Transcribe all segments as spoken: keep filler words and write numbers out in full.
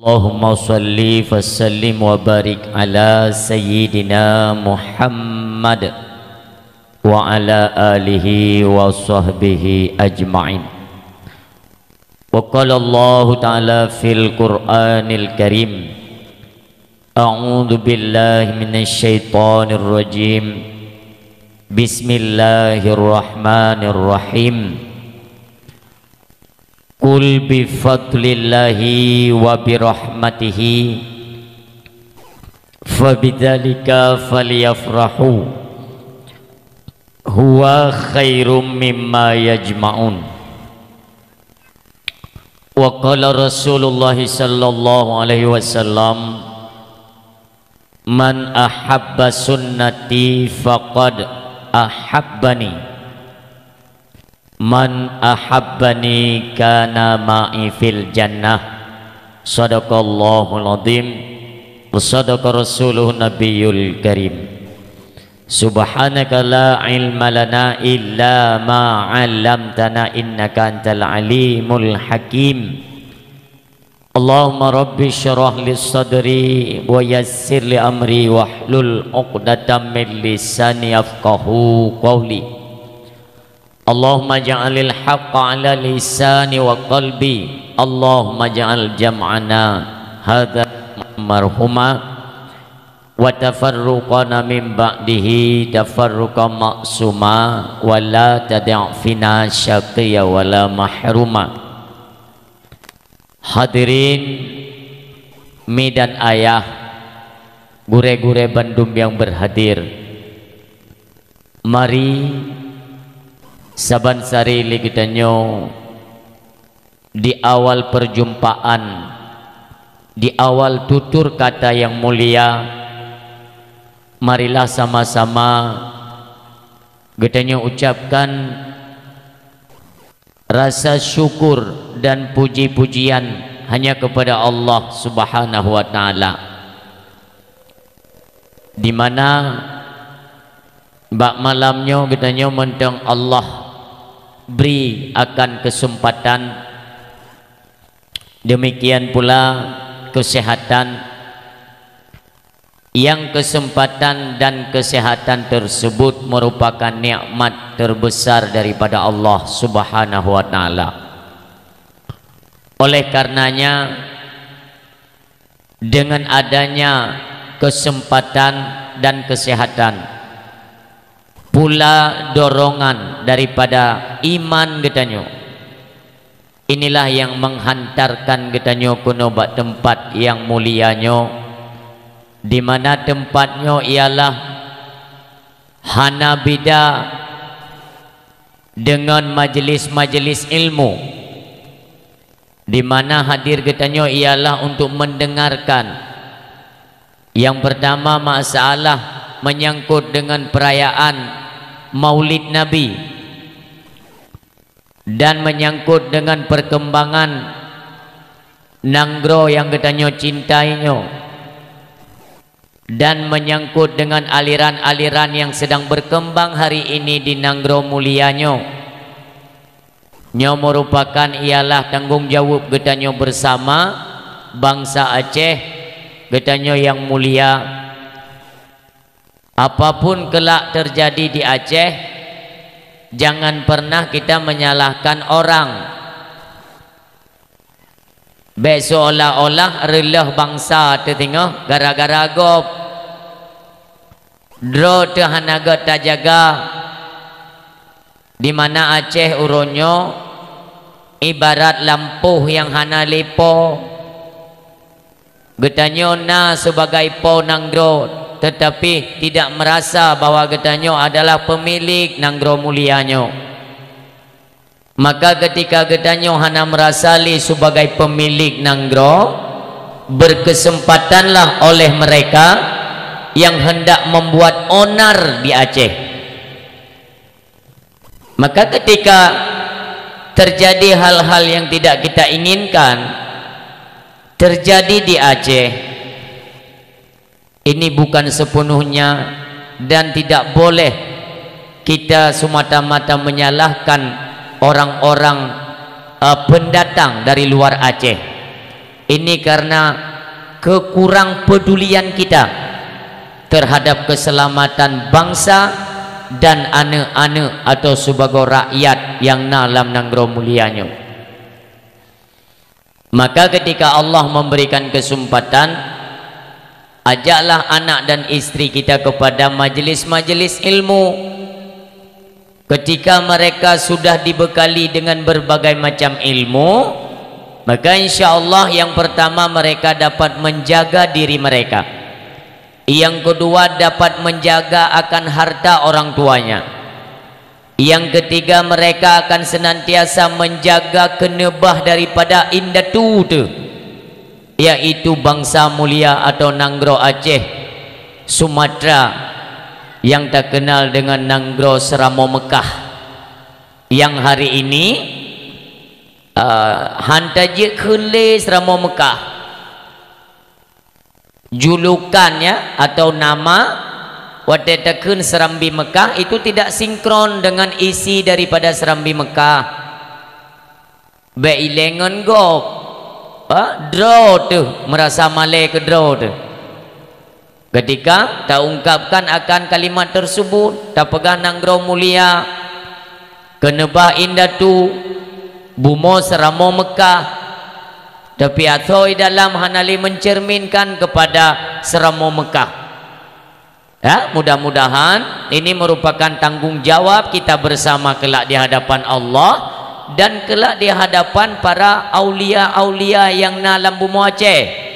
Allahumma shalli wa sallim wa barik ala sayyidina Muhammad wa ala alihi wa sahbihi ajma'in. Wa qala Allahu ta'ala fil Qur'anil Karim, a'udzu billahi minasy syaithanir rajim. Bismillahirrahmanirrahim. Qul bi fadlillahi wa bi rahmatihi fa bidzalika falyafrahu huwa khairum mimma yajma'un. Wa qala Rasulullah sallallahu alaihi wasallam, "Man ahabba sunnati faqad ahabbani. Man ahabbani kana ma'i fil jannah." Sadaqallahul azim. Wa sadaqa rasuluhun nabiyul karim. Subhanaka la ilma lana illa ma 'allamtana innaka antal alimul hakim. Allahumma rabbi syrah li sadri wa yassir li amri wahlul 'uqdatam min lisani yafqahu qawli. Allahumma ja'alil haqqa 'ala lisani wa qalbi. Allahumma ja'al jam'ana hadza marhuma wa tafarruqana min ba'dihi tafarruqan ma'suma wa la tada'fina syaqiyya wa la mahruma. Hadirin mi dan ayah, gurée-gurée bandum nyang berhadir, mari saban sari lé geutanyoe di awal perjumpaan, di awal tutur kata yang mulia, marilah sama-sama geutanyoe ucapkan rasa syukur dan puji-pujian hanya kepada Allah Subhanahu wa Ta'ala, di mana bak malam nyoe geutanyoe mantong Allah bri akan kesempatan, demikian pula kesehatan, yang kesempatan dan kesehatan tersebut merupakan nikmat terbesar daripada Allah Subhanahu wa Ta'ala. Oleh karenanya, dengan adanya kesempatan dan kesehatan, pula dorongan daripada iman geutanyoe, inilah yang menghantarkan geutanyoe keunoe bak teumpat nyang mulia nyoe, di mana teumpat nyoe ialah hana bida deungon majelis-majelis ilmu, di mana hadir geutanyoe ialah untuk mendengarkan. Yang pertama, masalah menyangkut dengan perayaan Maulid Nabi dan menyangkut dengan perkembangan nanggroe nyang geutanyoe cintai nyoe, dan menyangkut dengan aliran-aliran yang sedang berkembang hari ini di nanggroe mulia nyoe. Nyoe merupakan ialah tanggong jaweueb geutanyoe bersama, bansa Aceh geutanyoe nyang mulia. Apapun kelak terjadi di Aceh, jangan pernah kita menyalahkan orang. Bék seolah-olah reuloh bansa teuh singoh gara-gara gob. Droe teuh hana gét tajaga, di mana Aceh uroe nyoe ibarat lampôh nyang hana lé po. Geutanyoe na sibagai po nanggroe, teutapi tidak merasa bahwa geutanyoe adalah peumilék nanggroe mulia nyoe. Maka, keutika geutanyoe hana meurasa lé sibagai peumilék nanggroe, beurkeusempatanlah oleh meureka nyang hendak membuat onar di Aceh. Maka, keutika terjadi hal-hal nyang tidak kita inginkan terjadi di Aceh, ini bukan sepenuhnya dan tidak boleh kita semata-mata menyalahkan orang-orang, eh, pendatang dari luar Aceh. Ini karena kekurang pedulian kita terhadap keselamatan bangsa dan aneuk-aneuk atau sibagoe rakyat nyang na lam nanggroe mulia nyoe. Maka ketika Allah memberikan kesempatan, ajaklah anak dan istri kita kepada majelis-majelis ilmu. Ketika mereka sudah dibekali dengan berbagai macam ilmu, maka insya Allah yang pertama mereka dapat menjaga diri mereka. Yang kedua dapat menjaga akan harta orang tuanya. Yang ketiga mereka akan senantiasa menjaga keuneubah daripada indatu teuh, yaitu bangsa mulia atau nanggroe Aceh, Sumatera, yang terkenal dengan nanggroe Seuramoe Meukah, yang hari ini, uh, han tajeuet kheun lé Seuramoe Meukah. Julukannya atau nama watée takheun Serambi Meukah itu tidak sinkron dengan isi daripada Serambi Meukah. Bék ilée ngon gob, ha? Droe teuh meurasa malée keu droe teuh. Ketika taungkapkan akan kalimat tersebut, tapeugah nanggroe mulia, keuneubah indatu, bumoe Seuramoe Meukah, tapi asoe dalam hana lé mencerminkan kepada Seuramoe Meukah. Ya, mudah-mudahan ini merupakan tanggung jawab kita bersama kelak di hadapan Allah dan kelak di hadapan para aulia-aulia yang na lam bumoe Aceh.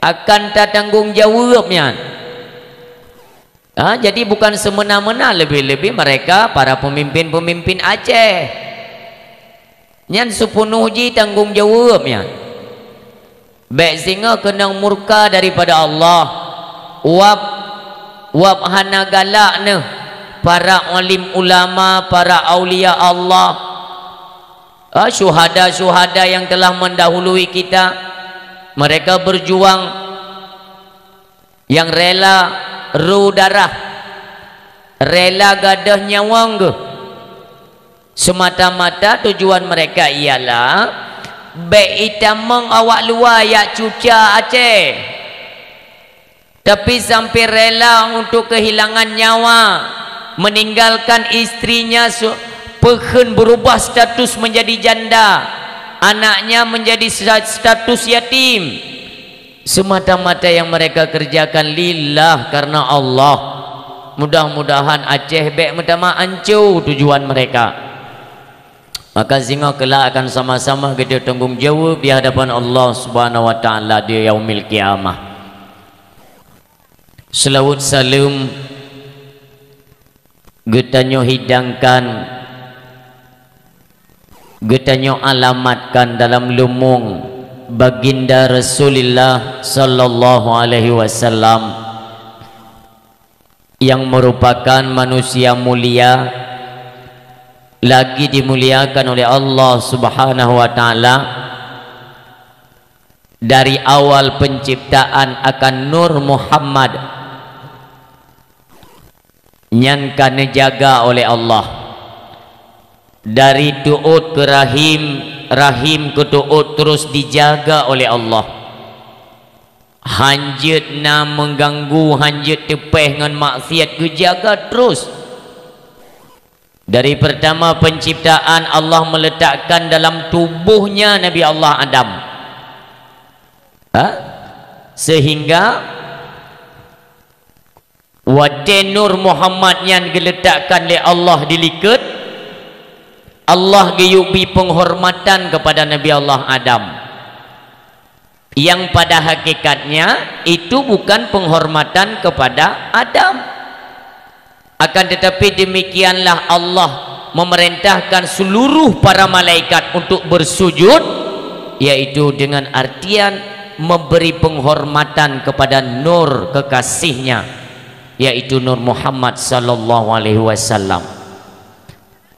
Akan tatanggung jaweueb nyan. Ha, jadi bukan semena-mena, lebih-lebih mereka para pemimpin-pemimpin Aceh. Nyan seupunoh jih tanggung jaweueb nyan. Bék singoh keunong murka daripada Allah. Wab, wab hana galak neuh para alim ulama, para aulia Allah, ah, syuhada-syuhada yang telah mendahului kita. Mereka berjuang, yang rela ru darah, rela gadôh nyawöng geuh. Semata-mata tujuan mereka ialah bék itamong awak luwa jak cuca Aceh. Tapi sampai rela untuk kehilangan nyawa, meninggalkan istrinya su-, peukheun berubah status menjadi janda, anaknya menjadi sta-, status yatim. Semata-mata yang mereka kerjakan lillah, karena Allah. Mudah-mudahan Aceh bék meutamah anco tujuan mereka. Maka singoh kelak akan sama-sama geutanggong jaweueb di hadapan Allah Subhanahu wa Taala di Yaumil Qiyamah. Seulaweuet saleuem geutanyoe hidangkan, geutanyoe alamatkan dalam leumoeng Baginda Rasulullah sallallahu alaihi wasallam, yang merupakan manusia mulia, lagi dimuliakan oleh Allah Subhanahu wa Taala dari awal penciptaan akan Nur Muhammad. Nyan ka neujaga oleh Allah. Dari tuôt keu rahim, rahim keu tuôt terus dijaga oleh Allah. Hanjeuet na meuganggu, hanjeuet teupéh ngon maksiat, geujaga terus. Dari pertama penciptaan, Allah meletakkan dalam tubuhnya Nabi Allah Adam. Ha? Sehingga watée Nur Muhammad nyan geuletakkan lé Allah di likot, Allah geuyue bi penghormatan kepada Nabi Allah Adam. Yang pada hakikatnya itu bukan penghormatan kepada Adam. Akan tetapi demikianlah Allah memerintahkan seluruh para malaikat untuk bersujud, yaitu dengan artian memberi penghormatan kepada nur kekasihnya, yaitu Nur Muhammad sallallahu alaihi wasallam.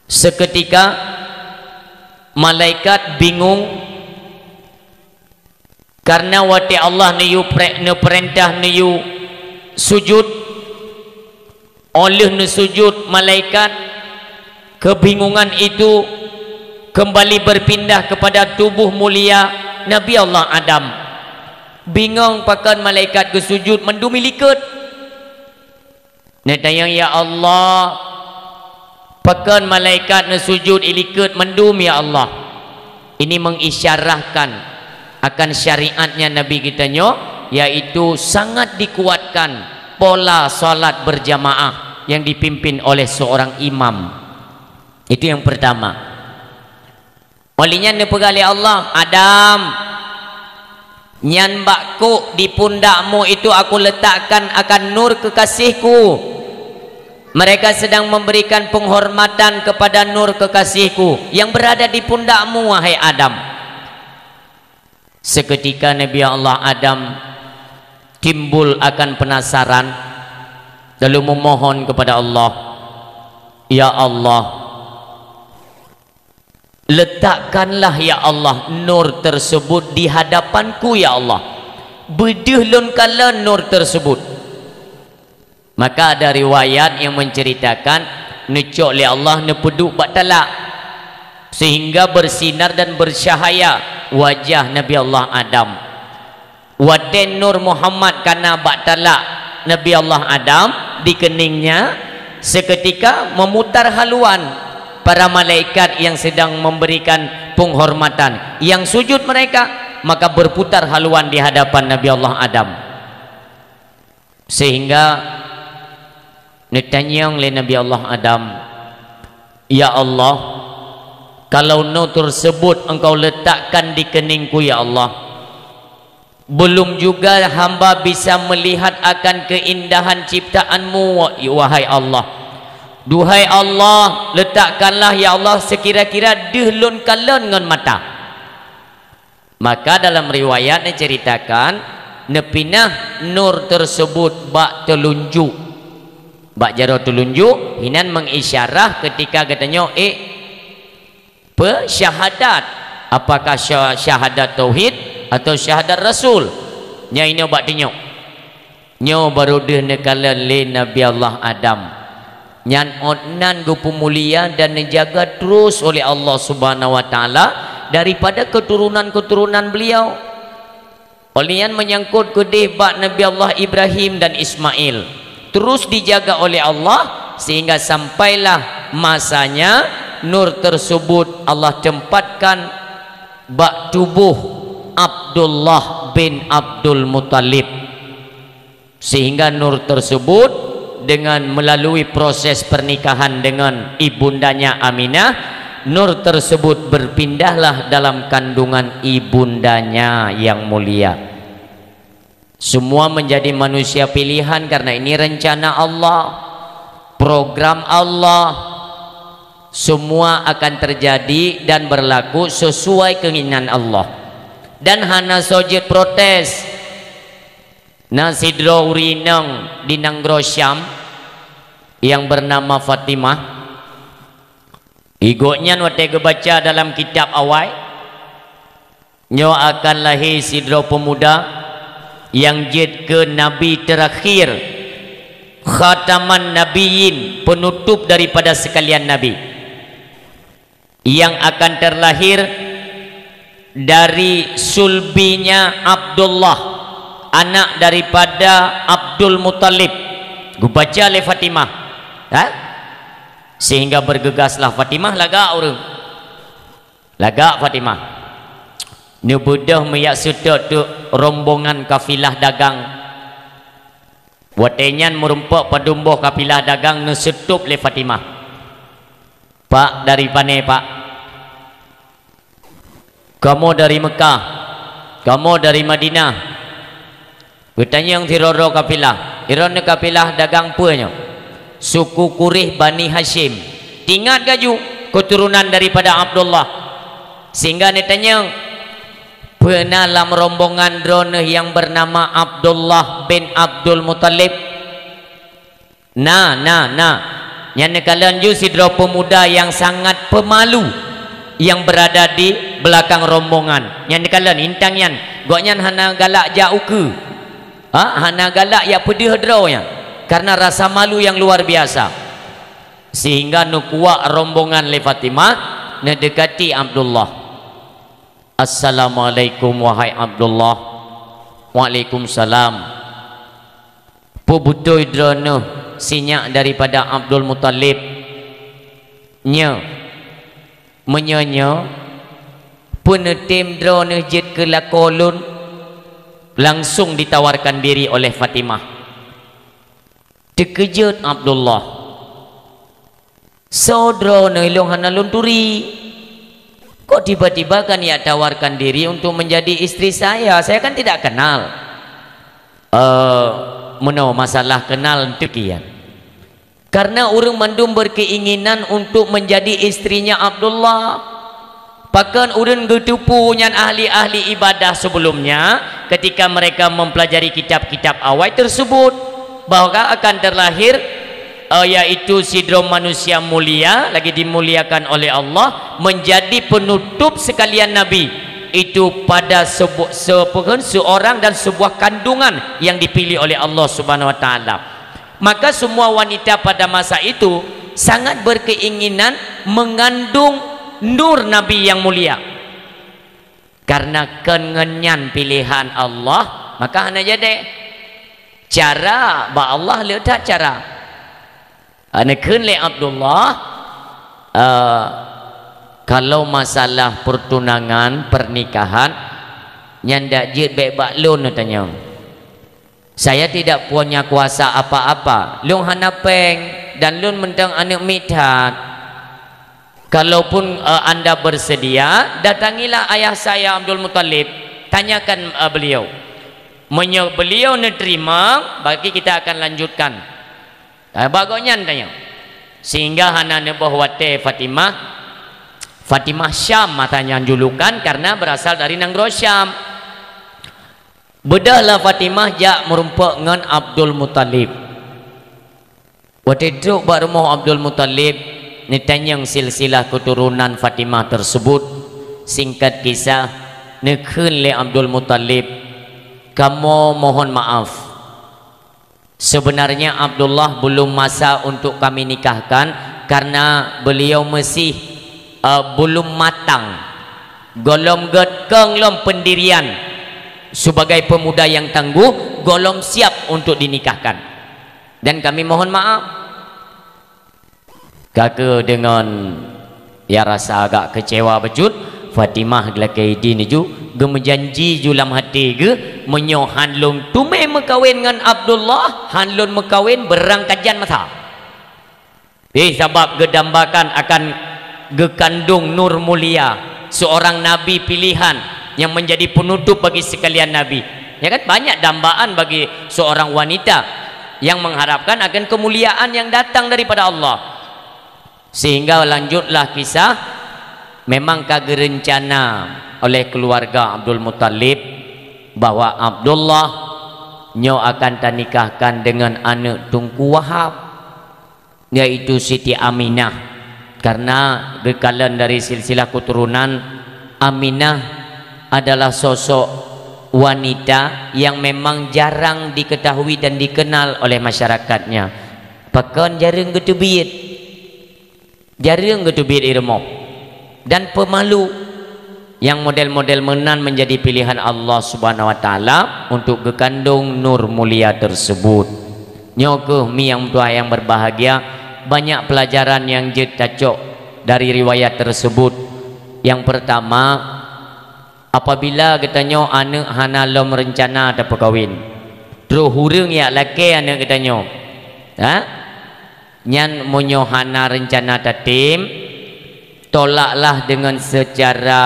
Seketika malaikat bingung karena watée Allah neuyue pre-, neupeurintah neuyue sujud, óh lheueh neusujud malaikat, kebingungan itu kembali berpindah kepada tubuh mulia Nabi Allah Adam. Bingong pakon malaikat geusujut mandum ilikot. Neutanyong, "Ya Allah, pakon malaikat neusujut ilikot mandum, ya Allah?" Ini mengisyarahkan akan syariatnya Nabi kita nyoe, yaitu sangat dikuatkan pola salat berjamaah yang dipimpin oleh seorang imam. Itu yang pertama. Oleh nyan neupeugah lé Allah, "Adam, nyan bak kuk di pundakmu itu Aku letakkan akan nur kekasih-Ku. Mereka sedang memberikan penghormatan kepada nur kekasih-Ku yang berada di pundakmu, wahai Adam." Seketika Nabi Allah Adam timbul akan penasaran, lalu memohon kepada Allah, "Ya Allah, letakkanlah, ya Allah, nur tersebut di hadapanku, ya Allah. Beudeuh lôn kalon nur tersebut." Maka ada riwayat yang menceritakan, neucok lé Allah neupeuduek bak talak, sehingga bersinar dan bercahaya wajah Nabi Allah Adam. Watée nur Muhammad kana bak talak Nabi Allah Adam di keuningnya, seketika memutar haluan para malaikat yang sedang memberikan penghormatan, yang sujud mereka, maka berputar haluan di hadapan Nabi Allah Adam. Sehingga neutanyong lé Nabi Allah Adam, "Ya Allah, kalau nur tersebut Engkau letakkan di keuningku, ya Allah, belum juga hamba bisa melihat akan keindahan ciptaan-Mu, wahai Allah. Duhai Allah, letakkanlah, ya Allah, sekira-kira deuh lôn kalon ngon mata." Maka dalam riwayat neuceritakan, neupinah nur tersebut bak teulunjuk. Bak jaroe teulunjuk, hinan mengisyarah ketika geutanyoe ék peusyahadat. Apakah sya-, syahadat tauhid atau syahadat rasul? Nyang inoe bak tunyok. Nyoe barô deuh neukalon lé Nabi Allah Adam. Nyan ôt nan geupeumulia dan neujaga terus oleh Allah Subhanahu wa Taala daripada keturunan-keturunan beliau. Oleh nyan menyangkut keudeh bak Nabi Allah Ibrahim dan Ismail, terus dijaga oleh Allah sehingga sampailah masanya nur tersebut Allah tempatkan bak tuboh Abdullah bin Abdul Muttalib. Sehingga nur tersebut dengan melalui proses pernikahan dengan ibundanya Aminah, nur tersebut berpindahlah dalam kandungan ibundanya yang mulia. Semua menjadi manusia pilihan karena ini rencana Allah, program Allah. Semua akan terjadi dan berlaku sesuai keinginan Allah. Dan hana soe jeuet protes. Na sidroe ureuëng inong di nanggroe Syam nyang beunama Fatimah. Gobnyan watée geubaca dalam kitab awai, nyoe akan lahé sidroe peumuda nyang jeuet keu nabi teurakhir, khataman nabiyyin, peunutôb daripada seukalian nabi, nyang akan teulahé dari sulbinya Abdullah, anak daripada Abdul Muttalib. Geubaca lé Fatimah. Ha? Sehingga bergegaslah Fatimah, lagak ureuëng. Lagak Fatimah. Neubeudôh meuyak seutôt teuk rombongan kafilah dagang. Watée nyan meurumpok padum boh kafilah dagang neuseutôb lé Fatimah. "Pak, dari pane, Pak?" "Kamoe dari Meukah, kamoe dari Madinah." Geutanyong sidroe-droe kafilah, "Droeneuh kafilah dagang peue nyoe?" "Suku Quraisy Bani Hasyim." Teuingat laju keuturonan daripada Abdullah. Sehingga neutanyong, "Peue na lam rombongan droeneuh nyang beunama Abdullah bin Abdul Muttalib?" "Na, na, na." Nyan neukalon ju sidroe peumuda nyang sangat peumalu nyang beurada di beulakang rombongan. Nyan neukalon, intang nyan, gobnyan hana galak jak ukeue. Ha, hana galak jak peudeuh droe nyan, karena rasa malu nyang luar biasa. Sehingga neukuak rombongan lé Fatimah, neudeukati Abdullah. "Assalamualaikum, wahai Abdullah." "Waalaikumsalam." "Peue beutôi droeneuh si nyak daripada Abdul Muthalib?" "Nyo." "Meunyoe nyo, peue neutem droeneuh jeuet keu lakoe lôn?" Langsung ditawarkan diri oleh Fatimah. Teukeujot Abdullah. "Soe droeneuh, lôn hana lôn turi. Kok tiba-tiba kalian tawarkan diri untuk menjadi istri saya? Saya kan tidak kenal." "Eh, meunoe masalah kenal enteuk kian. Karena ureuëng mandum berkeinginan untuk menjadi istrinya Abdullah. Pakon ureuëng geuteupeue nyan ahli-ahli ibadah sebelumnya, ketika mereka mempelajari kitab-kitab awai tersebut, bahwa akan terlahir, eh, yaitu sidroe manusia mulia, lagi dimuliakan oleh Allah, menjadi penutup sekalian nabi. Itu pada sebu-, sepeue, seorang dan sebuah kandungan yang dipilih oleh Allah Subhanahu wa Taala." Maka semua wanita pada masa itu sangat berkeinginan mengandung nur Nabi yang mulia. Karena kon ngon nyan pilihan Allah, maka hana jadi. Cara bak Allah le that cara. Neukheun lé Abdullah, eh, "Kalau masalah pertunangan, pernikahan, nyan dak jeuet bék bak lôn," neutanyong. "Saya tidak punya kuasa apa-apa. Lôn hana péng dan lôn mantong aneuëk miet that. Kalaupun, eh, anda bersedia, datangilah ayah saya Abdul Muthalib, tanyakan, eh, beliau. Meunyoe beliau neuteurimong, berarti kita akan lanjutkan." Eh, bak gobnyan tanyong. Sehingga hana neuboh watée Fatimah. Fatimah Syam masa nyan julukan karena berasal dari nanggroe Syam. Beudôhlah Fatimah jak meurumpok ngon Abdul Muthalib. Watée trok bak rumoh Abdul Muthalib, neutanyong silsilah keuturonan Fatimah tersebut. Singkat kisah, neukheun lé Abdul Muthalib, "Kamoe mohon maaf. Sebenarnya Abdullah belum masa untuk kami nikahkan karena beliau masih, eh, belum matang. Gohlom gét keueng lom pendirian sebagai pemuda yang tangguh, gohlom siap untuk dinikahkan. Dan kami mohon maaf." Ka keuh deungon, ya, rasa agak keucewa bacut, Fatimah geulakée idin ju, geumeujanji ju lam até geuh, "Meunyoe han lôn teumé meukawen ngon Abdullah, han lôn meukawen beurangkajan masa." Eh, sabab geudambakan akan geukandong nur mulia seorang nabi pilihan yang menjadi penutup bagi sekalian nabi. Ya kan? Banyak dambaan bagi seorang wanita yang mengharapkan akan kemuliaan yang datang daripada Allah. Sehingga lanjutlah kisah, memang ka geurencana oleh keluarga Abdul Muthalib bahwa Abdullah nyoe akan tanikahkan dengan aneuk Teungku Wahab, yaitu Siti Aminah. Karena geukalon dari silsilah keturunan, Aminah adalah sosok wanita yang memang jarang diketahui dan dikenal oleh masyarakatnya. Pakon jareueng geuteubiet. Jareueng geuteubiet di rumoh dan peumalu. Nyang model-model meunan menjadi pilihan Allah Subhanahu wa Taala untuk geukandong nur mulia tersebut. Nyoe keuh mi nyang meutuah nyang berbahagia, banyak pelajaran nyang jeuet tacok dari riwayat tersebut. Nyang pertama, apabila geutanyoe aneuk hana lom reuncana tapeukawen, troh ureueng jak lakée aneuk geutanyoe, ha? Nyan meunyoe hana reuncana tatem, tolaklah deungon seucara,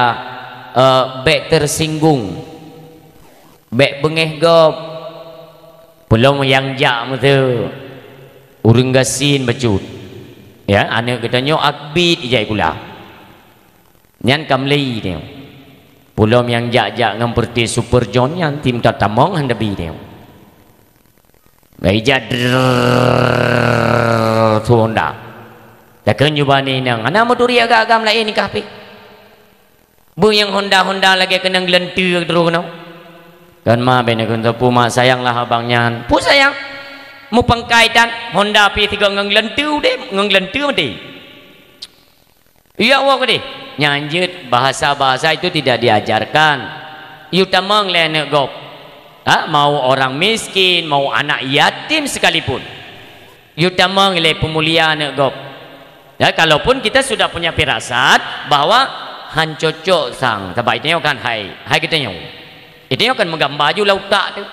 eh, bék teusinggung, bék beungéh gob. Peulom nyang jak meuseu ureueng gasien bacut. Ya, aneuk geutanyoe akbit ijak sikula. Nyan ka meuli nyoe. Peulom nyang jak-jak ngon peureute Super John nyan tim tatamong han tabi nyoe. Meujak drrrr, su Honda. Lakon jubah ni nang, hana meuturi agam-agam laén nikah pih. Beu nyang Honda-Honda lagée keunong geuleunteue droe keunoe. Kon ma bèk neukheun sapeue ma sayang lah abang nyan. Peue sayang? Meupangkai tan Honda pih sigoe ngon geuleunteue udeb, ngon geuleunteue maté. Iya woe keudeh. Nyang jeuet bahasa-bahasa itu tidak diajarkan. Yue tamong lé aneuk gob. Ha, mau orang miskin, mau anak yatim sekalipun. Yue tamong lé peumulia aneuk gob. Ya, kalaupun kita sudah punya firasat bahwa han cocok sang, sabab geutanyoe kan hai, hai geutanyoe. Geutanyoe kan meugamba ju lam utak teuh.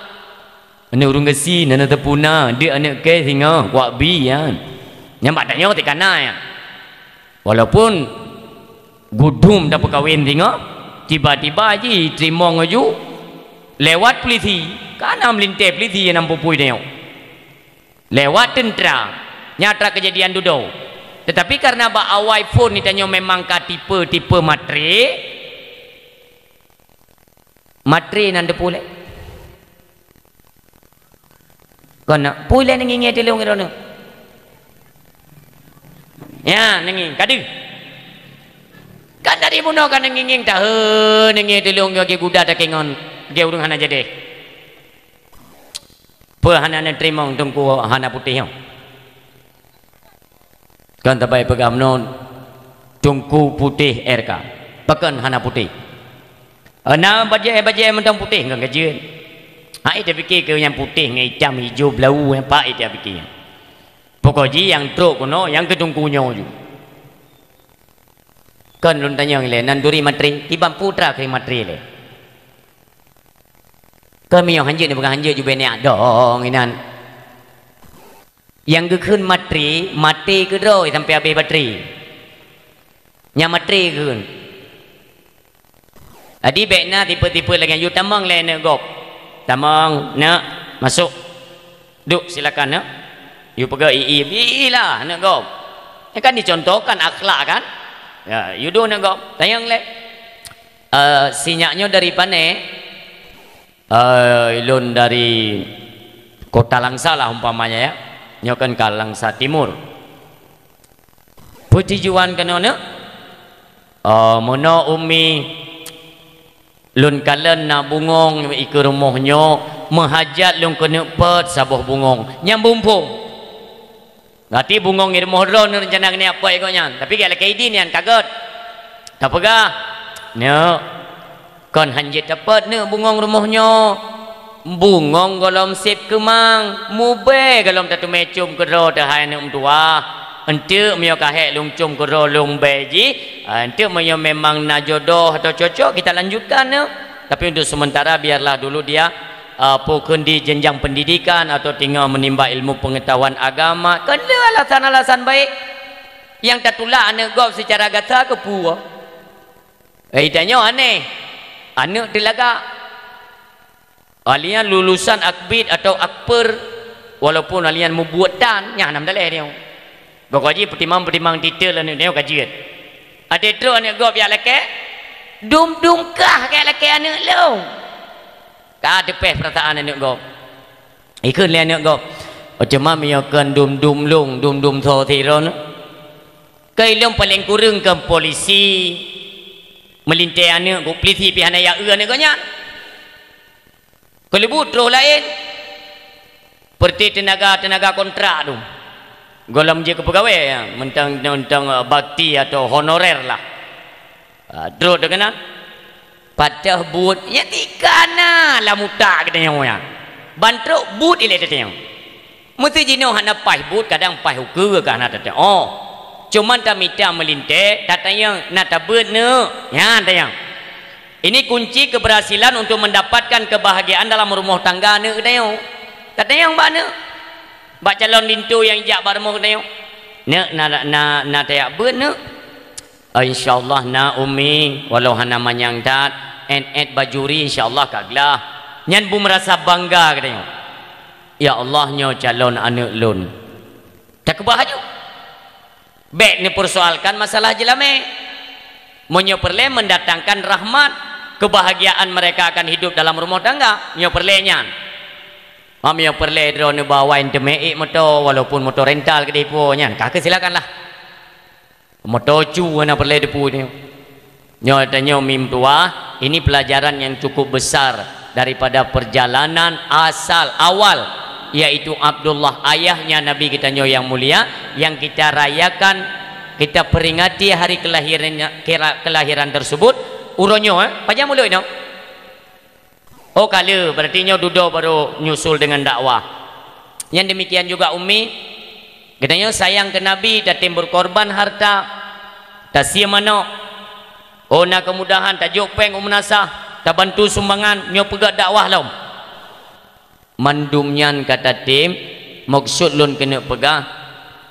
Aneuk ureueng gasien, aneuk teupeu na, deuek aneuk kèe singoh, kuak bi nyan. Nyan bak tanyoe teuh ka na nyan. Walaupun gudum tapeukawen singoh, tiba-tiba jiteurimong laju lewat polisi, ka na meulintèe polisi nyang peupuih tanyoe. Lewat teuntra, nyata keujadian dudoe. Teutapi kareuna bak awai phôn geutanyoe memang ka tipe-tipe matre, matre nan teupeu lé. Kon na, pui lé neungieng tulông droeneuh. Ya, neungieng, ka deuh. Kan dari bunoe ka neungieng tahe, neungieng tulông lagèe guda takèe ngon, lagèe ureueng hana jadeh. Peue hana neuteurimong teungku hana putéh nyoe? Kan tabai peugah meunan, teungku putéh R K. Pakon hana putéh? Na bajèe-bajèe mantong putéh ngon gajeuet. Hai tapike keu nyang putéh ngon itam, ijo, blau, nyang pat tapike. Pokok jih nyang trok keunoe nyang keu teungku nyoe ju. Kon lôn tanyong lé, nan turi matre, kiban putra keu matre lé. Kon meunyoe hanjeuet neupeugah hanjeuet jubé neujak dong inan. Nyang geukheun matre, maté keudroe sampoe habéh baterai. Nyang matre geukheun. Jadi bèk na tipe-tipe lagèe nyan, yue tamong lé aneuk gob. Tamong, neuk, masuk. Duek, silakan, neuk. Yue peugah i-i, i-i lah aneuk gob. Nyan kan dicontohkan akhlak kan? Ya, yue duek aneuk gob. Tanyong lé. Eh, si nyak nyoe dari pane? Eh, ulôn dari kota Langsa lah umpamanya ya. Nyoe kan ka Langsa Timur. Peue tujuan keunoe neuk? Oh, meunoe Umi, lôn kalon na bungong ikeue rumoh nyoe, meuhajat lôn keuneuk peuet saboh bungong. Nyan beuphom. Berarti bungong i rumoh droeneuh rencana keuneuk peuet gobnyan, tapi gak lakèe idin nyan ka gèt. Tapeugah, "Neuk, kon hanjeuet tapeuet neuk bungong rumoh nyoe. Bungong gohlom sép keumang, mubèe gohlom tateumé com keudroe teuh hai aneuk meutuwah. Enteuk meunyoe ka hék lôn com keudroe lôn bèe jih, enteuk meunyoe memang na jodoh atau cocok, kita lanjutkan neuk. Tapi untuk sementara biarlah dulu dia, eh, peue kheun di jenjang pendidikan atau teungoh menimba ilmu pengetahuan agama." Kon lheueh alasan-alasan baik. Nyang tatulak aneuk gob seucara gata keupeue? Eh, tanyoe aneh. Aneuk teulagak. Alian lulusan akbid atau akper, walaupun alian mubuet tan, nyan hana meudaléh tanyoe. Pokok jih peutimang-peutimang titel aneuk tanyoe ka jeuet. Até trok aneuk gob jak lakèe, dum-dum kah jak lakèe aneuk lôn. Ka teupéh peurasaan aneuk gob. Ikheun lé aneuk gob, "Oh, cuma meunyoe kon dum-dum lôn, dum-dum soe sidroe nyoe. Keu ilôn paleng kureueng kon polisi, meulintèe aneuk, keu polisi pih hana jak eu aneuk gobnyan. Keuleubut troh laén, peureuté teunaga-teunaga kontrak tu. Gohlom jeuet keu peugawée, ya, meuntang, meuntang, eh, bakti atau honorer lah." Ah, trok teuh keunan. Padahai buet nyan tika na lam utak geutanyoe nyan. Ban trok buet ilée teuh tanyoe. Meuseu jinoe hana paih buet, kadang paih ukeue ka hana tateu'oh. Cuman tamita meulintèe, tatanyong na tabeuet neuk. Nyan tanyong. Ini kunci keberhasilan untuk mendapatkan kebahagiaan dalam rumah tangga aneuk geutanyoe. Tatanyong bak aneuk. Bak calon linto nyang jak bak rumoh geutanyoe. Neuk na, na, na tajak beuet neuk. "Oh, insya Allah na, Umi, walau hana manyang that, èt-èt bajuri insya Allah ka glah." Nyan beumeurasa bangga geutanyoe. "Ya Allah, nyoe calon aneuk lôn." Takeubah aju. Bèk neupeursoalkan masalah jeulamé. Meunyoe peureulée mendatangkan rahmat, kebahagiaan mereka akan hidup dalam rumah tangga. Meunyoe peureulée nyan. Meunyoe peureulée droeneuh ba awai teumé ék moto, walaupun moto rental keudéh po nyan, ka keuh silakanlah. Moto cu hana peureulée depu nyoe. Nyoe tanyoe mim tuah, ini pelajaran yang cukup besar daripada perjalanan asal awal, yaitu Abdullah ayahnya Nabi geutanyoe yang mulia, yang kita rayakan Kita peringati hari kelahirannya, kela-, kelahiran tersebut, uroe nyoe, eh, pajan mulod nyoe? Oh, ka lheueh, berarti nyoe dudoe baru nyusul dengan dakwah. Nyan demikian juga Ummi, geutanyoe sayang keu Nabi, tatem berkorban harta, tasie manok. Oh, na kemudahan, tajok péng u meunasah, tabantu sumbangan, nyoe peugét dakwah lom. Mandum nyan ka tatem, maksud lôn keuneuk peugah,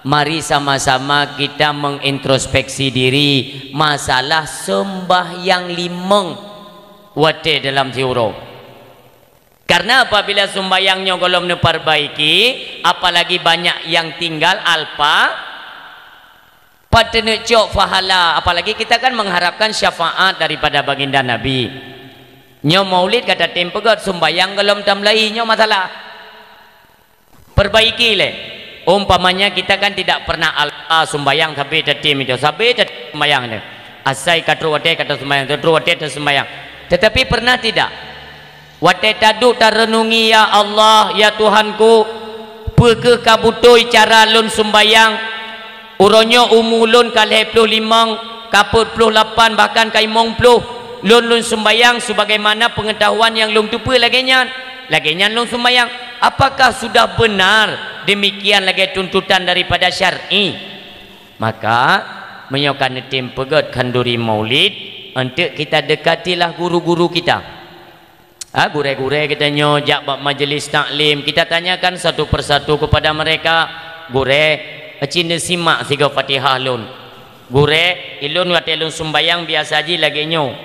mari sama-sama kita mengintrospeksi diri masalah sembahyang limong watée dalam siuroe. Karena apabila sembahyang nyoe gohlom neuperbaiki, apalagi banyak yang tinggal alpa, pat teuneuk cok pahala, apalagi kita kan mengharapkan syafaat daripada baginda Nabi. Nyoe maulid ka tatem peugét, sumbahyang gohlom tamulai, nyoe masalah. Perbaiki lé. Umpamanya kita kan tidak pernah alpa sumbahyang, sabe tatem itu, sabe tatem sumbahyang itu. Asai ka trok watée ka tasumbahyang, trok watée tasumbahyang. Tetapi pernah tidak? Watée taduek tarenungi, "Ya Allah, ya Tuhanku, peu kheueh ka beutôi cara lôn sumbahyang? Uroe nyoe umu lôn ka lhée ploh limong, ka peuet ploh lapan, bahkan ka limong ploh. Lôn, lôn sumbahyang sebagaimana pengetahuan nyang lôn teupeue lagée nyan. Lagée nyan lôn sumbahyang. Apakah sudah benar demikian lagée tuntutan daripada syar'i?" Maka, meunyoe ka neutem peugét khanduri maulid, eunteuk kita dekatilah guru-guru kita. Ha, gurée-gurée geutanyoe jak bak majlis taklim, kita tanyakan satu persatu kepada mereka, "Gurée, aci neusimak sigoe Fatihah lôn. Gurée, ilôn watée lôn sumbahyang biasa jih lagée nyoe.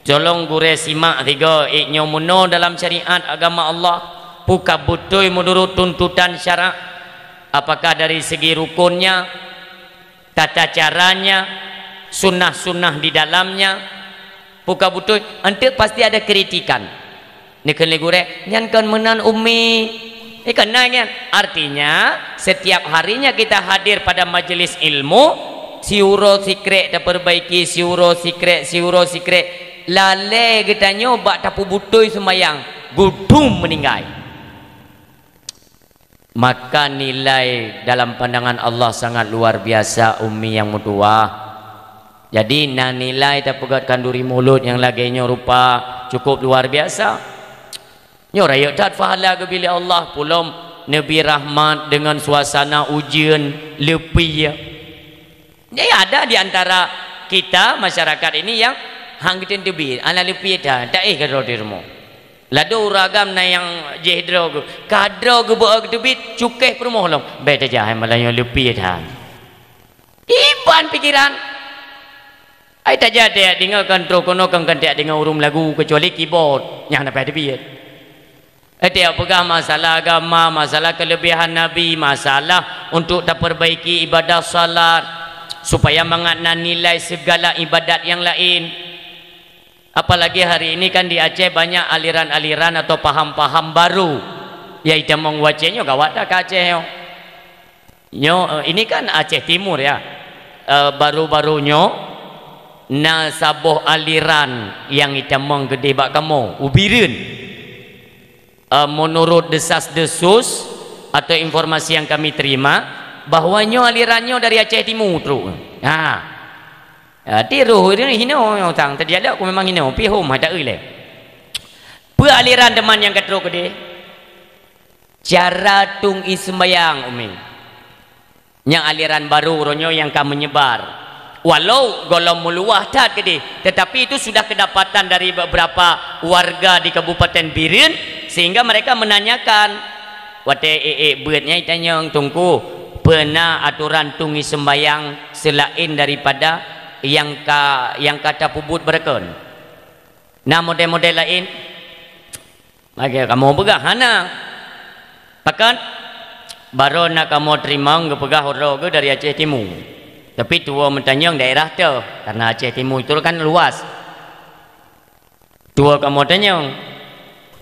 Tolong gurée simak sigoe, ék nyoe meunoe dalam syariat agama Allah, peu ka beutôi meunurot tuntutan syarak? Apakah dari segi rukunnya, tata caranya, sunnah-sunnah di dalamnya, peu ka beutôi?" Eunteuk pasti ada kritikan. Neukheun lé gurée, "Nyan kon meunan, Ummi." Eh, kon na nyan. Artinya, setiap harinya kita hadir pada majelis ilmu, siuroe sikrek taperbaiki, siuroe sikrek, siuroe sikrek. Lalée geutanyoe bak tapeubeutôi sumbahyang, gudum meuninggai. Maka nilai dalam pandangan Allah sangat luar biasa, Ummi nyang meutuwah. Jadi, na nilai tapeugét khanduri mulod nyang lagée nyoe rupa cukup luar biasa. Nyoe rayeuk that pahala geubri lé Allah, peulom neubi rahmat deungon suasana ujeuen, leupie. Jadi, ada di antara kita, masyarakat ini, nyang han geutem teubiet, hana leupie that, taéh keudroe di rumoh. Ladôm ureueng agam na nyang jih droe geuh, ka droe geuh beu teubiet, cukéh peurumoh lom. Bèk tajak hai malam nyoe, leupie that. Iban pikiran. Ai tajak tiak deungoe kan troh keunoe kan, kan tiak deungoe ureueng meulagu, keucuali keyboard nyang na paih teubiet. Eh, tiak peugah masalah agama, masalah keulebihan Nabi, masalah untuk tapeurbaiki ibadah salat, supaya mangat na nilai seugala ibadat nyang laén. Apalagi hari ini kan di Aceh banyak aliran-aliran atau paham-paham baru. Ya, itamong u Aceh nyoe gawat that ka Aceh nyoe. Nyoe, eh, ini kan Aceh Timur ya. Eh, baru-baru nyoe na saboh aliran nyang itamong keudeh bak kamoe, u Bireuen. Eh, menurut desas-desus atau informasi yang kami terima, bahwa nyoe aliran nyoe dari Aceh Timur trok. Ha. Ya, tiru hinoe utang, teudialog ku memang hinoe, pih hom hata eu lé. Peue aliran teuma nyang ka trok keudeh? Cara tueng ie seumbayang, Umi. Nyang aliran baru uroe nyoe nyang ka meunyebar. Walau gohlom meuluwah that keudeh, tetapi itu sudah kedapatan dari beberapa warga di Kabupaten Bireuen, sehingga mereka menanyakan. Watée ék-ék beuet nyan itanyong, "Teungku, peue na atoran tueng ie seumbayang seulaén daripada nyang ka, nyang ka tapeubuet beureukon?" Na model-model laén? Lagée kamoe peugah, hana. Pakon? Baroe na kamoe teurimong geupeugah uroe geuh dari Aceh Timu. Tapi tuwoe meutanyong daerah toh, karena Aceh Timu itu kan luas. Tuwoe kamoe tanyong,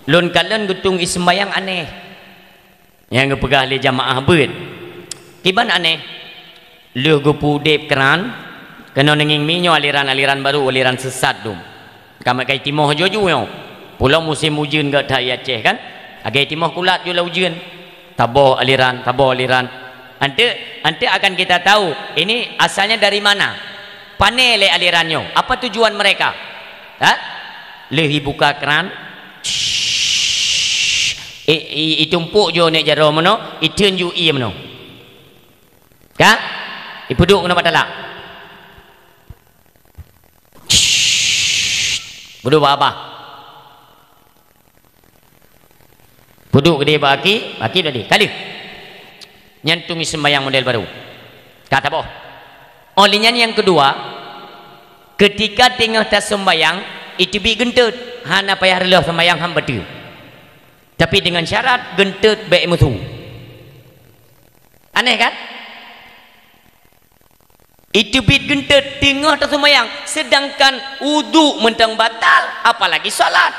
lôn kalon geutueng ie seumbayang aneh. Nyang geupeugah lé jamaah beuet. Kiban aneh, lheueh geupeu udeb keuran, keunoe neungieng mi nyoe aliran-aliran baru, aliran sesat dum. Ka mat kai timoh juju nyoe. Pulo musém ujeuen gét that i Aceh kan. Lagée timoh kulat ju lam ujeuen. Taboh aliran, taboh aliran. Nanti, nanti akan kita tahu ini asalnya dari mana. Pane lé aliran nyoe. Apa tujuan mereka? Ha? Lheueh ibuka kran. Shh. I, i, itumpok jo nèk jaroe meunoe, iteun ju ie meunoe. Ka? Ipeuduek keunoe bak talak. Shh. Peuduek bak babah. Peuduek keudeh bak aki, bak aki tadi. Ka lheueh. Nyan tueng seumbahyang model baru. Ka taboh. Óh lheueh nyan nyang keudua, ketika teungoh taseumbahyang, iteubiet geunteut, hana payah reuloh seumbahyang han bateue. Tapi dengan syarat geunteut bèk meusu. Aneh kan? Iteubiet geunteut teungoh taseumbahyang, seudangkan udhu mantong batal, apalagi salat.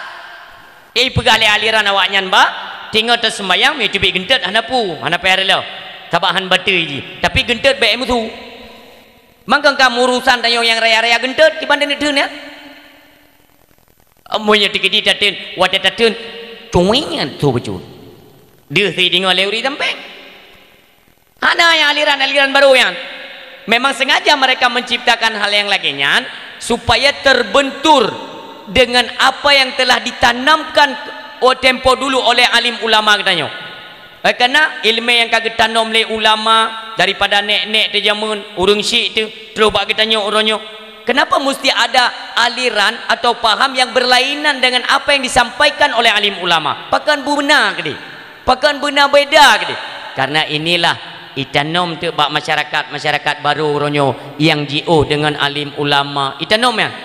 Ipeugah lé aliran awaknyan bah, teungoh taseumbahyang, meuteubiet geunteut hana peue, hana payah reuloh. Sabab han bateue jih, tapi geunteut bèk meusu. Mangkang ka urusan tanyoe nyang raya-raya geunteut, kiban dan itu nyan. Amun nyang teukeudi tateun, watèe tateun, cuing nyan su bacut. Deuh si deungoe lé ureueng sampéng. Hana nyang aliran-aliran baru nyan. Memang sengaja mereka menciptakan hal yang lagèe nyan supaya terbentur dengan apa yang telah ditanamkan, oh, tempo dulu oleh alim ulama geutanyoe. Karena ilmu nyang ka geutanom lé ulama daripada nèk-nèk teuh jameun, ureueng syik teuh, terus bak geutanyoe uroe nyoe. Kenapa mesti ada aliran atau paham yang berlainan dengan apa yang disampaikan oleh alim ulama? Pakon beuna keudeh? Pakon beuna beda keudeh? Karena inilah itanom teuk bak masyarakat-masyarakat baru uroe nyoe nyang jiôh deungon alim ulama. Itanom nyan.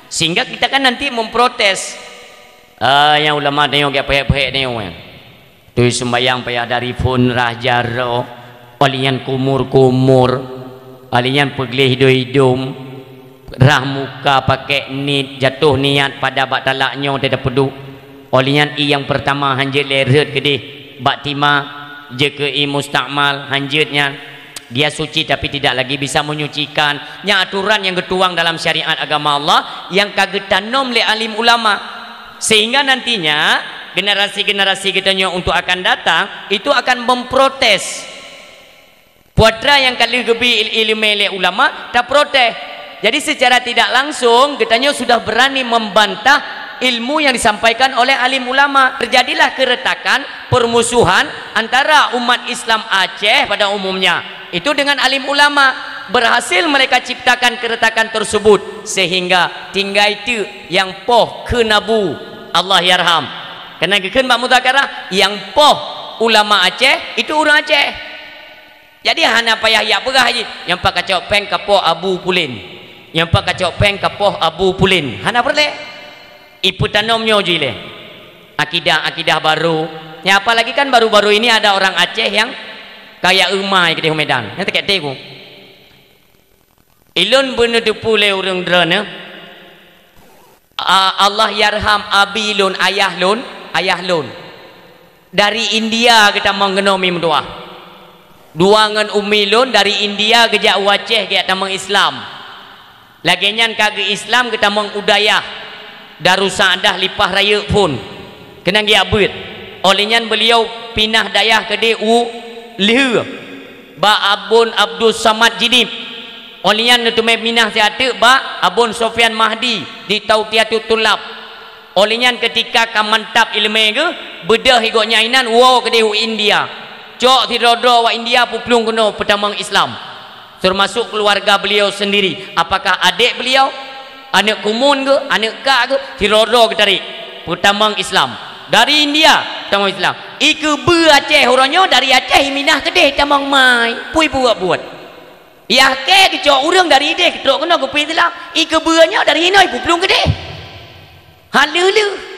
Sehingga kita kan nanti memprotes. Ah, nyang ulama tanyoe geupeuhek-peuhek tanyoe nyan. Tui seumbahyang payah dari phon rhah jaroe, óh lheueh nyan kumur-kumur, óh lheueh nyan peugleh idong-idong, rhah muka pakèk nit, jatoh niat pada bak talak nyoe teuh tapeuduek. Óh lheueh nyan ie nyang peurtama hanjeuet lé rhot keudeh bak tima, jeuet keu ie mustakmal hanjeuet nyan. Dia suci tapi tidak lagi bisa menyucikan. Nyan aturan nyang geutuang dalam syariat agama Allah nyang ka geutanom lé alim ulama. Sehingga nantinya generasi-generasi geutanyoe untuk akan datang itu akan memprotes. Putra nyang ka lheueh geubri il-, ileumèe lé ulama taprotes. Jadi secara tidak langsung geutanyoe sudah berani membantah ilmu yang disampaikan oleh alim ulama. Terjadilah keretakan, permusuhan antara umat Islam Aceh pada umumnya itu dengan alim ulama. Berhasil mereka ciptakan keretakan tersebut sehingga tinggai teuk nyang poh kheun Abu, Allah yarham. Karena geukheun bak muzakarah, nyang poh ulama Aceh itu ureueng Aceh. Jadi hana payah jak peugah jih, nyang pat kacok péng ka poh Abu Pulen. Nyang pat kacok péng ka poh Abu Pulen. Hana peureulèe. Ipeutanom nyoe jih lé. Akidah-akidah baru. Nyang apalagi kan baru-baru ini ada orang Aceh nyang kaya eumai keudeh u Medan. Nyang teukeudeh ku. Ilôn beuneuteupeu lé ureueng droeneuh, a-, Allah yarham abi lôn, ayah lôn, ayah lôn. Dari India geutamong keunoe meutuah. Dua ngon umi lôn dari India geujak u Aceh geujak tamong Islam. Lagèe nyan ka geu-Islam geutamong u dayah Darussa'adah Lipah Rayeuk phôn. Keunong geujak beuet. Óh lheueh nyan beuliau pinah dayah keudeh u Lheue bak Abon Abdul Samad Jinib. Óh lheueh nyan neuteumé minah siat teuk bak Abon Sofyan Mahdi di Tautiyatut Tulab. Óh lheueh nyan keutika ka mantap ileumé geuh, beudôh i gobnyan inan woe keudeh u India. Cok sidroe-droe awak India peuplueng keunoe peutamong Islam. Teumasok keuluwarga beuliau seundiri. Apakah adék beuliau? Aneuk kumuen geuh, aneuk kak geuh, sidroe-droe geutarek peutamong Islam. Dari India peutamong Islam. Ikeubeu Aceh uroe nyoe dari Aceh iminah keudeh tamong mai. Pui buet-buet. Yah kèe geucok ureueng dari idéh geutrok keunoe geupeu Islam, ikeubeu nyoe dari inoe ipeuplueng keudeh. Haleuleu.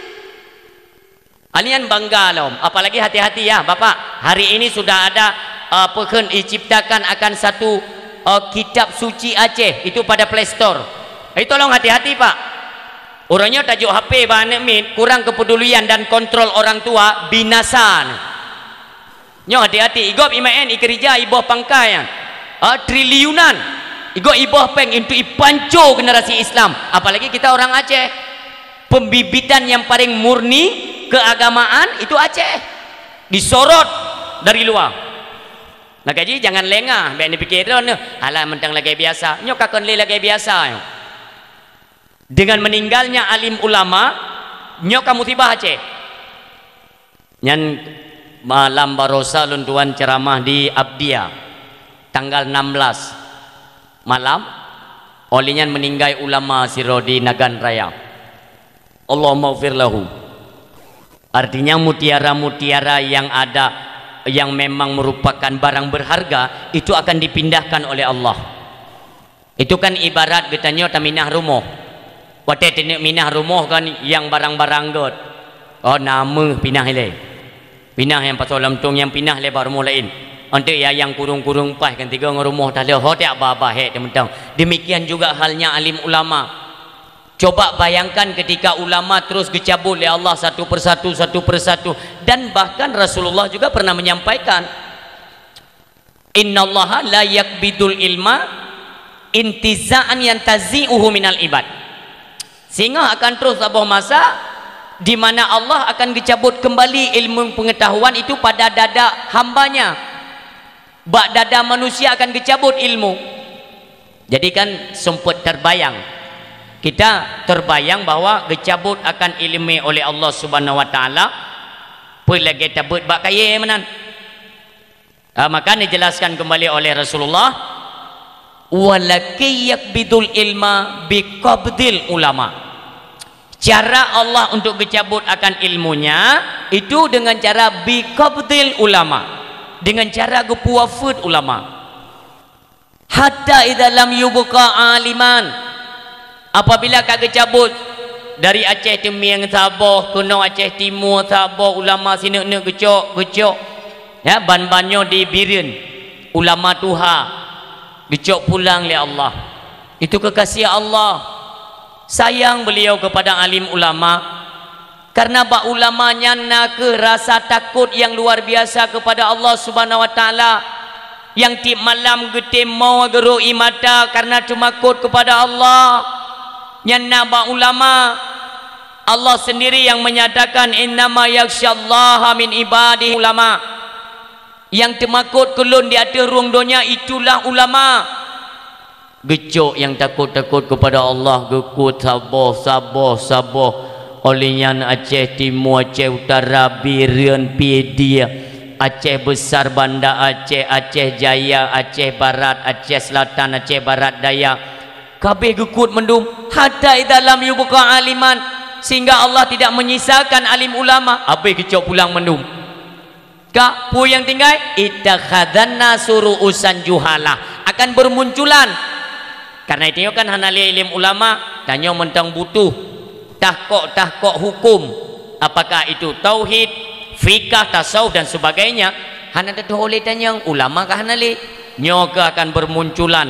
Alian bangga lom, apalagi hati-hati ya, Bapak. Hari ini sudah ada, eh, peukheun diciptakan akan satu, eh, kitab suci Aceh itu pada Play Store. Jadi tolong hati-hati, Pak. Uroe nyoe tajok H P bak aneuk miet, kurang kepedulian dan kontrol orang tua, binasa. Nyoe hati-hati, igob imaén, ikeurija iboh pangkai nyan. Ah, triliunan. Igob iboh péng untuk ipanco generasi Islam. Apalagi kita orang Aceh. Pembibitan yang paling murni keagamaan itu Aceh. Disorot dari luar. Maka jih jangan lengah, bèk neupike droeneuh, "Alah, mantong lagèe biasa." Nyoe ka kon lé lagèe biasa nyoe. Dengan meninggalnya alim ulama, nyoe ka musibah Aceh. Nyan malam barosa lôn tuan ceramah di Abdia, tanggal enam belas malam, óh lheueh nyan meninggai ulama sidroe di Nagan Raya. Allahummaghfir lahu. Artinya mutiara-mutiara yang ada, yang memang merupakan barang berharga, itu akan dipindahkan oleh Allah. Itu kan ibarat geutanyoe taminah rumoh. Watèe taneuk minah rumoh kan nyang barang-barang gèt. Oh, na meuh pinah ilèe. Pinah nyang pasoe lam tông nyang pinah lé bak rumoh laén. Eunteuk ya nyang kurung-kurung paih kan tiga ngon rumoh taloh ho tiak ba-ba hék teumeutang. Demikian juga halnya alim ulama. Coba bayangkan ketika ulama terus geucabut lé Allah satu persatu, satu persatu. Dan bahkan Rasulullah juga pernah menyampaikan, "Innallaha la yakbidul ilma intiza'an yantazi'uhu minal ibad." Singoh akan troh saboh masa di mana Allah akan geucabut kembali ilmu pengetahuan itu pada dada hamba-Nya. Bak dada manusia akan geucabut ilmu. Jadi kan seumpet terbayang. Kita terbayang bahwa geucabut akan ileumèe oleh Allah Subhanahu wa Taala, peue lagèe tabeuet bak kayèe meunan. Ah, maka dijelaskan kembali oleh Rasulullah, "Walakin yakbidul ilma biqabdil ulama." Cara Allah untuk geucabut akan ilmunya itu dengan cara biqabdil ulama, dengan cara geupeuwafeuet ulama. "Hatta idza lam yubqa aliman." Apabila ka geucabut dari Aceh Teumieng saboh, keunoe Aceh Timur saboh, ulama sineuk-neuk geucok, geucok. Ya, ban-ban nyoe di Bireuen, ulama tuha geucok pulang lé Allah. Itu kekasih Allah. Sayang beliau kepada alim ulama. Karena bak ulama nyan na kheueh rasa takot nyang luar biasa kepada Allah Subhanahu wa Taala, nyang tiep malam geutem mo geurok ie mata karena teumakot kepada Allah. Nyan na bak ulama. Allah sendiri yang menyatakan, "Innama yakhsyallaha min ibadihil ulama." Nyang teumakot keu Lôn di ateueh rhueng donya itulah ulama. Geucok nyang takot-takot keupada Allah, geukot saboh, saboh, saboh. Óh lheueh nyan Aceh Timur, Aceh Utara, Bireuen, Pidie, Aceh Besar, Banda Aceh, Aceh Jaya, Aceh Barat, Aceh Selatan, Aceh Barat Daya. Kabéh geukot mandum, hatta idza lam yubqa aliman, sehingga Allah tidak menyisakan alim ulama, habéh geucok pulang mandum. Ka, peue nyang tinggai? Ittakhadzan nasu ru'usan juhala. Akan bermunculan. Karena itu kan hana lé ileum ulama, tanyoe mantong butuh tahkok-tahkok hukum. Apakah itu tauhid, fikah, tasawuf dan sebagainya? Hana teutuho lé tanyoe, ulama ka hana lé. Nyoe ka akan bermunculan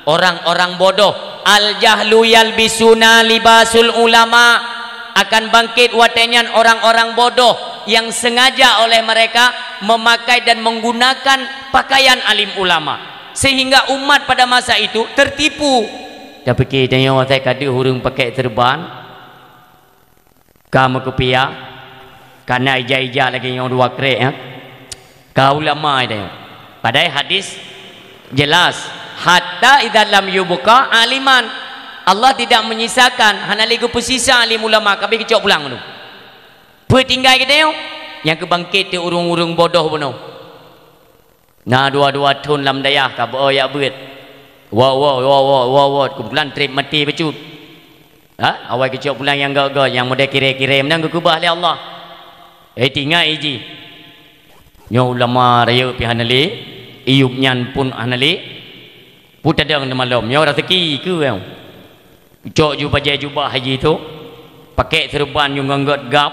orang-orang bodoh. Al-jahlu yalbisuna libasul ulama. Akan bangkit watée nyan orang-orang bodoh yang sengaja oleh mereka memakai dan menggunakan pakaian alim ulama, sehingga umat pada masa itu tertipu. Tapike tanyoe asai ka deuh ureuëng pakai serban, ka meukupiah, ka na ija-ija lagée nyoe dua krek, ya. Ka ulama itu. Padahai hadis jelas, "Hatta idza lam yubqa aliman." Allah tidak menyisakan, hana lé geupeusisa alim ulama, kabeh geucok pulang tu. Peue tinggai geutanyoe? Nyang keubangkét teuh ureuëng-ureuëng bodoh bunoe. Na dua-dua thon lam dayah ka beu jak beuet. Wo, wo, wo, wo, wo, wo, kumpulan treb maté bacut. Ha? Awai geucok pulang nyang gét-gét, nyang model kirém-kirém nyan geukeubah lé Allah. Eh, tinggai jih. Nyoe ulama rayeuk pih hana lé, iyup nyan pun hana lé. Peue tadong di malom, nyoe raseuki keu nyoe. Cok ju bajée jubah haji tu, pakai serban ju ngon gét gab,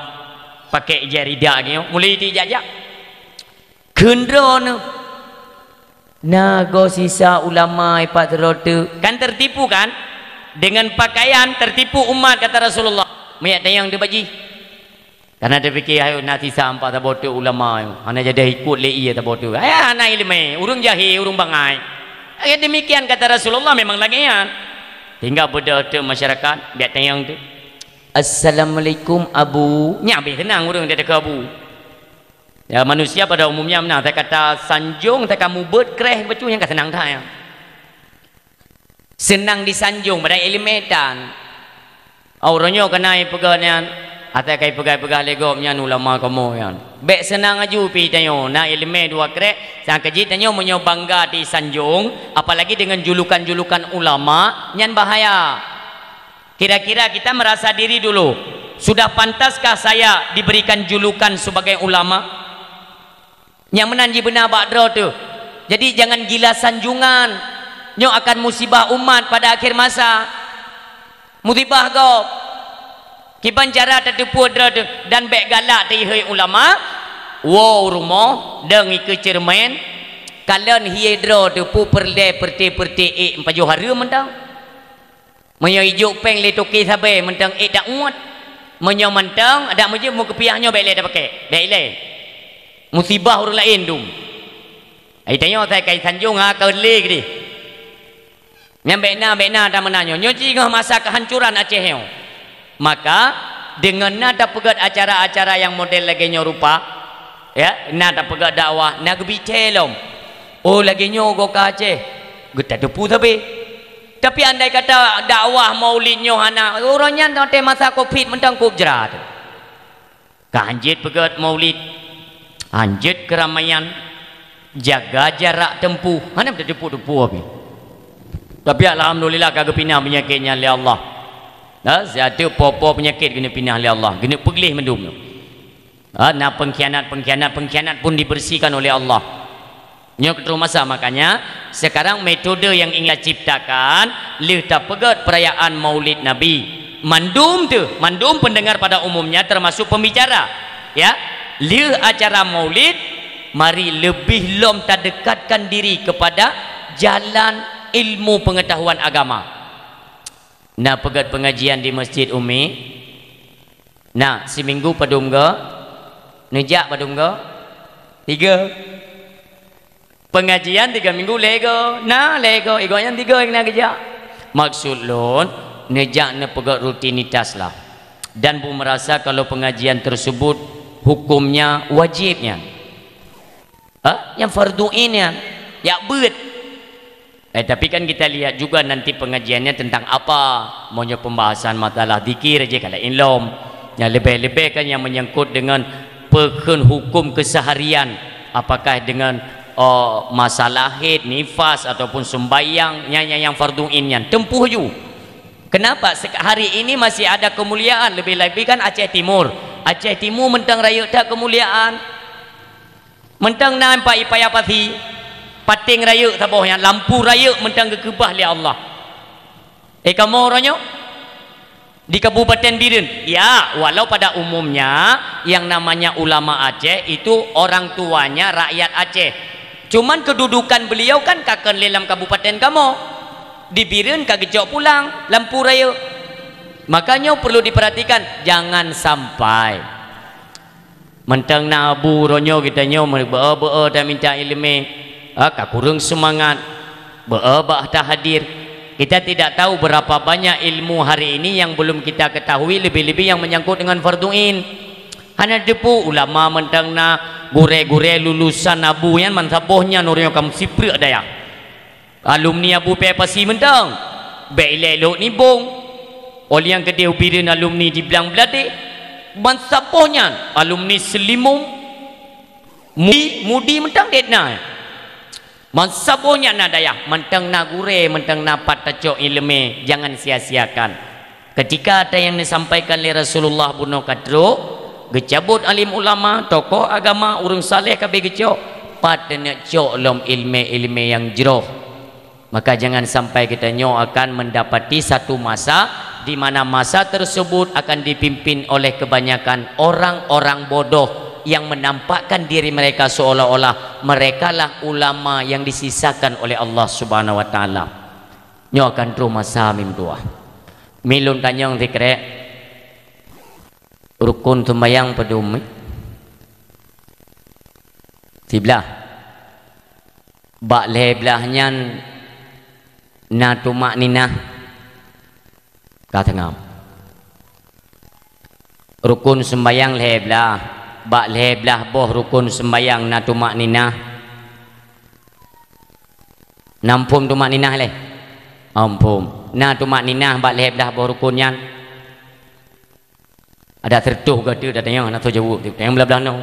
pakai ijai ridak nyoe, mulai ti jak-jak. Kheun droeneuh. Na goe sisa ulama ipat rot teuk. Kan tertipu kan? Dengan pakaian tertipu umat, kata Rasulullah. Meujak tanyong teuh bak jih. Karena teupike, "Hai, na sisa ampat saboh teuk ulama, hana jadi ikot lé ie saboh teuk." Hai, hana ileumé, ureuëng jahé, ureuëng bangai. Ya, demikian kata Rasulullah, memang lagée nyan. Sehingga beudôh teuk masyarakat, biak tanyong teuk. "Assalamualaikum, Abu." Nyan habéh seunang ureuëng dia keu Abu. Ya, manusia pada umumnya meunan, teuka tasanjong, teuka mubuet kreh bacut nyang ka seunang that nyan. Seunang disanjong, padahai iéleumé tan. Uroe nyoe keunan ipeugah nyan, asai ka ipeugah-peugah lé gob nyan ulama kamoe nyan. Bék seunang aju pih tanyoe, na iéleumé dua kreh, sang keujih tanyoe meunyoe bangga disanjong, apalagi dengan julukan-julukan ulama, nyan bahaya. Kira-kira kita merasa diri dulu, sudah pantaskah saya diberikan julukan sebagai ulama? Nyang meunan jibeuna bak droe teuh. Jadi jangan gila sanjungan. Nyoe akan musibah umat pada akhir masa. Musibah gob. Kiban cara tateupeue droe teuh dan bék galak teuh hai ulama. Woe u rumoh, dong ikeue ceureumen, kalon hié droe teuh peue peureulée peureuté-peureuté ék meupajoh hareuem mantong. Meunyoe ijok péng lé toke sabe mantong ék dak uet. Meunyoe mantong dak meujeuet meukeupiyah nyoe bék lé tapaké, bék lé. Musibah ureuëng laén dum. Ai tanyoe sai kai sanjong ha ka lé geude. Nyang bék na, bék na tameunan nyoe. Nyoe jih ngon masa kehancuran Aceh nyoe. Maka deungon na tapeugét acara-acara nyang model lagée nyoe rupa, ya, na tapeugét dakwah, na geubicé lom. Oh lagée nyoe goe ka Aceh, geutateupeue sabe. Tapi andai kata dakwah maulid nyoe hana, uroe nyan watée masa covid mantong kub jrat. Ka hanjeuet peugét maulid, hanjeuet keuramaian, jaga jarak tempuh, hana tateupeue-teupeue pih. Tapi alhamdulillah ka geupinah peunyakét nyan lé Allah. Ha, siat teuk po-po peunyakét geuneuk pinah lé Allah, geuneuk peugleh mandum nyoe. Ha, na pengkhianat-pengkhianat, pengkhianat pun dibersihkan oleh Allah. Nyoe keutroh masa, makanya sekarang metode yang ingin ciptakan, lheueh tapeugét perayaan Maulid Nabi. Mandum teuh, mandum pendengar pada umumnya termasuk pembicara. Ya, lheueh acara Maulid, mari lebih lom tadekatkan diri kepada jalan ilmu pengetahuan agama. Na peugét pengajian di Masjid Umi? Na, siminggu padum goe? Neujak padum goe? Tiga. Pengajian tiga minggu lhée goe? Na lhée goe, igoe nyang tiga nyang na geujak. Maksud lôn, neujak neupeugét rutinitas lah. Dan bu merasa kalau pengajian tersebut hukumnya wajib nyan. Ha? Nyang fardu ain nyan, jak beuet. Eh, tapi kan kita lihat juga nanti pengajiannya tentang apa. Meunyoe pembahasan masalah zikir aja ka laén lom. Yang lebih-lebih kan yang menyangkut dengan peukheun hukum keseharian. Apakah dengan, oh, masalah haid, nifas ataupun sembahyang, nyang, nyang, nyang fardu ain nyan. Tempuh ju. Kenapa sek-, hari ini masih ada kemuliaan, lebih-lebih kan Aceh Timur. Aceh Timur mantong rayeuk that kemuliaan. Mantong na empat ipaya pasi, paténg rayeuk saboh nyan, lampu rayeuk mantong geukeubah lé Allah. Eh, kamoe uroe nyoe di Kabupaten Bireuen, ya, walau pada umumnya yang namanya ulama Aceh itu orang tuanya rakyat Aceh. Cuman kedudukan beliau kan ka kon lé lam kabupaten kamoe. Di Bireuen ka geucok pulang lampu rayeuk. Makanya perlu diperhatikan, jangan sampai Mantong na abu uroe nyoe geutanyoe meu-, beu-, beu-, taminta iéleumé, ha, ka kureueng seumangat, beu-, bah tahadir. Kita tidak tahu berapa banyak ilmu hari ini yang belum kita ketahui, lebih-lebih yang menyangkut dengan fardu ain. Hana teupeue ulama mantong na, gurée-gurée lulusan abu nyan mansaboh nyan uroe nyoe ka meusipreuk dayah. Alumni Abu Pée Pasi mantong, bék ilée Lhok Nibong. Óh lheueh nyan keudeh u Bireuen alumni di Blang Bladeh. Bansaboh nyan alumni Seulimum. Mudi, Mudi mantong deh na. Bansaboh nyan na dayah, mantong na gurée, mantong na pat tacok iéleumé, jangan sia-siakan. Ketika ada yang disampaikan lé Rasulullah bunoe ka trok, geucabot alim ulama, tokoh agama, ureuëng saleh ka beh geucok, pat teuneuk cok lom iéleumé-iéleumé nyang jroh. Maka jangan sampai geutanyoe akan mendapati satu masa di mana masa tersebut akan dipimpin oleh kebanyakan orang-orang bodoh yang menampakkan diri mereka seolah-olah merekalah ulama yang disisakan oleh Allah Subhanahu wa Taala. Nyoe akan troh masa mim tuah. Mi lôn tanyong sikrek, rukun sumbayang padum? Siblah. Bak lhée blaih nyan na tumakninah ka teungoh. Rukun sumbayang lhée blaih. Bak lhèe blaih boh rukun seumbahyang na tumakninah. Na muphom tumakninah lé? Oh, muphom. Na tumakninah bak lhèe blaih boh rukun nyan? Adak sireutôh gata tanyong, hana soe jaweueb, tanyong blaih-blaih nyoe.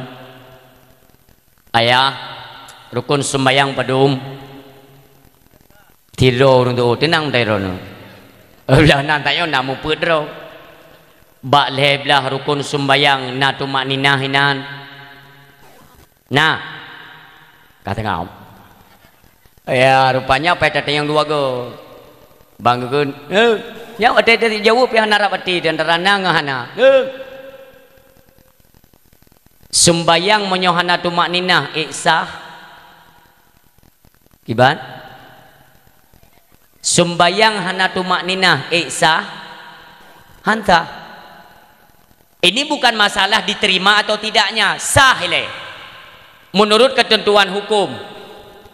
Ayah, rukun seumbahyang padum? Sidroe ureueng tu'oh, teunang meutai droeneuh. Blaih nan tanyoe na mupeue droe. Bak lhèe blaih rukun seumbahyang na tumakninah inan? Na. Ka teungoh. Ya, rupanya pai tatanyong dua go. Bang geukheun, "Eh, nyan watèe tajaweueb pih hana rab até, di antara na ngon hana." Eh. Seumbahyang meunyoe hana tumakninah, ék sah? Kiban? Seumbahyang hana tumakninah, ék sah? Han sah. Ini bukan masalah diterima atau tidaknya, sah ilèe. Menurut ketentuan hukum.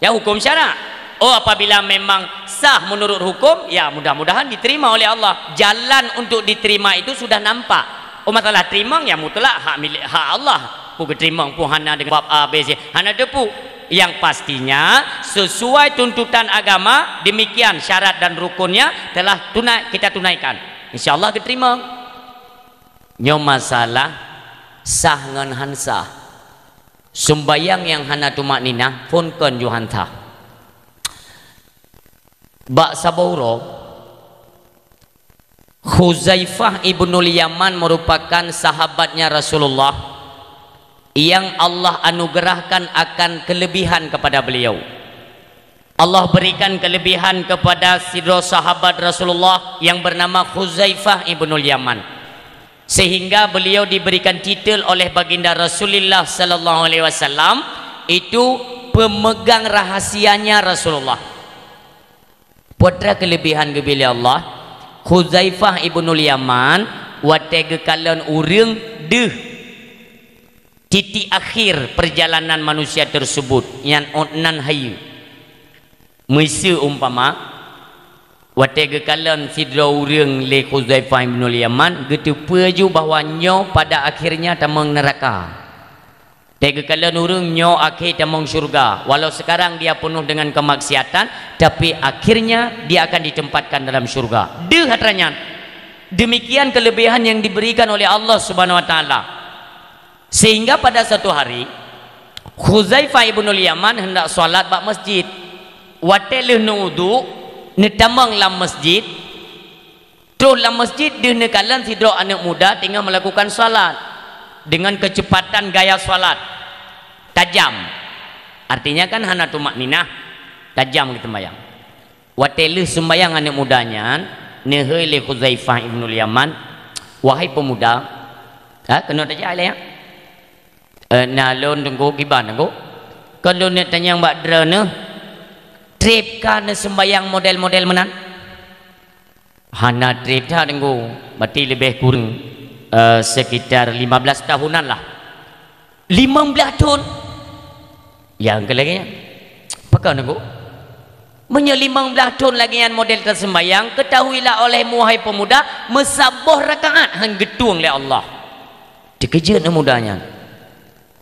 Ya, hukum syarak. Oh, apabila memang sah menurut hukum, ya mudah-mudahan diterima oleh Allah. Jalan untuk diterima itu sudah nampak. Oh, masalah teurimong, ya mutlak hak milék, hak Allah. Peue geuteurimong, peue hana, deungon bab A, B, C, hana teupeu. Yang pastinya, sesuai tuntutan agama, demikian syarat dan rukunnya telah tunai, kita tunaikan. Insya Allah geuteurimong. Nyoe masalah sah ngon han sah. Seumbahyang nyang hana tumakninah phon kon ju han sah. Bak saboh uroe, Khuzaifah ibnul Yaman merupakan sahabatnya Rasulullah yang Allah anugerahkan akan kelebihan kepada beliau. Allah berikan kelebihan kepada sidroe sahabat Rasulullah yang bernama Khuzaifah ibnul Yaman, sehingga beliau diberikan titel oleh Baginda Rasulullah sallallahu alaihi wasallam, itu pemegang rahasianya Rasulullah. Peue treuk kelebihan geubri lé Allah, Khuzaifah ibnul Yaman, watèe geukalon ureueng deuh titik akhir perjalanan manusia tersebut, nyan ôt nan hayeue. Miseue umpama, watèe geukalon sidroe ureueng lé Khuzaifah ibnul Yaman, geuteupeue ju bahwa nyoe pada akhirnya tamong neuraka. Watèe geukalon ureueng nyoe akhé tamong syeuruga, walau sekarang dia penuh dengan kemaksiatan, tapi akhirnya dia akan ditempatkan dalam syeuruga. Deuh atra nyan, demikian kelebihan yang diberikan oleh Allah Subhanahu wa Taala. Sehingga pada satu hari, Khuzaifah ibnul Yaman hendak salat bak masjid. Watèe lheueh neuwudu, neutamong lam masjid, troh lam masjid deuh neukalon sidroe aneuk muda teungoh melakukan salat dengan kecepatan gaya salat tajam. Artinya kan hana tumakninah, tajam geuseumbahyang. Watèe lheueh seumbahyang aneuk muda nyan, neuhôi lé Khuzaifah ibnul Yaman, "Wahai pemuda," ha, keunoe tajak ilèe nyan. "Eh, na lôn Teungku, kiban Teungku? Kon lôn neuk tanyong bak droeneuh, trép ka neuseumbahyang model-model meunan?" "Hana trép that Teungku, berarti leubeh kureueng, eh, sekitar lima belas tahunan lah." "Limong blaih thon?" "Ya, keu lagèe nyan." "Pakon Teungku?" "Meunyoe limong blaih thon lagèe nyan model taseumbahyang, ketahuilah olehmu wahai pemuda, meusaboh rakaat han geutueng lé Allah." Teukeujot aneuk muda nyan.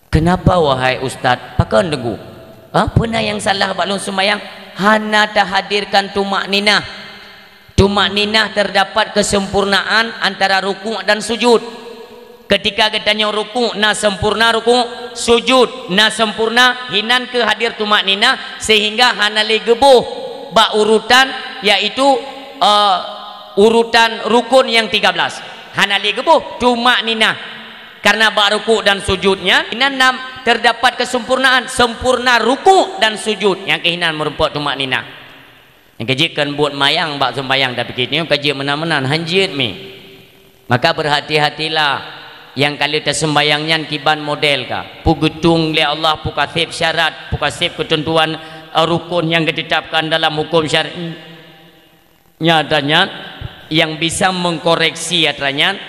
"Kenapa wahai ustaz?" "Pakon Teungku? Ha, peue na nyang salah bak lôn seumbahyang?" "Hana tahadirkan tumakninah." Tumakninah terdapat kesempurnaan antara rukuk dan sujud. Ketika geutanyoe rukuk na sempurna rukuk, sujud na sempurna, hinan keuh hadir tumakninah sehingga hana lé geuboh bak urutan, yaitu, eh, urutan rukun nyang tiga belas. Hana lé geuboh tumakninah. Karena bak rukuk dan sujud nyan, inan na terdapat kesempurnaan, sempurna rukuk dan sujud nyang keuh hinan meurumpok tumakninah. Nyang keujeuet kon buet mayang bak seumbahyang, tapi keuneuk keujeuet meunan-meunan, han jeuet mi. Maka berhati-hatilah nyang ka lheueh taseumbahyang nyan kiban model ka. Peue geutueng lé Allah, peue ka sép syarat, peue ka sép keuteuntuan, eh, rukun nyang geutetapkan dalam huköm syar'i. Nyata nyan, nyang bisa mengkoreksi atra nyan,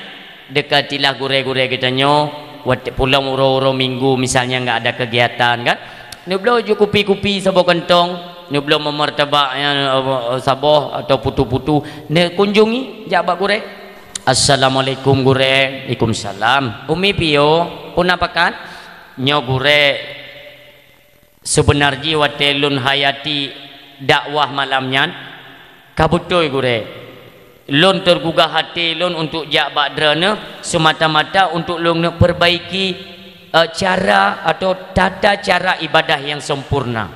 deukatilah gurèe-gurèe geutanyoe, wat-, pulang uroe-uroe minggu misalnya enggak ada kegiatan kan. Neubloe ju kupi-kupi saboh kantong, neubloe meumartabak nyang, eh, saboh atau putu-putu, neukunjungi jak bak gurèe. Assalamualaikum gurée. Waalaikumsalam. Umi piyo, peue na pakat? Nyoe gurée, seubeuna jih watée lôn hayati dakwah malam nyan, ka beutôi gurée. Lôn teugugah até lôn untuk jak bak droeneuh seumata-mata untuk lôn neuperbaiki, eh, cara atau tata cara ibadah nyang sempurna.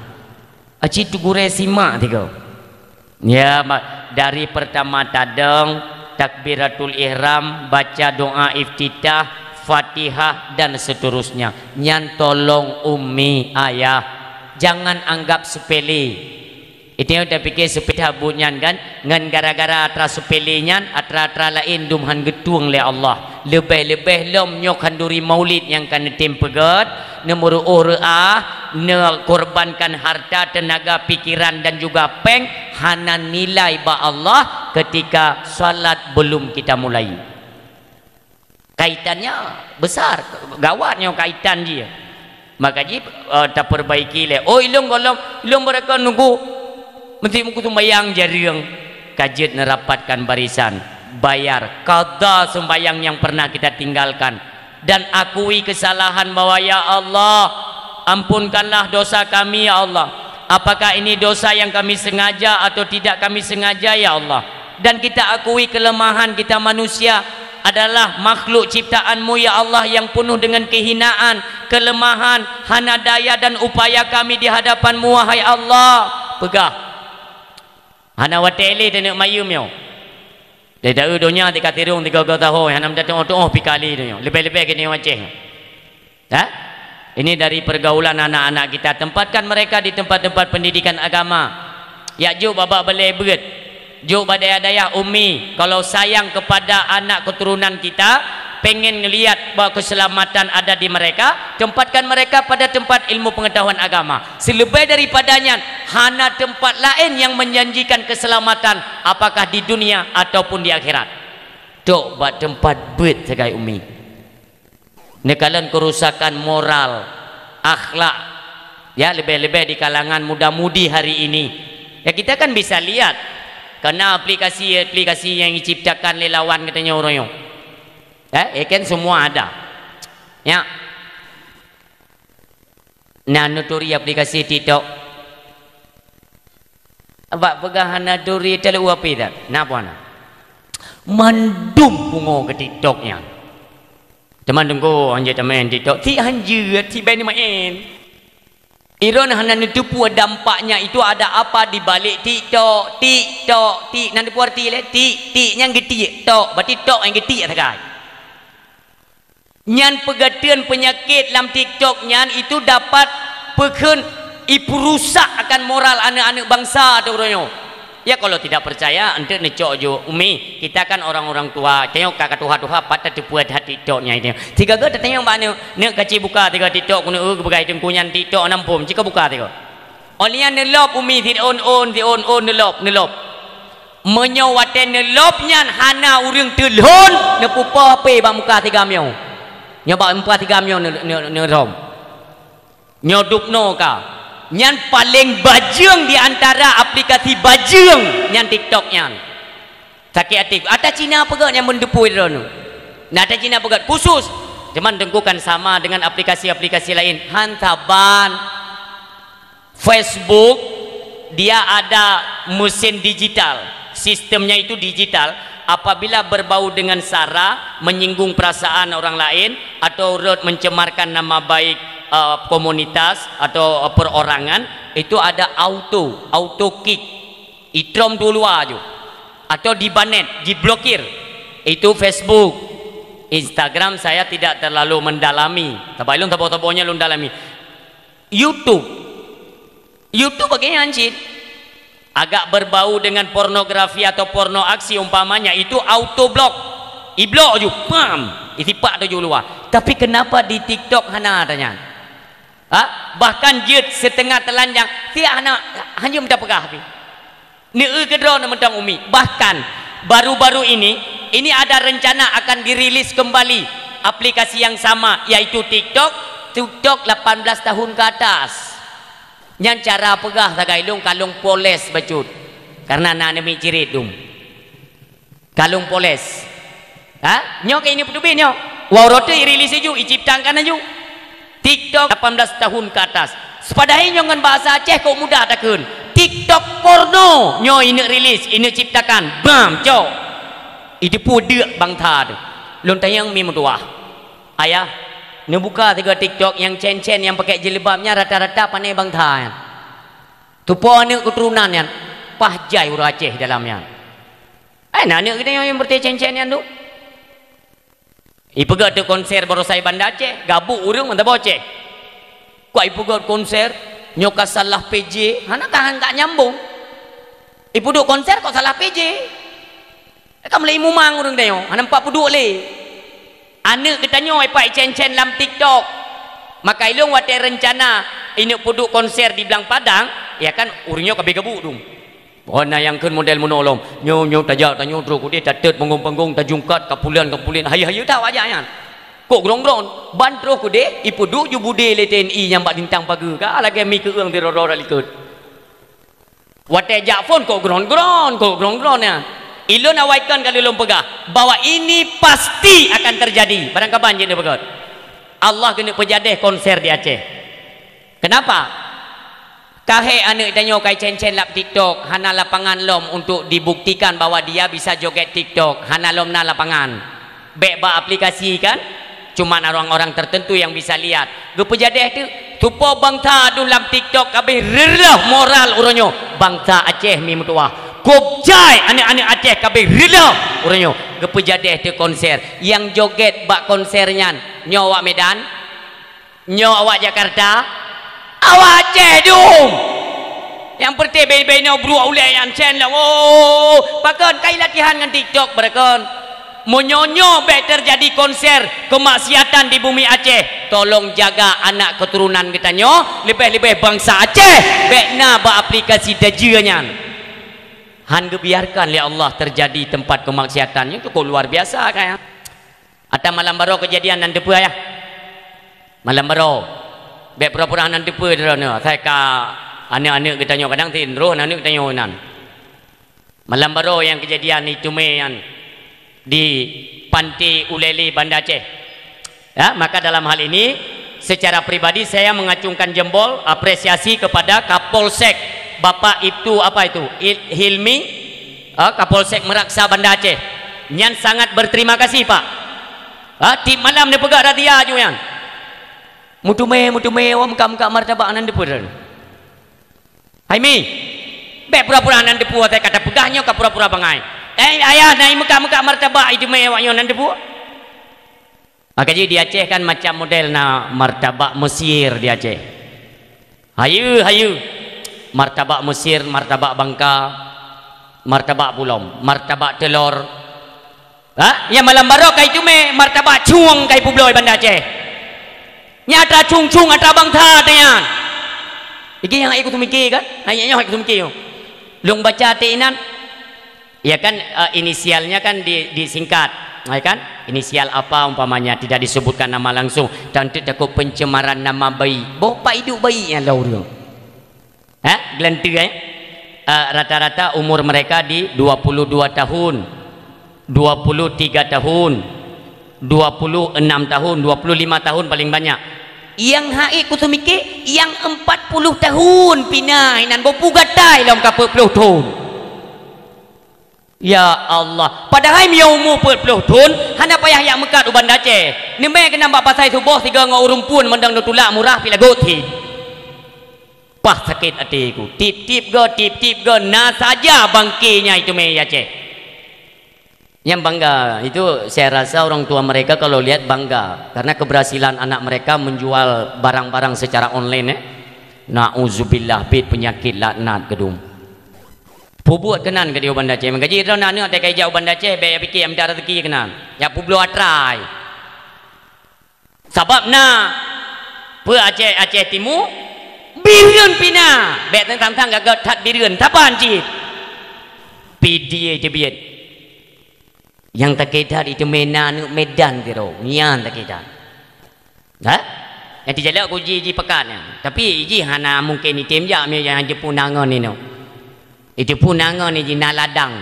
Aci tu gurée simak tiga. Ya, ma-, dari pertama tadong, takbiratul ihram, baca doa iftitah, Fatihah, dan seterusnya. Nyan tolong umi, ayah, jangan anggap sepele. Itu nyang tapike sepele buet nyan kan, ngon gara-gara atra sepele nyan, atra-atra laén dum han geutueng lé Allah. Leubeh-leubeh lom nyoe khanduri maulid nyang ka neutem peugét, neumeuruôh reuah, neukorbankan harta, teunaga, pikiran dan juga péng, hana nilai bak Allah ketika salat belum kita mulai. Kaitannya besar, gawat nyoe kaitan jih. Maka jih, eh, taperbaiki lé. Oh, ilong golom, ilong mereka nunggu mesti muku sembahyang jareueng. Ka jeuet neurapatkan barisan, bayar qadha sembahyang yang pernah kita tinggalkan, dan akui kesalahan bahwa, "Ya Allah, ampunkanlah dosa kami, ya Allah. Apakah ini dosa yang kami sengaja atau tidak kami sengaja, ya Allah?" Dan kita akui kelemahan kita manusia adalah makhluk ciptaan-Mu, ya Allah, yang penuh dengan kehinaan, kelemahan, hana daya dan upaya kami di hadapan-Mu, wahai Allah. Peugah. Hana watée lé taneuk mayeuem nyoe. Dari taeu donya tika tirong tiga-tiga tahun, hana meutuoh-tuoh pih kali donya. Leubeh-leubeh keu nyoe Aceh. Ha? Ini dari pergaulan anak-anak kita. Tempatkan mereka di tempat-tempat pendidikan agama. Yak jok bak balée beuet. Jok bak dayah-dayah umi. Kalau sayang kepada anak keturunan kita, pengen ngelihat bahwa keselamatan ada di mereka, tempatkan mereka pada tempat ilmu pengetahuan agama. Seleubeh daripada nyan, hana tempat laén nyang menjanjikan keselamatan, apakah di dunia ataupun di akhirat. Tok bak tempat beuet sagai umi. Neukalon kerusakan moral, akhlak, ya, leubeh-leubeh di kalangan muda-mudi hari ini. Ya, kita kan bisa lihat, karena aplikasi-aplikasi yang diciptakan lé lawan geutanyoe uroe nyoe. Ya, ya kan semua ada. Ya. Nah, neuturi aplikasi TikTok. Bak peugah hana turi, taleuek api that. Na peue na? Mandum pungo keu TikTok nyan. Teuma teungku, hanjeuet tamén TikTok. Ti hanjeuet, ti bai neumaén. Droeneuh hana neuteupeue dampaknya itu ada apa di balik TikTok, TikTok, tik. Na teupeue arti lé? Tik, tik nyan geutiek, tok. Berarti tok nyang geutiek sagai. Nyan peugeuteuan peunyakét lam TikTok nyan itu dapat peukheun ipeurusak akan moral aneuëk-aneuëk bansa teuh uroe nyoe. Ya, kalau tidak percaya, enteuk neucok ju, Umi, kita kan orang-orang tua, tanyong ka tuha-tuha, pat tateupeue that TikTok nyan itu. Sigoe-goe tatanyong bak aneuëk, "Neuk, kaci buka tiga TikTok keuneuk, eu, geupeugah teungku nyan TikTok nam phom, cit ka buka tiga." Oh, nyan neulop Umi, siôn-ôn, siôn-ôn, neulop, neulop. Meunyoe watée neulop nyan hana ureuëng teulhon, neupeupo H P bak muka tiga meunyoe. Nyoe bak muka tiga meunyoe neu-, neu-, neulom. Nyoe dubnoe ka. Nyan paleng bajeueng di antara aplikasi bajeueng nyan TikTok nyan. Sakét até. Ata Cina peugét nyang meundeupui droeneuh. Nah, ata Cina peugét khusus. Cuman teungku kan sama dengan aplikasi-aplikasi lain. Han saban. Facebook, dia ada mesin digital. Sistemnya itu digital. Apabila berbau dengan sara, menyinggung perasaan orang lain, atau rot mencemarkan nama baik, eh, komunitas atau, eh, perorangan, itu ada auto, auto kick. Itrom tu luar ju. Atau dibanet, diblokir. Itu Facebook. Instagram saya tidak terlalu mendalami. Sabab ilong saboh-sabohnya lôn dalami. YouTube. YouTube bagaimana cit? Agak berbau dengan pornografi atau porno aksi umpamanya, itu auto block. Iblok ju, pam, isipak tu ju luar. Tapi kenapa di TikTok hana tanya? Ha? Bahkan jeuet setengah telanjang, tiak hana, hanya minta peugah pi. Neu keudroe neumeuntong Umi. Bahkan, baru-baru ini, ini ada rencana akan dirilis kembali aplikasi yang sama, yaitu TikTok, TikTok lapan belas tahun ke atas. Nyan cara peugah sagai lôn kalong poles bacut. Karena na neumi cirit dum. Kalong poles. Ha? Nyoe keuh ineuk peuteubiet nyoe. Wah, uroe teuk irilis laju, iciptakan laju. TikTok lapan belas tahun ke atas. Sepadahai nyoe ngon bahasa Aceh kok mudah takheun. TikTok porno nyoe ineuk rilis, ineuk ciptakan. Bam, cok. Itu pue deuk bangsa teuh. Lôn tanyong mi meutuwah. Ayah, neubuka sigoe TikTok nyang cen-cen nyang pakai jilbab nyan rata-rata pane bangsa nyan. Tupo aneuk keuturonan nyan, paih jai ureueng Aceh dalam nyan. Eh, na aneuk geutanyoe nyang beureuté cen-cen nyan tu. Ipeugöt teuk konser baroesa i Banda Aceh, gabuk ureueng mantong boceh. Kok ipeugöt konser, nyoe ka salah P J, hana ka, hana ka nyambung. Ipeuduek konser kok salah P J. Ka mulai mumang ureueng tanyoe, hana empat peuduek lé. Aneuk geutanyoe ipak icen-cen lam TikTok. Maka ilôn watèe reuncana ineuk peuduek konser di Blang Padang, ya kan, ureueng nyoe ka abéh gabuk dum. Oh, na nyang kheun model meunoe lom. Nyoe, nyoe tajak, tanyoe troh keudeh, tatet panggong-panggong, tajungkat, kapulan, kapulan, hayeue-hayeue that wajah nyan. Kok gron-gron, ban troh keudeh, ipeuduek ju budé lé T N I nyang bak dintang pageue, ka lagèe mi keueung di rot-rot likot. Watèe jak phôn kok gron-gron, kok gron-gron nyan. Ilôn awai kon ka lôn peugah bahwa ini pasti akan terjadi. Barangkaban jeuet neupeugah. Allah keuneuk peujadeh konser di Aceh. Kenapa? Kahé aneuk tanyoe kai cen-cen lam TikTok, hana lapangan lom untuk dibuktikan bahwa dia bisa joget TikTok, hana lom na lapangan. Bèk bak aplikasi kan? Cuman orang-orang tertentu yang bisa lihat. Geupeujadeh teuk, tupo bangsa dum lam TikTok ka abéh reuloh moral uroe nyoe. Bangsa Aceh mi meutuwah. Kok jai aneuk-aneuk Aceh ka abéh reuloh uroe nyoe. Geupeujadeh teuk konser. Nyang joget bak konser nyan, nyoe awak Medan? Nyoe awak Jakarta, awak Aceh dum. Nyang peureté bèe-bèe inoe bruek ulèe nyan cen lom. Oh, pakon kai latihan ngon TikTok, pakon? Meunyoe nyoe bèk teujadi konser keumaksiatan di bumi Aceh, tolong jaga anak keuturonan geutanyoe, leubeh-leubeh bangsa Aceh, bèk na bak aplikasi tajeu nyan. Han geubiarkan lé Allah teujadi teumpat keumaksiatan, nyan cukup luar biasa kan. Ata malam baroe keujadian nan teupeue, yah? Malam baroe. Bèk pura-pura nan teupeue droeneuh, asai ka aneuk-aneuk geutanyoe kadang tin roh aneuk geutanyoe nan. Malam baroe nyang keujadian di Tumé nyan di Panté Ulèe Lheue Banda Aceh. Ya, maka dalam hal ini secara pribadi saya mengacungkan jempol apresiasi kepada Kapolsek Bapak itu apa itu? Il-, Hilmi, ah, Kapolsek Meraksa Banda Aceh. Nyan sangat berterima kasih, Pak. Ha, tiep malam neupeugah razia ju nyan. Meuteumé, meuteumé, awak meukat-meukat martabak nan teupeue. Hai mi, bèk pura-pura nan teupeue, watèe ka tapeugah nyoe ka pura-pura bangai. Eh, ayah, na i meukat-meukat martabak i teumé awak nyoe nan teupeue. Maka jih di Aceh kan macam model na martabak Mesir di Aceh. Hayeue, hayeue. Martabak Mesir, martabak bangka, martabak bulom, martabak telor. Ha? Nyang malam baroe kai teumé martabak cueng kai peubloe Banda Aceh. Nyata cueng-cueng atra bangsa teuh nyan. Iki nyang hai kuteumike kan? Hai nyoe hai kuteumike nyoe. Lôn baca teuh inan. Ya kan, eh, inisialnya kan di, disingkat, ya kan? Inisial apa umpamanya tidak disebutkan nama langsung, tantu takut pencemaran nama baik. Boh pai duek baik nyan lah ureueng. Ha? Geulanteue, eh? Eh, rata-rata umur mereka di dua puluh dua tahun, dua puluh tiga tahun, dua puluh enam tahun, dua puluh lima tahun paling banyak. Nyang hai kuteumike, nyang empat puluh tahun pih na inan boh pu gatai lom ka peuet ploh thon. Ya Allah, padahai meunyoe umu peuet ploh thon, hana payah jak meukat u Banda Aceh. Neumè keunan bak pasai suboh sigoe ngon ureueng phôn mandang neutulak murah pih lagot cit. Pah sakét até ku. Tiep-tiep goe, tiep-tiep goe na saja bangké nyang iteumè i Aceh. Nyang bangga, itu saya rasa orang tua mereka kalau lihat bangga karena keberhasilan anak mereka menjual barang-barang secara online, eh. Nauzubillah, bit penyakit laknat keudum. Peubuet keunan keudéh u Banda Aceh. Meugaji droe na aneuk teuka ijak u Banda Aceh, bèk jak pike jak mita rezeki keunan. Jak peubloe atra. Sabab na peue Aceh, Aceh Timu, Bireuen pih na. Bèk teuntang-tang gagat that Bireuen. Saban cit. Pidie teubiet. Nyang takée that iteumé na aneuk Medan keudroe. Nyan takée that. Ha? Nyang teujalak ku ji, ji pakat nyan. Tapi ji hana mungken item jak, mi nyang jipuna ngon inoe. Itu pun angon ni jina ladang.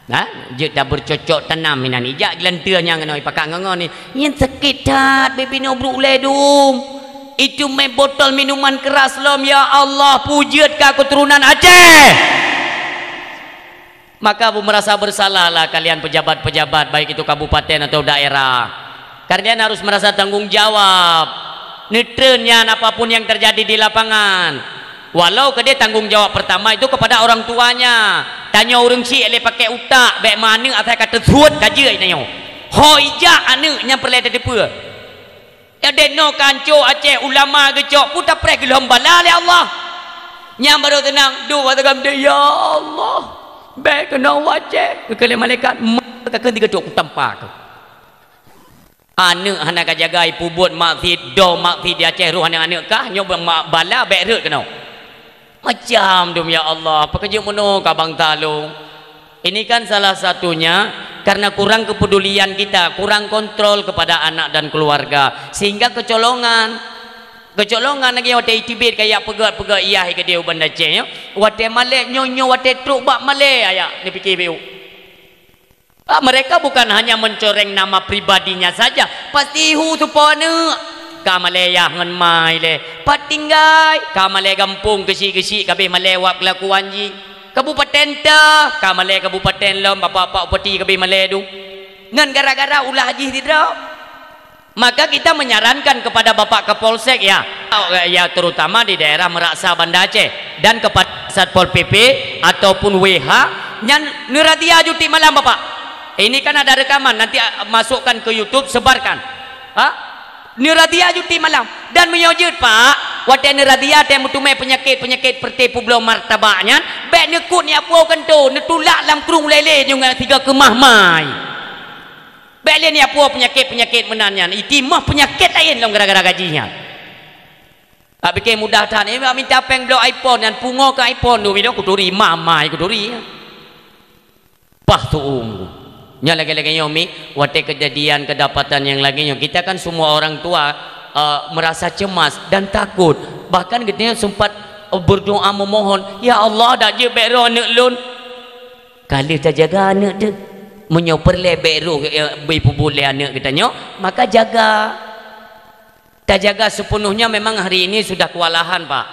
Nah, jeuet tabeurcocok tanam inan ijak geulanteue nyang ngon ipakat ngon-ngon ni. Nyan sakét that, bibinoe brok ulèe dum. Itu mé botol minuman keras lom, ya Allah, peujeuet keu keuturonan Aceh. Maka bu merasa bersalahlah kalian pejabat-pejabat, baik itu kabupaten atau daerah. Kalian harus merasa tanggung jawab. Neutreun nyan apapun yang terjadi di lapangan. Walau keudeh tanggung jawab pertama itu kepada orang tuanya. Tanyoe ureueng syik lé pakai utak, bèk meuaneuk asai ka teusuet ka jeuet tanyoe. Ho ijak aneuk nyang peureulèe tateupeue. Ya deh noe kanco Aceh ulama geucok pun tapreh geulhom bala lé Allah. Nyang barô teunang, duek watèe gam deh, "Ya Allah, bèk keunoe Aceh." Geukheun lé malaikat, "Ma ka kheun tiga trok tampa keuh." Aneuk hana ka jaga ipeubuet maksiet, do maksiet di Aceh, roh aneuk-aneuk kah, nyoe bala bèk rhot keunoe. Macam dum, ya Allah, pakon jeuet meunoe ka bangsa lôn. Ini kan salah satunya karena kurang kepedulian kita, kurang kontrol kepada anak dan keluarga, sehingga kecolongan. Kecolongan lagèe watèe iteubiet kajak peugöt-peugöt yah keudeh u Banda Aceh, ya. Watèe malèe nyoe-nyoe watèe trok bak malèe, ayak neupike beu. Ah, mereka bukan hanya mencoreng nama pribadinya saja, pasti hu supone. Ka malèe yah ngon mai lé, pat tinggai, ka malèe gampông keuchik-keuchik ka abéh malèe wab keulakuan jih. Kabupaten teuh, ka malèe kabupaten lom, bapak-bapak bupati ka abéh malèe dum. Ngon gara-gara ulah jih sidroe. Maka kita menyarankan kepada Bapak Kapolsek, ya, ya, terutama di daerah Meraksa Banda Aceh, dan kepada Satpol P P ataupun W H, nyan neurazia juti malam, Bapak. Ini kan ada rekaman, nanti, ah, masukkan ke YouTube, sebarkan. Ha? Neurazia juti malam. Dan meunyoe jeuet, Pak, watèe neurazia teuh meuteumé peunyakét-peunyakét peureute peubloe martabak nyan, bèk neukot neujak puwoe kantô, neutulak lam krueng ulèe-lèe nyoe ngon sigoe keumah mai. Bèk lé neujak puwoe peunyakét-peunyakét meunan nyan, itimeuh peunyakét laén lom gara-gara gaji nyan. Bak pike mudah that, eh, bak minta pèng bloe iPhone nyan, pungo keu iPhone tu, bidoe kuturi, mamai kuturi. Pah tu'ueng. Nyan lagèe-lagèe nyoe mi, watèe kejadian kedapatan nyang lagèe nyoe, kita kan semua orang tua, eh, merasa cemas dan takut. Bahkan geutanyoe sempat, eh, berdoa memohon, "Ya Allah, dak jeuet bèk rhot aneuk lôn." Ka lheueh tajaga aneuk teuh. Meunyoe peureulèe bèk rhot, eh, beuipubuet lé aneuk geutanyoe, maka jaga. Tajaga sepenuhnya memang hari ini sudah kewalahan, Pak.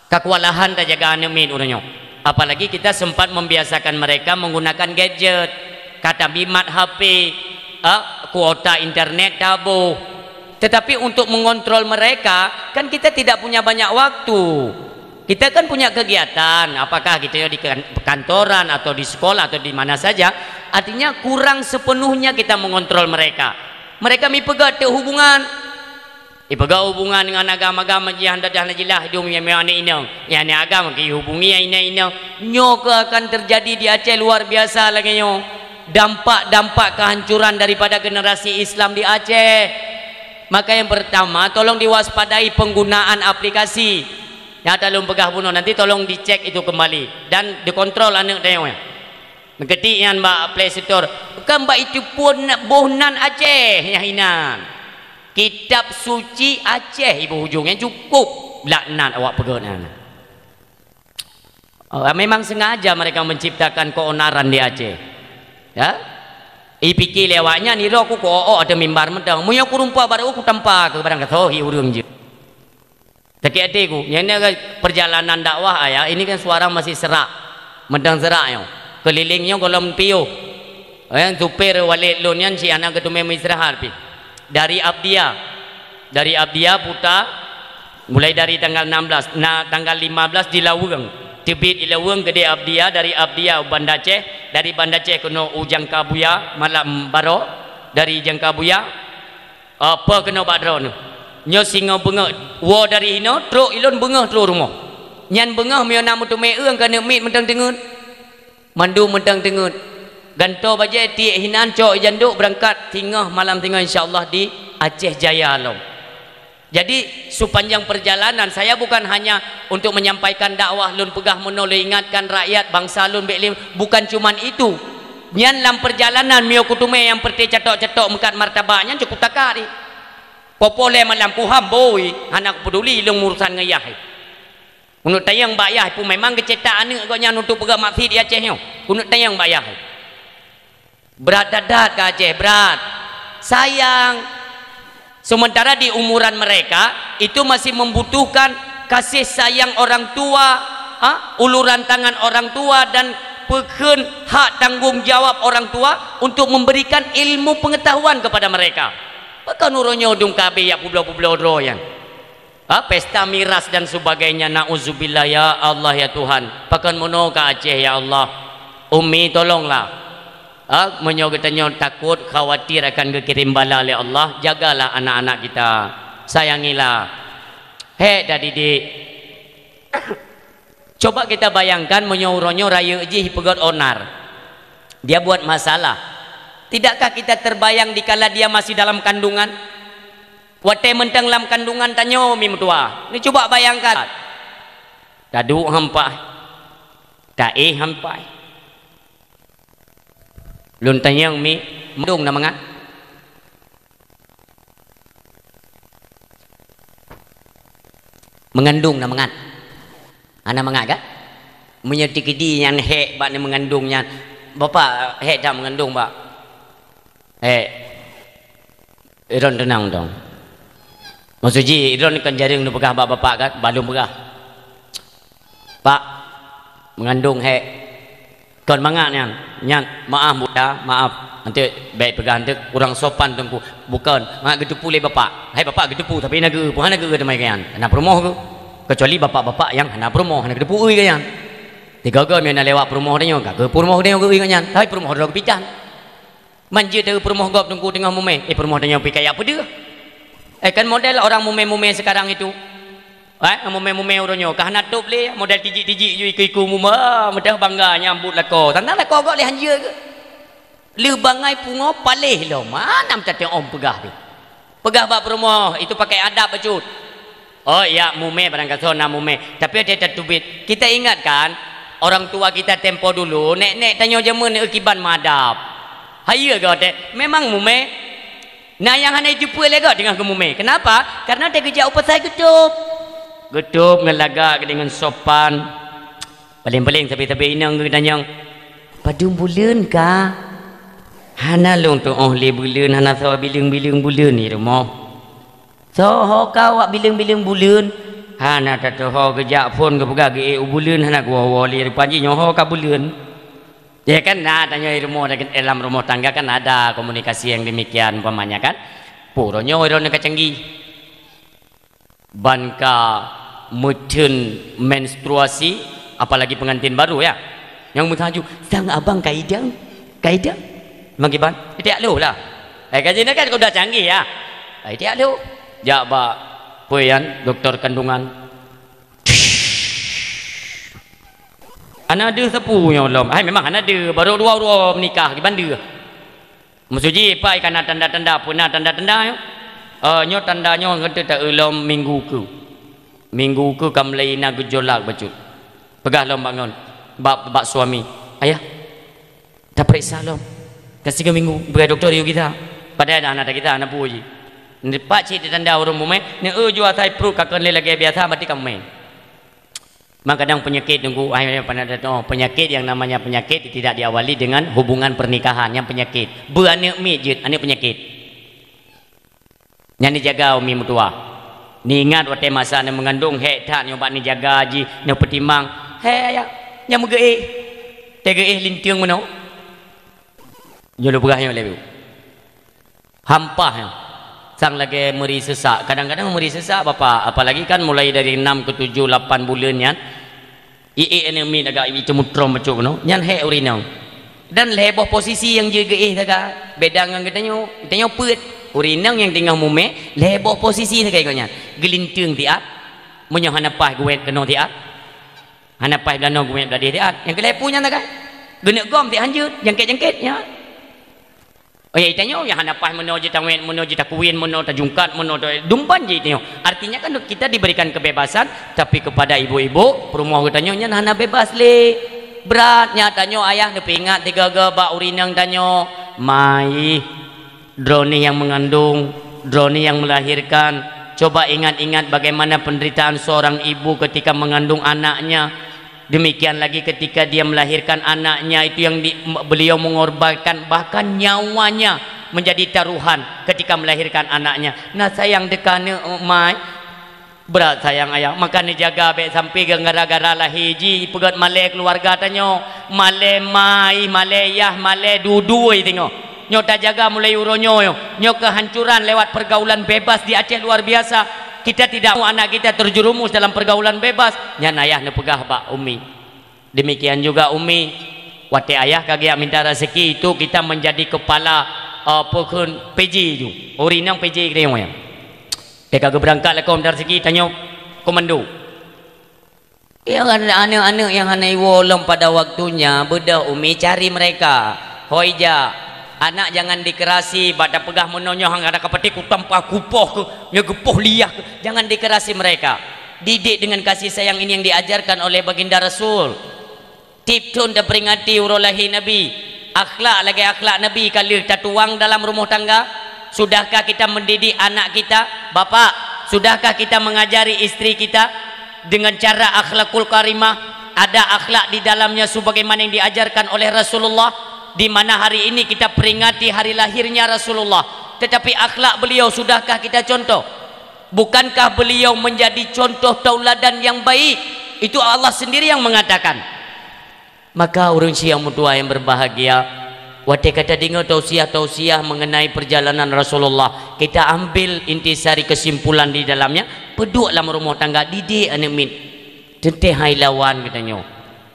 Ka kewalahan tajaga aneuk miet uroe nyoe. Apalagi kita sempat membiasakan mereka menggunakan gadget. Ka tabimat H P, eh, kuota internet taboh. Tetapi untuk mengontrol mereka, kan kita tidak punya banyak waktu. Kita kan punya kegiatan, apakah kita di kan-, perkantoran atau di sekolah atau di mana saja, artinya kurang sepenuhnya kita mengontrol mereka. Mereka mipeugah teu hubungan. Ipeugah hubungan dengan agam-agam jih hana dah jilah idong meunyoe aneuk inong. Nyan aneuk agam geuyue hubungi inong-inong. Nyoe keuh akan terjadi di Aceh luar biasa lagèe nyoe. Dampak-dampak kehancuran daripada generasi Islam di Aceh. Maka yang pertama, tolong diwaspadai penggunaan aplikasi. Nyang ka lôn peugah bunoe, nanti tolong dicek itu kembali dan dikontrol aneuk tanyoe. Meuketik nyan bak Play Store. Kan bak itu pun boh nan Aceh nyang inan. Kitab suci Aceh ibu ujong nyan cukup laknat awak peugah nyan. Oh, memang sengaja mereka menciptakan keonaran di Aceh. Ya? Ipike lé awak nyan, iroh ku keu ôk-ôk ateueh mimbar mantong. Meunyoe ku rumpok bak ku tampa keu barang gasoh hi ureueng jeuet. Sakét até ku, nyan ni kan perjalanan dakwah ayah, ini kan suara masih serak. Mantong serak nyoe. Keuliléng nyoe gohlom piôh. Nyan supir Walid lôn nyan si aneuk geuteumé meuistirahat pih. Dari Abdia. Dari Abdia puta mulai dari tanggal enam belas, na tanggal lima belas di Laweueng. Teubiet di Laweueng keudéh Abdia, dari Abdia u Banda Aceh, dari Banda Aceh keunoe u Jangka Buya malam baroe, dari Jangka Buya Apa keunoe bak droeneuh? Nyoe singoh beungoh, woe dari inoe trok ilôn beungoh trok rumoh. Nyan beungoh meunyoe na meuteumé ureueng keu aneuk miet mantong teungeut. Mandum mantong teungeut. Gantoe bajèe tiek hinan cok ijanduk beurangkat singoh malam singoh insya Allah di Aceh Jaya lom. Jadi sepanjang perjalanan saya bukan hanya untuk menyampaikan dakwah lôn peugah meunoe lôn ingatkan rakyat bangsa lôn bèk lé, bukan cuman itu. Nyan lam perjalanan meunyoe kuteumé nyang peureté catok-catok meukat martabak nyan cukôp takat jih. Poh-poh lhèe malam kuham boi, hana kupeduli lôn urusan ngon yah. Keuneuk tanyong bak yah, peue memang geucetak aneuk gobnyan untuk peugah maksiet di Aceh nyoe. Keuneuk tanyong bak yah. Berat that-that ka Aceh, berat. Sayang. Sementara di umuran mereka itu masih membutuhkan kasih sayang orang tua, ha? Uluran tangan orang tua dan peukheun hak tanggung jawab orang tua untuk memberikan ilmu pengetahuan kepada mereka. Pakon uroe nyoe dum kabe jak publoe-publoe droe nyan. Ha, pesta miras dan sebagainya, nauzubillah, ya Allah, ya Tuhan. Pakon meunoe ka Aceh, ya Allah. Umi, tolonglah. Ha, meunyoe geutanyoe takot, khawatir akan geukirém bala lé Allah, jagalah anak-anak kita. Sayangilah. Hék tadidik. Coba kita bayangkan meunyoe uroe nyoe rayeuk jih peugöt onar. Dia buat masalah. Tidakkah kita terbayang dikala dia masih dalam kandungan? Watée mantong lam kandungan tanyoe mi meutuwah. Ni cuba bayangkan. Taduek hampai. Taéh hampai. Lôn tanyong mi, meungandung na mangat? Meungandung na mangat? Hana mangat kan? Meunyoe tikidi nyan hék bak ni meungandung nyan, "Bapak, hék that meungandung, Pak?" "Hék." Droen teunang dong. Maksud jih, droen kon jareueng neupeugah bak bapak kan, bah lôn peugah. "Pak, meungandong hék." "Kon mangat nyan." "Nyan, maaf, Buda, maaf. Anteuk bèk peugah anteuk kurang sopan Teungku. Bukon, mangat geuteupeue lé bapak." "Hai bapak geuteupeue, tapi na geu-, peue hana geu-, teumai keu nyan. Hana peurumoh geu. Kecuali bapak-bapak nyang hana peurumoh, hana geuteupeue keu nyan. Tiga-tiga meunyoe na lewat peurumoh tanyoe, ka geu-, peurumoh tanyoe geu-, keu nyan. Tapi peurumoh droe geupitan." Manjeuet dari peurumoh gob Teungku teungoh mumè, eh, peurumoh tanyoe pih kaya peudeuh. Eh, kan model orang mumè-mumè sekarang itu. Eh, mumè-mumè uroe nyoe, ka hana tôb lé, model tijik-tijik ju iku-iku mumè, meudah bangga nyambut lakoe. Tantang lakoe gob lé hanjeuet geuh. Lé bangai pungo paléh lom, mana meutateu'om peugah pih. Peugah bak peurumoh, itu pakai adab bacut. Oh, ya, mumè barangkasoe na mumè. Tapi watèe tateubiet, kita ingat kan, orang tua kita tempo dulu, nèk-nèk tanyoe jameun, eh, kiban meuadab. Hayeue geuh watèe, memang mumè. Na nyang hana jiteupeue lé geuh teungoh geumumè. Kenapa? Karena watèe geujak u pasai geutôb. Geutôb ngon lagak, deungon sopan. Paleng-paleng sabe-sabe inong geutanyong, "Padum buleuen ka?" "Hana lôn tu'oh lé buleuen, hana soe bileueng-bileueng buleuen di rumoh." "Soe ho ka wak bileueng-bileueng buleuen?" "Hana tateuho, geujak phôn geupeugah geuék u buleuen, hana geuwoe-woe lé, rupa jih nyoe ho ka buleuen." Ya kan, na tanyoe di rumoh, lam rumah tangga kan ada komunikasi yang demikian umpamanya kan. Pue uroe nyoe droeneuh ka canggih. Ban ka meutheun menstruasi, apalagi pengantin baru, ya. Nyang meusajan, "Sang abang ka idang, ka idang." Mangkiban, "Itiak lôh lah." Eh, ka jinoe kan udah canggih, ya. "Itiak lôh." Jak bak, peue nyan, doktor kandungan. Hana deuh sapeue nyoe lom. Hai, memang hana deuh, baru dua uroe menikah, kiban deuh. Maksud jih, pat ka na tanda-tanda, peue na tanda-tanda nyoe? Eh, nyoe tanda nyoe ngon teuta lom minggu keu. Minggu keu ka mulai na gejolak bacut. Peugah lom bak ngon, bak, bak suami, "Ayah, tapeuriksa lom. Ka sigoe minggu, beugai dokto yue gisa." Padahai dah hana gisa, hana peue jih. Pat cit tanda ureueng mumè, neu-eu jua asai pruet ka keuneuk lagèe biasa, berarti ka mumè. Memang kadang penyakit, Teungku, ai, pandai teuh, penyakit yang namanya penyakit tidak diawali dengan hubungan pernikahan, nyan penyakit. Beuaneuk miet jeuet, aneuk penyakit. Nyan neujaga umi meutuwah. Neuingat watèe masa neumeungandong, hék that nyoe bak neujaga jih, neupeutimang. Hék, ayah, nyan meugeuéh. Teuh geuéh linteung meunoe. Nyoe lôn peugah nyoe lé. Hampah nyan. Sang lagèe meuri seusak. Kadang-kadang meuri seusak, Bapak. Apalagi kan mulai dari enam ke tujuh, lapan buleuen nyan. Iék aneuk miet agak iceumeutrom bacut keunoe. Nyan hék ureueng inong. Dan lhèe boh posisi nyang jeuet geuéh sagai. Beda ngon geutanyoe. Geutanyoe peuet. Ureueng inong nyang teungoh mumè, lhèe boh posisi sagai gobnyan. Geulinteung siat. Meunyoe hana paih geuwét keunoe siat. Hana paih blah noe geuwét blah déh siat. Nyang keu lhèe pue nyan sagai. Geuneuk gom siat hanjeuet. Jangkét-jangkét nyan. Oh ya, tanyoe nyang hana paih meunoe jih tawét, meunoe jih takuwin, meunoe tajungkat, meunoe ta-, dumpan jih tanyoe. Artinya kan kita diberikan kebebasan, tapi kepada ibu-ibu, peurumoh geutanyoe nyan hana bebas lé. Brat nyan tanyoe ayah neupeuingat tiga-tiga bak ureueng inong tanyoe. Mai, droeneuh nyang meungandong, droeneuh nyang melahirkan, coba ingat-ingat bagaimana penderitaan seorang ibu ketika mengandung anaknya. Demikian lagi ketika dia melahirkan anaknya itu yang di, beliau mengorbankan bahkan nyawanya menjadi taruhan ketika melahirkan anaknya. Na sayang teuka aneuk, mai. Brat sayang ayah, maka neujaga bék sampai gara-gara lahé jih peugét malée keuluwarga tanyoe. Malée ma, malée yah, malée dudui tanyoe. Nyoe tajaga mulai uroe nyoe. Nyoe keuhancuran lewat pergaulan bebas di Aceh luar biasa. Kita tidak mau anak kita terjerumus dalam pergaulan bebas. Nyan ayah neupeugah bak Umi. Demikian juga Umi, watée ayah ka geujak minta rezeki itu kita menjadi kepala, eh, peukheun P J ju. Ureueng inong P J keudéh nyan. Teuka geubeurangkat lakoe minta rezeki tanyoe komando. Ya kan, aneuk-aneuk nyang hana iwoe lom pada waktunya, beudôh Umi cari mereka. Hôi jak, anak jangan dikerasi, bak tapeugah meunoe nyoe hana ka patéh kutampa kupoh keuh, nyoe geupoh liah keuh. Jangan dikerasi mereka. Didik dengan kasih sayang ini yang diajarkan oleh Baginda Rasul. Tiep thon taperingati uroe lahé Nabi, akhlak lagée akhlak Nabi ka lheueh tatuang dalam rumoh tangga? Sudahkah kita mendidik anak kita? Bapak, sudahkah kita mengajari istri kita dengan cara akhlakul karimah? Ada akhlak di dalamnya sebagaimana yang diajarkan oleh Rasulullah, di mana hari ini kita peringati hari lahirnya Rasulullah, tetapi akhlak beliau sudahkah kita contoh? Bukankah beliau menjadi contoh tauladan yang baik? Itu Allah sendiri yang mengatakan. Maka ureueng syiah meutuah yang berbahagia, watée ka tadeungoe tausiah-tausiah mengenai perjalanan Rasulullah, kita ambil intisari kesimpulan di dalamnya, peuduek lam rumoh tangga, didik aneuk miet. Teuntée hai lawan geutanyoe.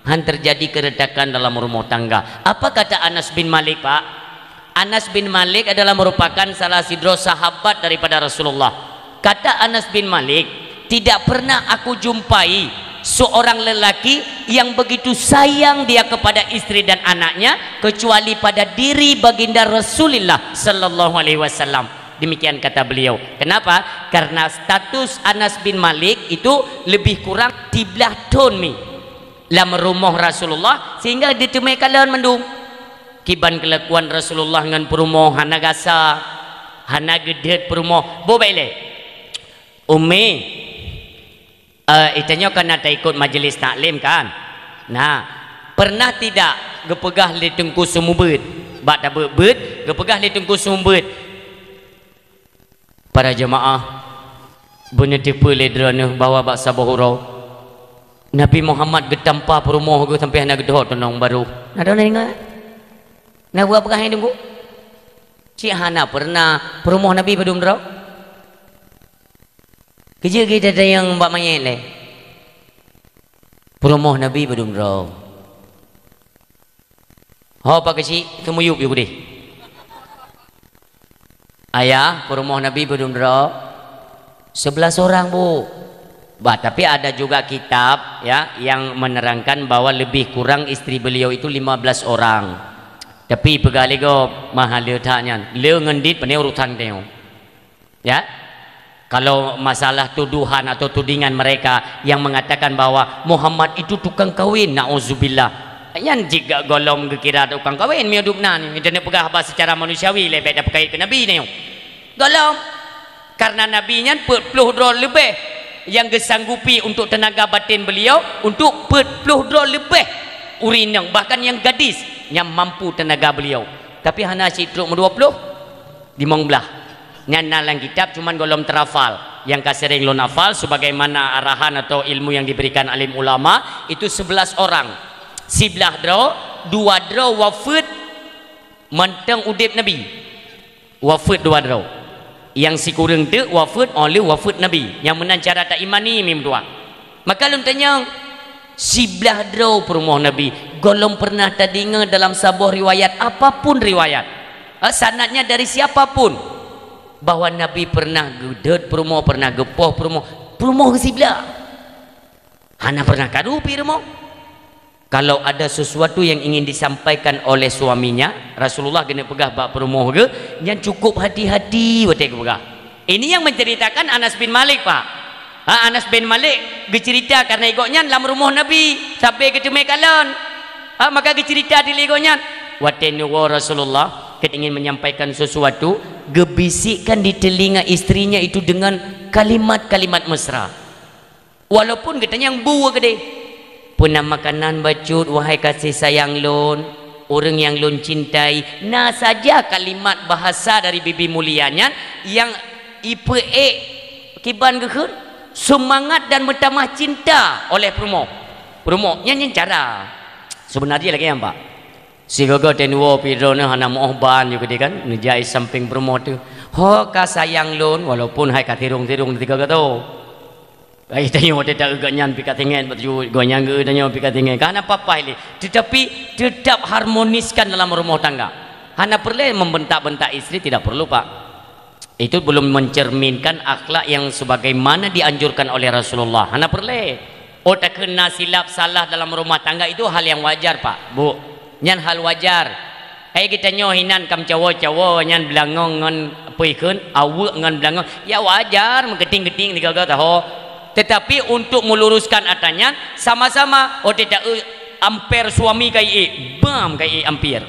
Han terjadi keretakan dalam rumoh tangga. Apa kata Anas bin Malik, Pak? Anas bin Malik adalah merupakan salah sidroe sahabat daripada Rasulullah. Kata Anas bin Malik, "Tidak pernah aku jumpai seorang lelaki yang begitu sayang dia kepada istri dan anaknya kecuali pada diri Baginda Rasulullah sallallahu alaihi wasallam." Demikian kata beliau. Kenapa? Karena status Anas bin Malik itu lebih kurang siblaih thon mi lam rumoh Rasulullah, sehingga diteumé kalon mandum. Kiban keulakuan Rasulullah ngon peurumoh, hana gasa, hana geudeuet peurumoh. Boh bèk lé. Umi, eh, itanyoe kan na taikot majelis taklim kan? Nah, pernah tidak geupeugah lé Teungku Seumeubeuet? Bak tabeuet-beuet, geupeugah lé Teungku Seumeubeuet. Para jeumaáh, beuneuteupeue lé droeneuh bahwa bak saboh uroe, Nabi Muhammad geutampa peurumoh geuh sampoe hana geudhôt tunong barô. Na droeneuh ingat? Na buet peugah nyan teungku? Cit hana peureunah peurumoh Nabi padum droe. Keujeuet geuh tatanyong bak manyét lé. Peurumoh Nabi padum droe. Ho, Pak Keuchik, seumiyup yue keudeh. Ayah, peurumoh Nabi padum droe? Sebelas orang, Bu. Bah, tapi ada juga kitab, ya, yang menerangkan bahwa lebih kurang istri beliau itu lima belas orang. Tapi peugah lé gob, meuhaleue that nyan. Le ngon dit pane urusan tanyoe. Ya. Kalau masalah tuduhan atau tudingan mereka yang mengatakan bahwa Muhammad itu tukang kawin, nauzubillah. Nyan jih gohlom geukira tukang kawin, meunyoe dum nan, nyan peugah haba secara manusiawi, lé bèk tapeukaitkan Nabi nyoe. Gohlom. Karena Nabi nyan peuet ploh droe leubeh nyang geusanggupi untuk tenaga batin beliau, untuk peuet ploh droe leubeh ureueng inong, bahkan nyang gadis nyang mampu tenaga beliau. Tapi hana cit trok meudua ploh. Limong blaih. Nyan na lam kitab, cuman gohlom teurafal. Nyang ka sering lôn hafal sebagaimana arahan atau ilmu yang diberikan alim ulama, itu sebelas orang. Siblaih droe, dua droe wafeuet mantong udeb Nabi. Wafeuet dua droe. Nyang sikureueng teuk wafeuet óh lheueh wafeuet Nabi. Nyang meunan cara taimani mim dua. Maka lôn tanyong, siblaih droe peurumoh Nabi, gohlom peureunah tadeungoe dalam saboh riwayat, apapun riwayat, eh, sanadnya dari siapapun, bahwa Nabi peureunah geudeuet peurumoh, peureunah geupoh peurumoh, peurumoh geusiblaih. Hana peureunah karu pi rumoh. Kalau ada sesuatu yang ingin disampaikan oleh suaminya, Rasulullah keuneuk peugah bak peurumoh geuh, nyan cukup hati-hati watée geupeugah. Ini yang menceritakan Anas bin Malik, Pak. Ha, Anas bin Malik geucerita karena gobnyan lam rumoh Nabi, sabe geuteumé kalon. Ha, maka geucerita di lé gobnyan. Watée neuwoe Rasulullah, ketika ingin menyampaikan sesuatu, geubisikkan di telinga istrinya itu dengan kalimat-kalimat mesra. Walaupun geutanyong bu keudeh. Peuna makanan bacut, wahai kasih sayang lôn, ureuëng nyang lôn cintai. Na saja kalimat bahasa dari bibi mulia nyan nyang ipeuék kiban geukheun seumangat dan meutamah cinta oleh peurumoh. Peurumoh, nyan, nyan cara. Seubeuna jih lagée nyan, Pak. Sigoe-goe teunuwoe pih droeneuh hana meuoh ban ju keudeh kan, neujak i sampéng peurumoh teuh. Ho ka sayang lôn, walaupun hai ka tirong-tirong tiga gato. Ai tanyoe teuta gobnyan pih ka tinget, gobnyan geu tanyoe pih ka tinget. Ka hana papa lé. Tetapi tetap harmoniskan dalam rumah tangga. Hana peureulée membentak-bentak istri, tidak perlu, Pak. Itu belum mencerminkan akhlak yang sebagaimana dianjurkan oleh Rasulullah. Hana peureulée. Oh, takheun na silap salah dalam rumah tangga, itu hal yang wajar, Pak, Bu. Nyan hal wajar. Hai geutanyoe hinan kam cawo-cawo nyan beulangong ngon peue kheun, aweuek ngon beulangong. Ya wajar, meuketing-keting tiga-tiga taho. Tetapi untuk meluruskan atra nyan, sama-sama, oh, teuta, eh, amper suami ka iék, bam ka iék amper.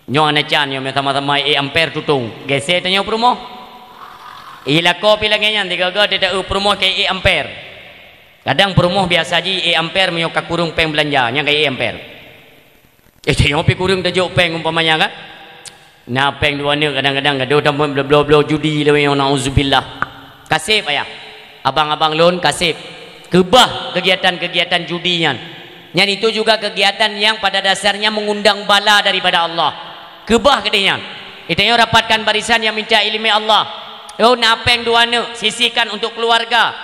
Nyoe hana can, nyoe sama-sama iék amper tutong. Gesé tanyoe peurumoh. I lakoe pih lagée nyan, tiga-tiga teuta, eh, peurumoh ka iék amper. Kadang peurumoh biasa jih iék amper meunyoe ka kureueng péng beulanja, nyan ka iék amper. Eh, tanyoe pih kureueng tajok péng umpamanya kan. Na péng dua neuk kadang-kadang gadoh tamong bloe-bloe judi lawée nyoe, nauzubillah. Kaseb ayah. Abang-abang lôn kaseb. Keubah kegiatan-kegiatan judi nyan. Nyan itu juga kegiatan yang pada dasarnya mengundang bala daripada Allah. Keubah keudeh nyan. Geutanyoe rapatkan barisan nyang minta ileumé Allah. Oh, na péng dua neuk, sisihkan untuk keluarga.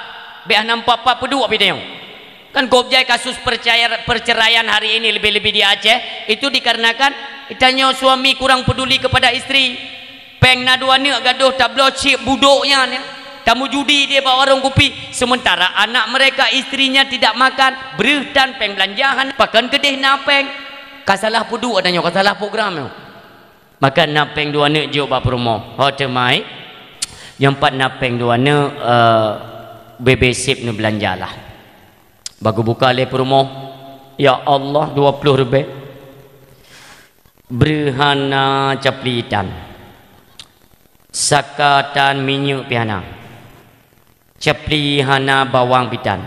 Bék hana meupat-pat peuduek pih tanyoe. Kan gob jai kasus percaya-, perceraian hari ini lebih-lebih di Aceh, itu dikarenakan tanyoe suami kurang peduli kepada istri. Péng na dua neuk gadoh tabloe cit budok nyan, ya. Tamujudi dia bak warong kupi, sementara anak mereka istrinya tidak makan, breuh tan péng beulanja hana, pakon keudeh na péng. Ka salah peuduek tanyoe, ka salah program nyoe. Maka na péng dua neuk jok bak peurumoh. Ho teumai, nyang pat na péng dua neuk, eh, bebe sép neubeulanjalah. Bak geubuka lé peurumoh, "Ya Allah, dua ploh ribée." Breuh hana capli itan. Saka tan minyeuk pih hana. Capli hana bawang pih tan.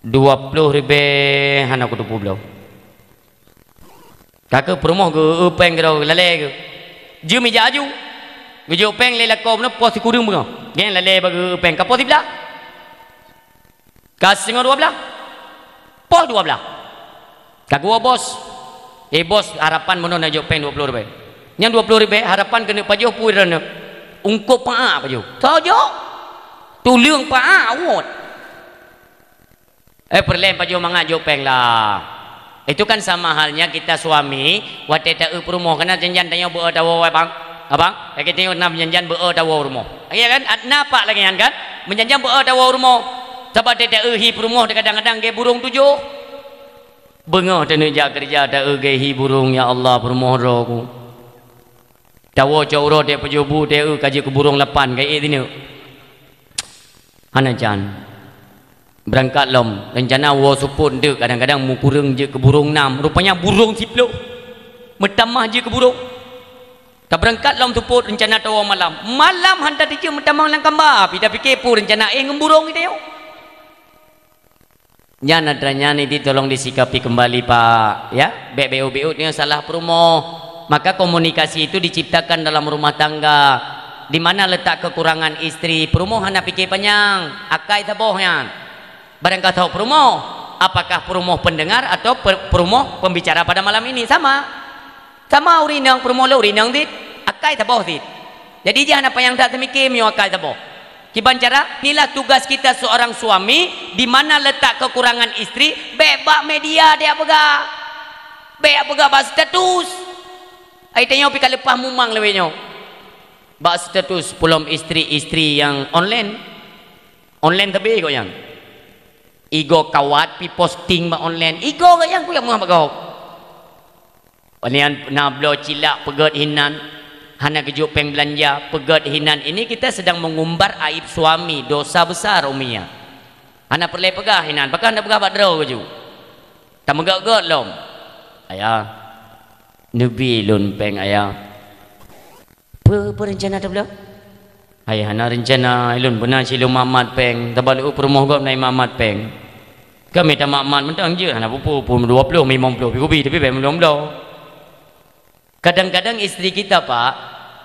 Dua ploh ribée hana kuteupeu bloe. Ka keuh peurumoh geu-eu péng keudroe lalée geuh. Jeuem ijak aju. Geujok péng lé lakoe bunoe poh sikureueng beungoh. Geng lalée bak geu-eu péng ka poh siblaih. Ka singoh dua blaih. Poh dua blaih. Ka geuwoe bos. Eh, bos, harapan bunoe neujok péng dua ploh ribée. Nyang dua ploh ribée harapan keuneuk pajoh peue droeneuh. Ungkop paak pajoh. Soe jok? Tuleueng paak awot. Eh, peureulée pajoh mangat jok péng lah. Itu kan sama halnya kita suami, watée ta-eu peurumoh, kana janjan tanyoe beu-e tawoe, abang. Abang, eh, kita na janjan beu-e tawoe rumoh. Ya kan? At-, na pak lagée nyan kan? Meujanjan beu-e tawoe rumoh. Sabab watée ta-eu hi peurumoh, kadang-kadang gée burong tujoh. Beungoh taneuk jak keureuja, ta-eu gée hi burong, "Ya Allah, peurumoh droe ku." Tawoe cot uroe, ta-eu pajoh bu, ta-eu ka jeuet keu burong lapan, ka ék tineuk. Hana jan. Beurangkat lom, reuncana woe seupôt deuk, kadang-kadang meukureueng jeuet keu burong nam, rupanya burong siploh. Meutamah jeuet keu burong. Ka beurangkat lom seupôt, reuncana tawoe malam. Malam han teujeut meutamah lam kamba, pih tapike peue reuncana éh ngon burong geutanyoe. Nyan atra nyan idi tolong disikapi keumbali, Pak, ya. Bék beuet-beuet nyoe salah peurumoh. Maka komunikasi itu diciptakan dalam rumah tangga. Di mana letak kekurangan istri, peurumoh hana pike panyang, akai saboh nyan. Barang ka thok peurumoh, apakah peurumoh pendengar atau pe-, peurumoh pembicara pada malam ini? Sama. Sama ureueng inong peurumoh lé ureueng inong cit, akai saboh cit. Jadi jih hana panyang that teumike meunyoe akai saboh. Kiban cara, inilah tugas kita seorang suami, di mana letak kekurangan istri, bék bak media dia peugah. Bék peugah bak status. Ai tanyoe pih ka leupah mumang lawée nyoe. Bak status peulom istri-istri nyang online. Online teubi kok nyan. Igoe kawat pi posting bak online. Igoe gayang ku nyang meuah bak gob. Nyan na bloe cilak peugét hinan, hana geujok péng beulanja, peugét hinan. Ini kita sedang mengumbar aib suami, dosa besar, Umi, ya. Hana peureulée peugah hinan, pakon hana peugah bak droe geuju. Tameugét-gét lom. Ayah, neubi lôn péng, Ayah. Peue, peue reuncana tabloe? Hai, hana reuncana, ulôn beuna cit lôn mamat péng, tabloe peurumoh gob na mamat péng. Kami tamat-mat mantong jeuet, hana peue-peue, pukul dua ploh, limong ploh pih kubi, tapi bèk meulom-lom. Kadang-kadang istri kita, Pak,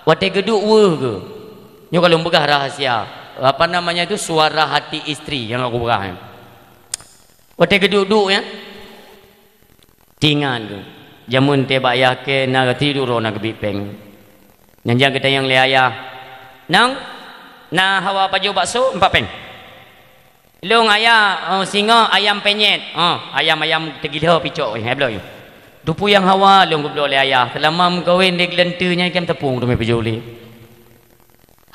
watèe geuduek weueh geuh. Nyoe ka lôn peugah rahasia. Apa namanya itu, suara hati istri nyang aku peugah nyoe. Watèe geuduek-duek nyan, tingat geuh. Jameun teuh bak yah kèe na geuti duek droe na geubi péng. Nyan jak geutanyong lé ayah, "Nang, na hawa pajoh bakso?" "Empat péng." "Lôn ayah, oh, singoh ayam penyet." "Oh, ayam-ayam teugilo picok, eh, bloe." Teupeu nyang hawa lôn geubloe lé ayah. Seulama meukawen di Geuleueng Teue nyan kan teupeue teumé peujeuet lé.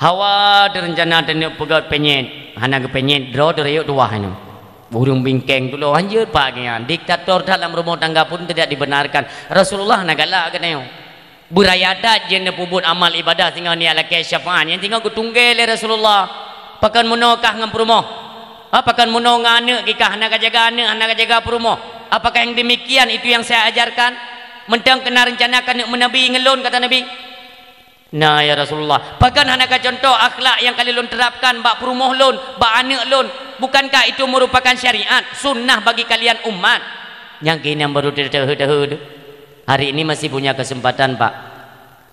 Hawa teuh reuncana teuneuk peugöt penyet, hana geupenyet, droe teuh rayeuk tuwah nyoe. Ureueng bingkeng tulo, hanjeuet Pak nyan. Diktator that lam rumoh tangga pun tidak dibenarkan. Rasulullah hana galak keu nyoe. Beuraya that jeuet neupeubuet amal ibadah singoh niat lakèe syafaat, nyan singoh geutunggé lé Rasulullah. Pakon meunoe kah ngon peurumoh? Ha, pakon meunoe ngon aneuk kikah, hana kajaga aneuk, hana kajaga peurumoh? Apakah yang demikian itu yang saya ajarkan? Mantong keu na reuncana keuneuk meunabi ngon lôn, kata Nabi. "Na, ya Rasulullah." "Pakon hana kacuntoh akhlak nyang ka lôn terapkan bak peurumoh lôn, bak aneuk lôn? Bukankah itu merupakan syariat, sunnah bagi kalian umat?" Nyang keunan baru teuheu-teuheu. Hari ini masih punya kesempatan, Pak.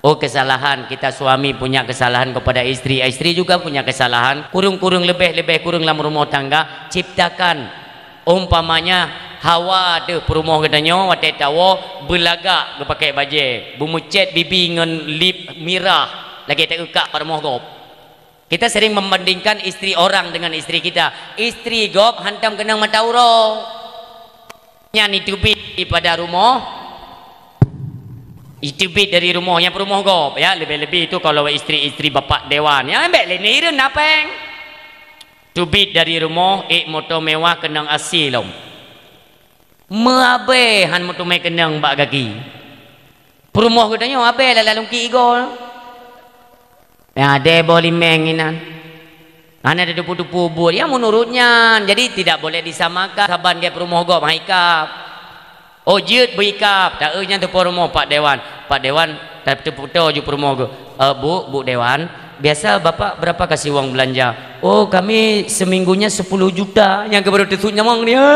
Oh, kesalahan, kita suami punya kesalahan kepada istri, istri juga punya kesalahan. Kureueng-kureueng, leubeh-leubeh kureueng lam rumoh tangga, ciptakan. Umpamanya, hawa teuh peurumoh geutanyoe watèe tawoe beulagak geupakèe bajèe, beumeucèt bibi ngon lip mirah lagèe taeukak peurumoh gob. Kita sering membandingkan istri orang dengan istri kita. Istri gob hantom keunong mata uroe. Nyan iteubiet daripada rumoh. Iteubiet dari rumoh, nyang peurumoh gob, ya, leubeh-leubeh itu kalau istri-istri bapak dewan, ya, bèk lé nireueng na péng. Teubiet dari rumoh, ék moto mewah keunong A C lom. Meuabèe han meuteumèe keunong bak gaki. Peurumoh geutanyoe abèe lala lungkit igoe. Nyang adèe boh limeng inan. Hana teutupu-tupu buet, ya, meunurot nyan. Jadi, tidak boleh disamakan saban gèt peurumoh gob han ikab. Oh, jeuet beuikab, taeu nyan teupeu rumoh Pak Dewan. Pak Dewan, ta-, teupeutô ju peurumoh geuh. "Eh, Bu, Bu Dewan, biasa Bapak berapa kasih uang belanja?" "Oh, kami seminggunya sepuluh juta." Nyang keuh baru teusut nyawöng dia.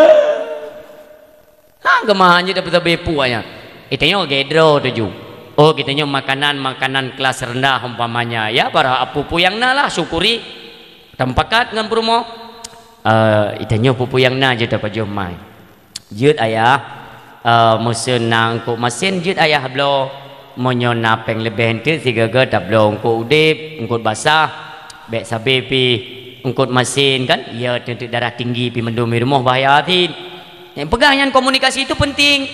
Ha, geumahan jeuet dapeuet sabe puak nyan. Geutanyoe lagèe droe teuh ju. Oh, geutanyoe makanan, makanan kelas rendah umpamanya. Ya, barang peue-peue nyang na lah, syukuri. Tamupakat ngon peurumoh. Eh, geutanyoe peue-peue nyang na jeuet tapajoh mai. Jeuet ayah, eh, meuseun na eungkôt masin, jeuet ayah bloe. Meunyoe na péng leubeh eunteuk sigoe-goe tabloe eungkôt udép, eungkôt basah. Bèk sabe pih eungkôt masin kan, ya, eunteuk darah tinggi pih mandum di rumoh bahaya cit. Nyang peugah nyan komunikasi itu penting.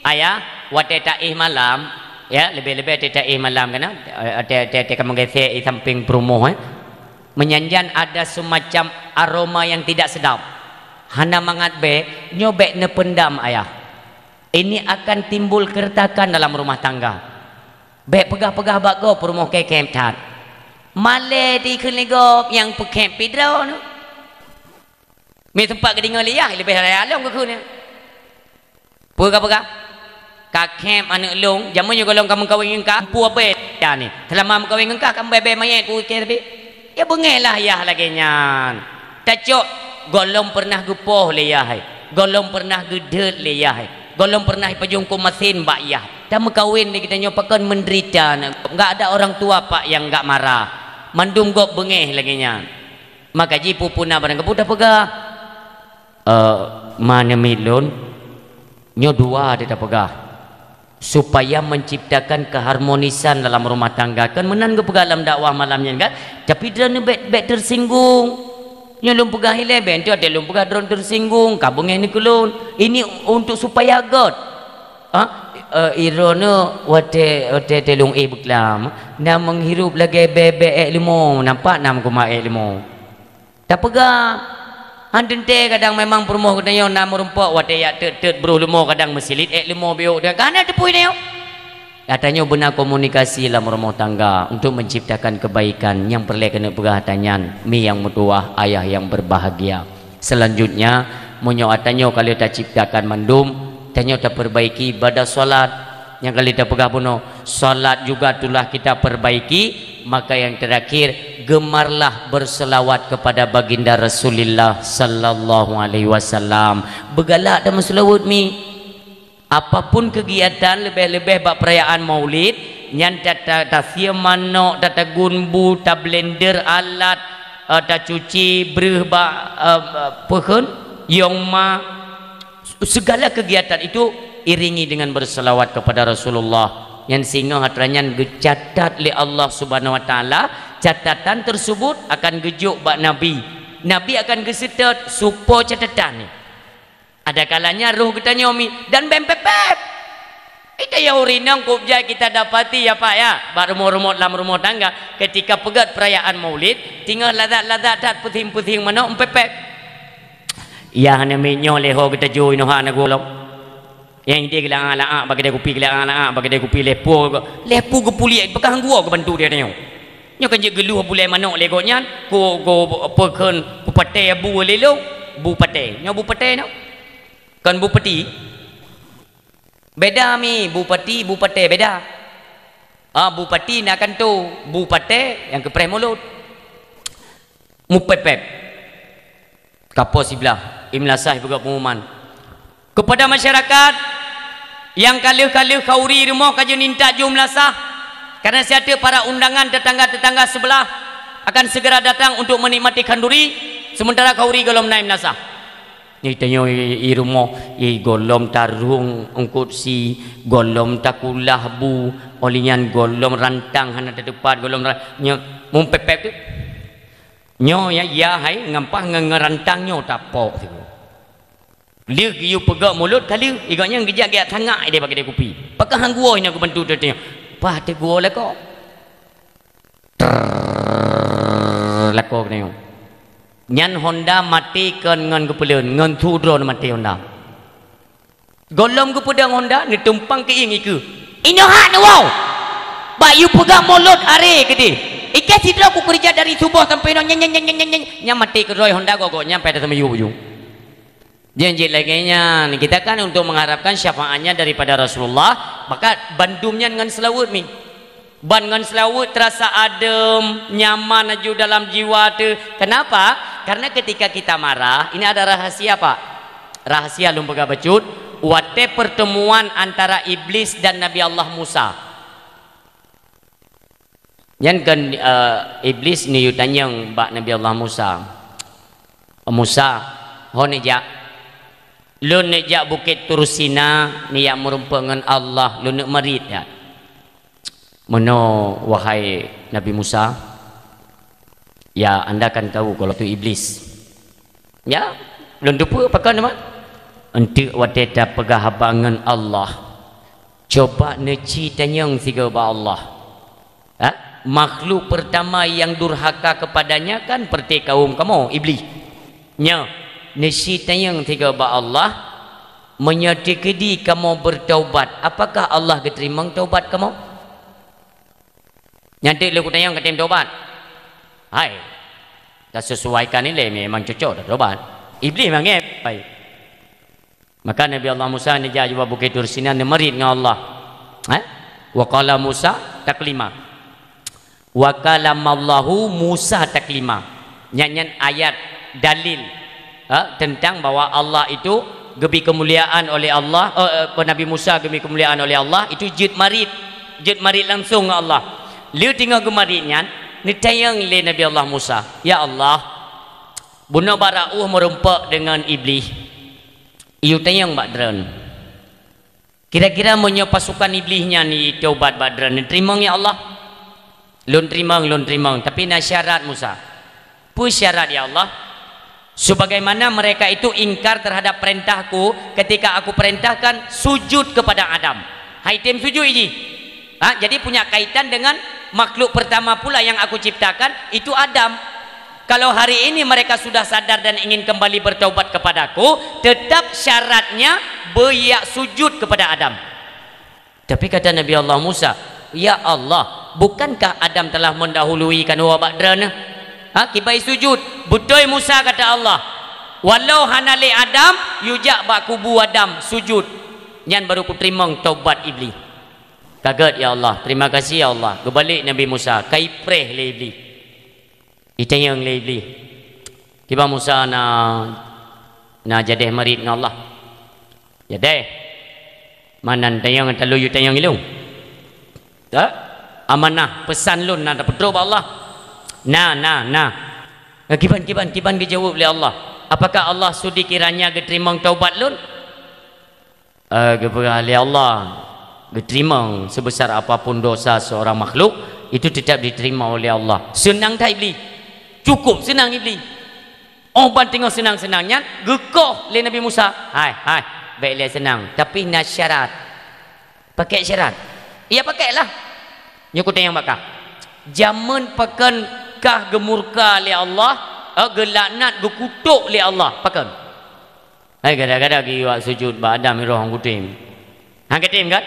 Ayah, watèe taéh malam, ya, leubeh-leubeh watèe taéh malam kan, eh, watèe, watèe, watèe ka meugesek di sampéng peurumoh, eh. Meunyan-nyan ada semacam aroma yang tidak sedap. Hana mangat bèe, nyoe bèk neupeundam, ayah. Ini akan timbul keretakan dalam rumah tangga. Bèk peugah-peugah bak gob peurumoh kèe-kèe that. Malèe dikheun lé gob nyang peukhép pih droeneuh. Mé teumpat geudeungoe lé yah, leubeh raya lom geukheun nyan. Peue ka peugah? Ka khép aneuk lôn, jameun nyoe gohlom ka meukawen ngon kah, peue abèe nyan. Seulama meukawen ngon kah, ka bèe-bèe manyét ku ikèe sabé. Ya beungèh lah yah lagèe nyan. Tacok, gohlom peureunah geupoh lé yah, gohlom peureunah geudeuet lé yah, gohlom peureunah jipajoh eungkôt masin bak yah. Tameukawen lé geutanyoe pakon menderita aneuk gob. Enggak ada orang tua, Pak, yang enggak marah. Mandum gob beungèh lagèe nyan. Maka jih peue-peue na barang kapeue tapeugah. Eh, ma namiet lôn, nyoe dua teuh tapeugah. Supaya menciptakan keharmonisan dalam rumah tangga. Kan meunan geupeugah lam dakwah malam nyan kan? Tapi droeneuh bèk, bèk tersinggung. Nyoe lôn peugah ilèe, bèk eunteuk lôn peugah droeneuh tersinggung, ka beungèh nikeue lôn. Ini untuk supaya göt. Ha? Eh, droeneuh watèe, watèe teulông éh beuklam, na meuhirup lagèe bèe-bèe èk leumo, nampak na meukeumah èk leumo. Tapeugah, han teuntèe kadang memang peurumoh geutanyoe na meurumpok watèe jak teut-teut broh leumo kadang meusilit èk leumo biôk, dan ka hana teupeu nyoe. Geutanyoe beuna komunikasi lam rumoh tangga untuk menciptakan kebaikan nyang peureulèe keuneuk peugah ata nyan, mi nyang meutuwah, ayah nyang berbahagia. Selanjutnya, meunyoe ata nyoe ka lheueh taciptakan mandum, tanyoe tapeurbaiki ibadah salat. Nyang ka lheueh tapeugah bunoe, salat juga telah kita perbaiki, maka yang terakhir, Gemarlah berselawat kepada Baginda Rasulullah sallallahu alaihi wasallam. Beugalak tameuseulaweuet mi. Apapun kegiatan, leubeh-leubeh bak perayaan Maulid, nyan ta-, ta-, tasiem manok, tatagun bu, tablender alat, eh, tacuci breuh bak, eh, peukheun, yong ma. Segala kegiatan itu iringi dengan berselawat kepada Rasulullah. Nyan singoh atra nyan geucatat lé Allah Subhanahu wa Taala, catatan tersebut akan geujok bak Nabi. Nabi akan geuseutôt supo catatan nyan. Ada kalanya roh geutanyoe mi dan bèk pép-pép. Ita ya ureueng inong kujak kita dapati ya Pak ya, bak rumoh-rumoh lam rumoh tangga, ketika peugöt perayaan Maulid, singoh lazat-lazat that peusieng-peusieng manok pép-pép. Iya hana meunyoe lé ho geutajui noh hana gohlom. Nyang idéh geulak-lak bak keudè kupi, geulak-lak bak keudè kupi, lhèe pu, lhèe pu geupuléh, pakon han geuwoe geubantu di tanyoe. Nyoe kan jeuet geuluh bulèe manok lé gobnyan, ku, ku, peukheun, ku patéh bu lé lôn, bu patéh. Nyoe bu patéh nyoe. Kon bu peuti. Beda mi, bu peuti, bu patéh beda. Ah, bu peuti na kantô, bu patéh nyang keupreh mulod. Mupép-pép. Kapoe siblah, i meulasah peugah pengumuman. Kepada masyarakat nyang ka lheueh-ka lheueh khanduri rumoh ka jeuet intat ju meulasah, karena siat teuk para undangan tetangga-tetangga sebelah akan segera datang untuk menikmati khanduri, sementara khanduri gohlom na i meulasah. Nyoe tanyoe i, i rumoh, i gohlom tarông eungkôt sie, gohlom takulah bu, óh lheueh nyan gohlom rantang hana tateupat, gohlom ra-, nyoe mupép-pép teuk. Nyoe ya, ya hai, ngon paih ngon, ngon rantang nyoe tapok sigoe. Lheueh geuyue peugöt mulod ka lheueh, i gobnyan geujak geujak tangak idéh bak keudè kupi. Pakon han geuwoe hinoe geubantu teuteueng. Paih teuh geuwoe lakoe. Trrrr, lakoe keunoe. Nyan honda maté kon ngon geupeulon, ngon su droe maté honda. Gohlom geupeudong honda, neutumpang keuieng ikeue. Inoe hak neuwoe! Bak yue peugah mulod aré keudéh. Ikei sidroe kukeurija dari suboh sampoe inoe, nyan, nyan, nyan maté keudroe honda gogo, nyan pai taseumiyueb ujong. Janji lagèe nyan, kita kan untuk mengharapkan syafaatnya daripada Rasulullah, maka bandum nyan ngon seulaweuet mi. Ban ngon seulaweuet terasa adem, nyaman aju dalam jiwa teuh. Kenapa? Karena ketika kita marah, ini ada rahasia, Pak. Rahasia lôn peugah bacut, watèe pertemuan antara Iblis dan Nabi Allah Musa. Nyan kan, eh, Iblis neuyue tanyong bak Nabi Allah Musa. "Musa, ho neujak?" "Lôn neujak Bukét Tursina, neujak meurumpok ngon Allah, lôn neuk marit nyan." "Meunoe, wahai Nabi Musa?" "Ya, anda kan tahu kalau tu Iblis." "Ya, lôn teupeue pakon teuma." "Eunteuk watèe tapeugah haba ngon Allah, coba neuci tanyong sigoe bak Allah. Ha? Makhluk pertama yang durhaka kepadanya kan peureté kawöm kamoe, Iblis. Nyoe, neuci tanyong sigoe bak Allah, meunyoe teukeudi kamoe beutaubat, apakah Allah geuteurimong taubat kamoe?" "Nyan teuk lôn kutanyong, katem taubat?" "Hai, tasesuaikan ilèe, memang cocok dah taubat." Iblis mangat. Hai. Maka Nabi Allah Musa neujak bak Bukét Tursina neumarit ngon Allah. Eh? "Wa qala Musa taklima." "Wa kalamallahu Musa taklima." Nyan, nyan ayat dalil, ha, tentang bahwa Allah itu geubri keumuliaan oleh Allah, eh, eh, Nabi Musa geubri keumuliaan oleh Allah, itu jeuet marit, jeuet marit langsong ngon Allah. Lheueh teungoh geumarit nyan, neutanyong lé Nabi Allah Musa, "Ya Allah, bunoe bak rot meurumpok deungon Iblis, yue tanyong bak droeneuh. Kira-kira meunyoe pasukan Iblis nyan jitaubat bak droeneuh, neuteurimong ya Allah?" "Lôn teurimong, lôn teurimong, tapi na syarat Musa." "Peue syarat ya Allah?" "Sebagaimana mereka itu ingkar terhadap perintahku ketika aku perintahkan sujud kepada Adam." Hai tem sujud jih. Ha, jadi punya kaitan dengan makhluk pertama pula yang aku ciptakan, itu Adam. Kalau hari ini mereka sudah sadar dan ingin kembali bertaubat kepadaku, tetap syaratnya beu jijak sujud kepada Adam. Tapi kata Nabi Allah Musa, "Ya Allah, bukankah Adam telah mendahului keunoe bak droeneuh?" Ha, kiban sujud. "Beutôi Musa," kata Allah, "walau hana lé Adam, yue jak bak kubu Adam sujud. Nyan baru kuteurimong taubat Iblis." "Ka gèt ya Allah, terima kasih ya Allah." Geubalek Nabi Musa, ka jipreh lé Iblis. Jitanyong lé Iblih, "Kiban Musa na, na jadeh marit ngon Allah?" "Jadeh. Meunan tanyong, taloe yue tanyong ilong." "Dak? Amanah, peusan lôn na tapeutrok bak Allah?" "Na, na, na." "Kiban, kiban, kiban geujaweueb lé Allah? Apakah Allah sudi kiranya geuteurimong taubat lôn?" "Eh, geupeugah lé Allah, geuteurimong sebesar apapun dosa seorang makhluk, itu tetap diterima oleh Allah." Seunang that Iblih. Cukup seunang Iblih. Oh, ban teungoh seunang-seunang nyan, geukoh lé Nabi Musa. "Hai, hai, bèk lé seunang, tapi na syarat." "Pakèk syarat?" "Iya, pakèk lah. Nyoe kutanyong bak kah. Jameun pakon kah geumurka lé Allah, eh, geulaknat, geukutok lé Allah? Pakon?" "Hai, gada-gada geuyue sujut bak Adam, roh han kutem." "Han katem kan?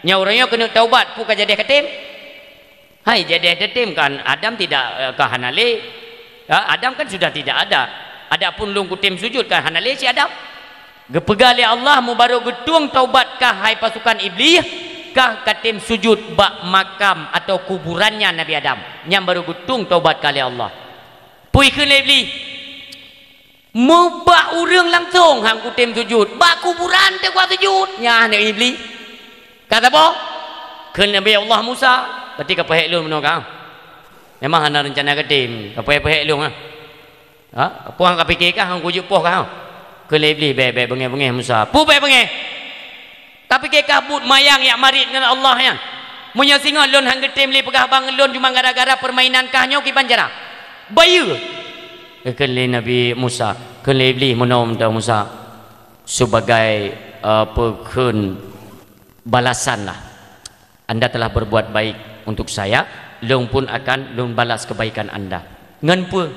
Nyoe uroe nyoe keuneuk taubat, peue ka jadeh katem?" "Hai, jadeh tatem kan Adam tidak, eh, ka hana lé. Ya, Adam kan sudah tidak ada. Adapun lôn kutem sujut kan hana lé si Adam." Geupeugah lé Allah, "Mubaroe geutueng taubat kah, hai pasukan Iblih, kah katem sujut bak makam atau kuburannya Nabi Adam. Nyan baru geutueng taubat kah lé Allah." Peue kheun lé Iblih? "Meubak ureueng langsong han kutem sujut, bak kuburan teuk kuba sujut." Nyan aneuk Iblih. "Ka saboh?" "Kheun Nabi Allah Musa." "Berarti ka peuhèk lôn meunoe kah? Memang hana reuncana katem, ka peuhèk-peuhèk lôn ah. Ha? Peue han kapike kah, han kujeuet poh kah?" Kheun lé Iblih, "Bèk, bèk beungèh-beungèh Musa." "Peue bèk beungèh? Tapike kah buet mayang jak marit ngon Allah nyan? Meunyoe singoh lôn han geutem lé peugah bang lôn cuma gara-gara peurmainan kah nyoe, kiban cara? Bayeue!" Kheun lé Nabi Musa, kheun lé Iblih meunoe mantong Musa, "Sebagai, eh, peue kheun balasan lah. Anda telah berbuat baik untuk saya, lôn pun akan lôn balas kebaikan anda." "Ngon peue?"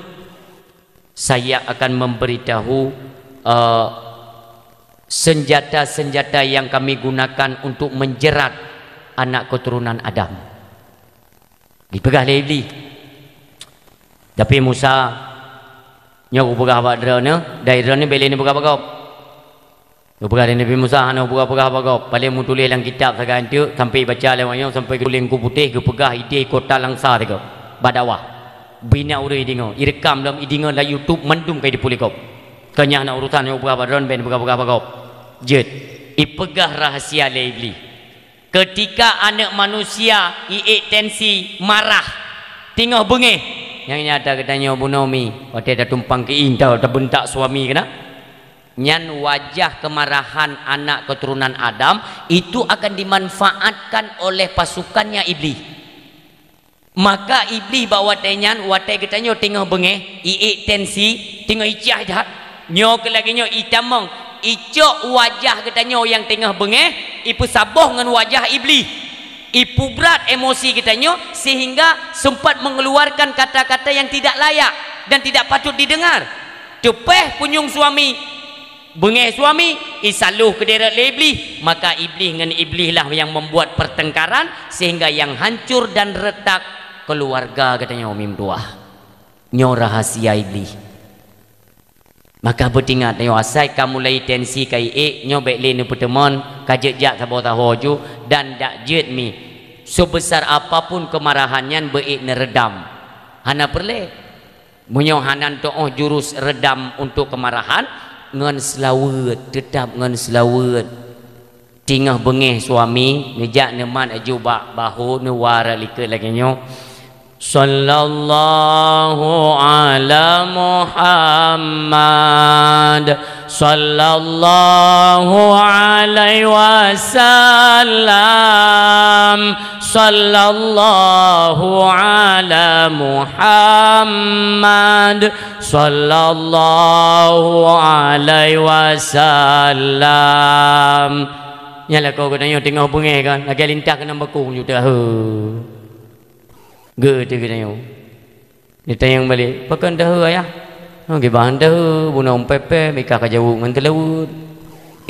"Saya akan memberitahu, eh, senjata-senjata yang kami gunakan untuk menjerat anak keturunan Adam." Dipeugah lé Iblih. Tapi Musa, "Nyoe kupeugah bak droeneuh, dari droeneuh bèk lé neupeugah bak gob." Geupeugah lé Nabi Musa, "Hana peugah-peugah bak gob. Paléng meutuléh lam kitab sagai teuk, sampai baca lé awak nyoe, sampai geutuléh Teungku Putéh, geupeugah idéh kota Langsa teuh gob bak dakwah. Bina ureueng ideungoe, ireukam lom ideungoe lam YouTube, mandum ka idipeuleukop. Keu nyan hana urusan nyoe peugah bak droeneuh, bèk peugah-peugah bak gob." Jeuet, ipeugah rahasia lé Iblih. Keutika aneuk manusia iék tensi, marah, teungoh beungéh, nyang nyata geutanyoe bunoe mi, watèe tatumpang keu inta, tabeuntak suami keunan. Nyan wajah keumarahan anak keuturonan Adam itu akan dimanfaatkan oleh pasukannya Iblih. Maka Iblih bak watèe nyan, watèe geutanyoe teungoh beungéh, iék tensi, teungoh icah that, nyoe keuh lagèe nyoe itamong, icok wajah geutanyoe nyang teungoh beungéh, ipeusaboh ngon wajah Iblih, ipeubrat emosi geutanyoe sehingga sempat mengeluarkan kata-kata yang tidak layak dan tidak patut didengar. Teupèh punyueng suami, beungéh suami, isaloh keudéh rot lé Iblih, maka Iblih ngon Iblih lah nyang membuat pertengkaran sehingga yang hancur dan retak keluarga geutanyoe meutuwah. Nyoe rahasia Iblih. Maka beutingat nyoe, asai ka mulai tensi ka iék, nyoe bèk lé neupeuteumon, ka jeuet jak saboh saho ju dan dak jeuet mi. Sebesar apapun kemarahan nyan beuék neureudam. Hana peureulèe. Meunyoe hana teuôh jurus reudam untuk keumarahan, ngon seulaweuet, teutap ngon seulaweuet. Teungoh beungéh suami, neujak neumat aju bak bahô, neuwa rot likot lagèe nyoe, "Sallallahu ala Muhammad." Sallallahu alaihi wasallam. Sallallahu ala Muhammad. Sallallahu alaihi wasallam. Nyan lakoe geutanyoe teungoh beungéh kan, lagèe lintah keunan bakong ju tahe. Geuh teuh geutanyoe. Ditanyong balek, "Pakon daheu, Ayah?" "Oh, kiban daheu, bunoe pèpè, mika ka jaweueb ngon teulaweuet."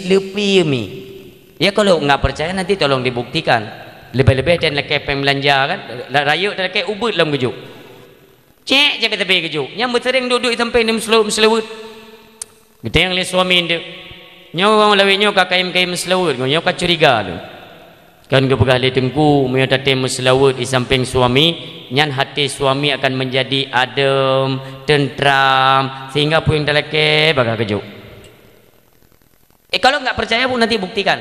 Leupie mi. Ya, kalau nggak percaya, nanti tolong dibuktikan. Leubeh-leubeh dan lakèe pèng beulanja kan, la-, rayeuk dan lakèe ubeut lom geujok. Cék, cék, tapi geujok. Nyang beuseuring duek-duek sampoe neumeuseulaweuet. Geutanyong lé suami nteuk, "Nyoe ureueng lawét nyoe ka kayém-kayém meuseulaweuet, nyoe ka curiga lôn." Kan geupeugah lé Teungku, meunyoe tatem meuseulaweuet di sampéng suami, nyan haté suami akan menjadi adem, tentram, sehingga peue nyang talakée bagah keujok. Eh, kalau nggak percaya, Bu, nanti buktikan.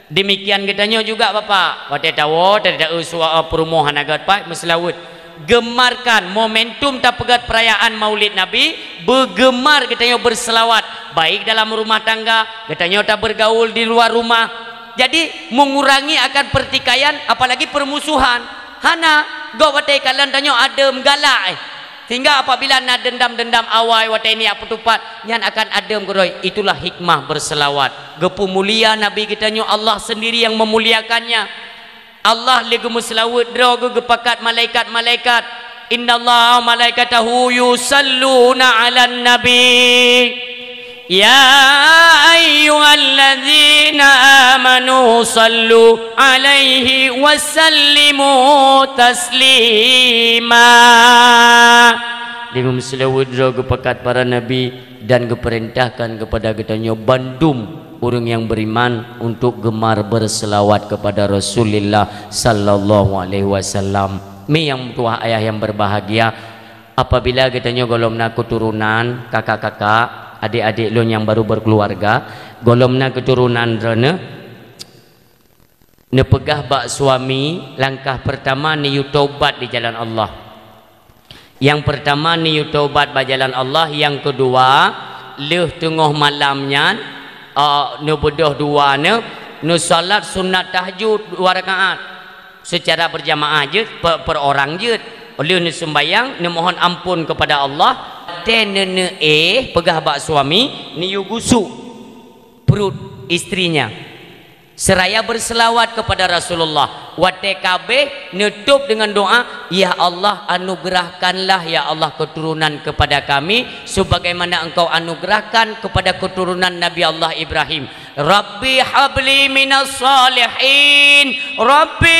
Demikian geutanyoe juga, Bapak. Watée tawoe, tadi taeu suwa-, peurumoh hana gét pat meuseulaweuet. Gemarkan momentum tapeugét perayaan Maulid Nabi, beugemar geutanyoe berselawat, baik dalam rumah tangga, geutanyoe tabergaul di luar rumah. Jadi, mengurangi akan pertikaian, apalagi permusuhan. Hana, gob watée kalon tanyoe adem galak, eh. Sehingga apabila na dendam-dendam awai watée nyan peutupat, nyan akan adem keudroe. Itulah hikmah berselawat. Geupeumulia Nabi geutanyoe, Allah sendiri yang memuliakannya. Allah lé geumeuseulaweuet droe geuh geupakat malaikat-malaikat. "Innallaha wa malaikatahu yusalluna 'alan nabi. Ya ayyuhalladzina amanu sallu 'alaihi wa sallimu taslima." Lé geumeuseulaweuet droe geuh geupakat para nabi dan geupeurintahkan kepada geutanyoe bandum ureuëng nyang beriman untuk gemar berselawat kepada Rasulullah sallallahu alaihi wasallam. Mi nyang tuah ayah yang berbahagia, apabila geutanyoe gohlom na keuturonan, kakak-kakak, adik-adik lôn nyang baru berkeluarga, gohlom na keuturonan droeneuh, neupeugah bak suami, langkah pertama neuyue taubat di jalan Allah. Nyang pertama neuyue taubat bak jalan Allah, nyang keudua, lheueh teungoh malam nyan, eh, neubeudôh dua neu, neusalat sunat tahajud dua rakaat. Secara berjamaah jeuet, per, per orang jeuet. Lheueh neuseumbayang, neumohon ampôn kepada Allah, watée neuneuéh peugah bak suami, neuyue gusuk perut istrinya. Seraya berselawat kepada Rasulullah. Watée ka abéh, neutôb dengan doa, "Ya Allah, anugerahkanlah, ya Allah, keturunan kepada kami, sebagaimana Engkau anugerahkan kepada keturunan Nabi Allah Ibrahim." "Rabbi habli minas salihin, Rabbi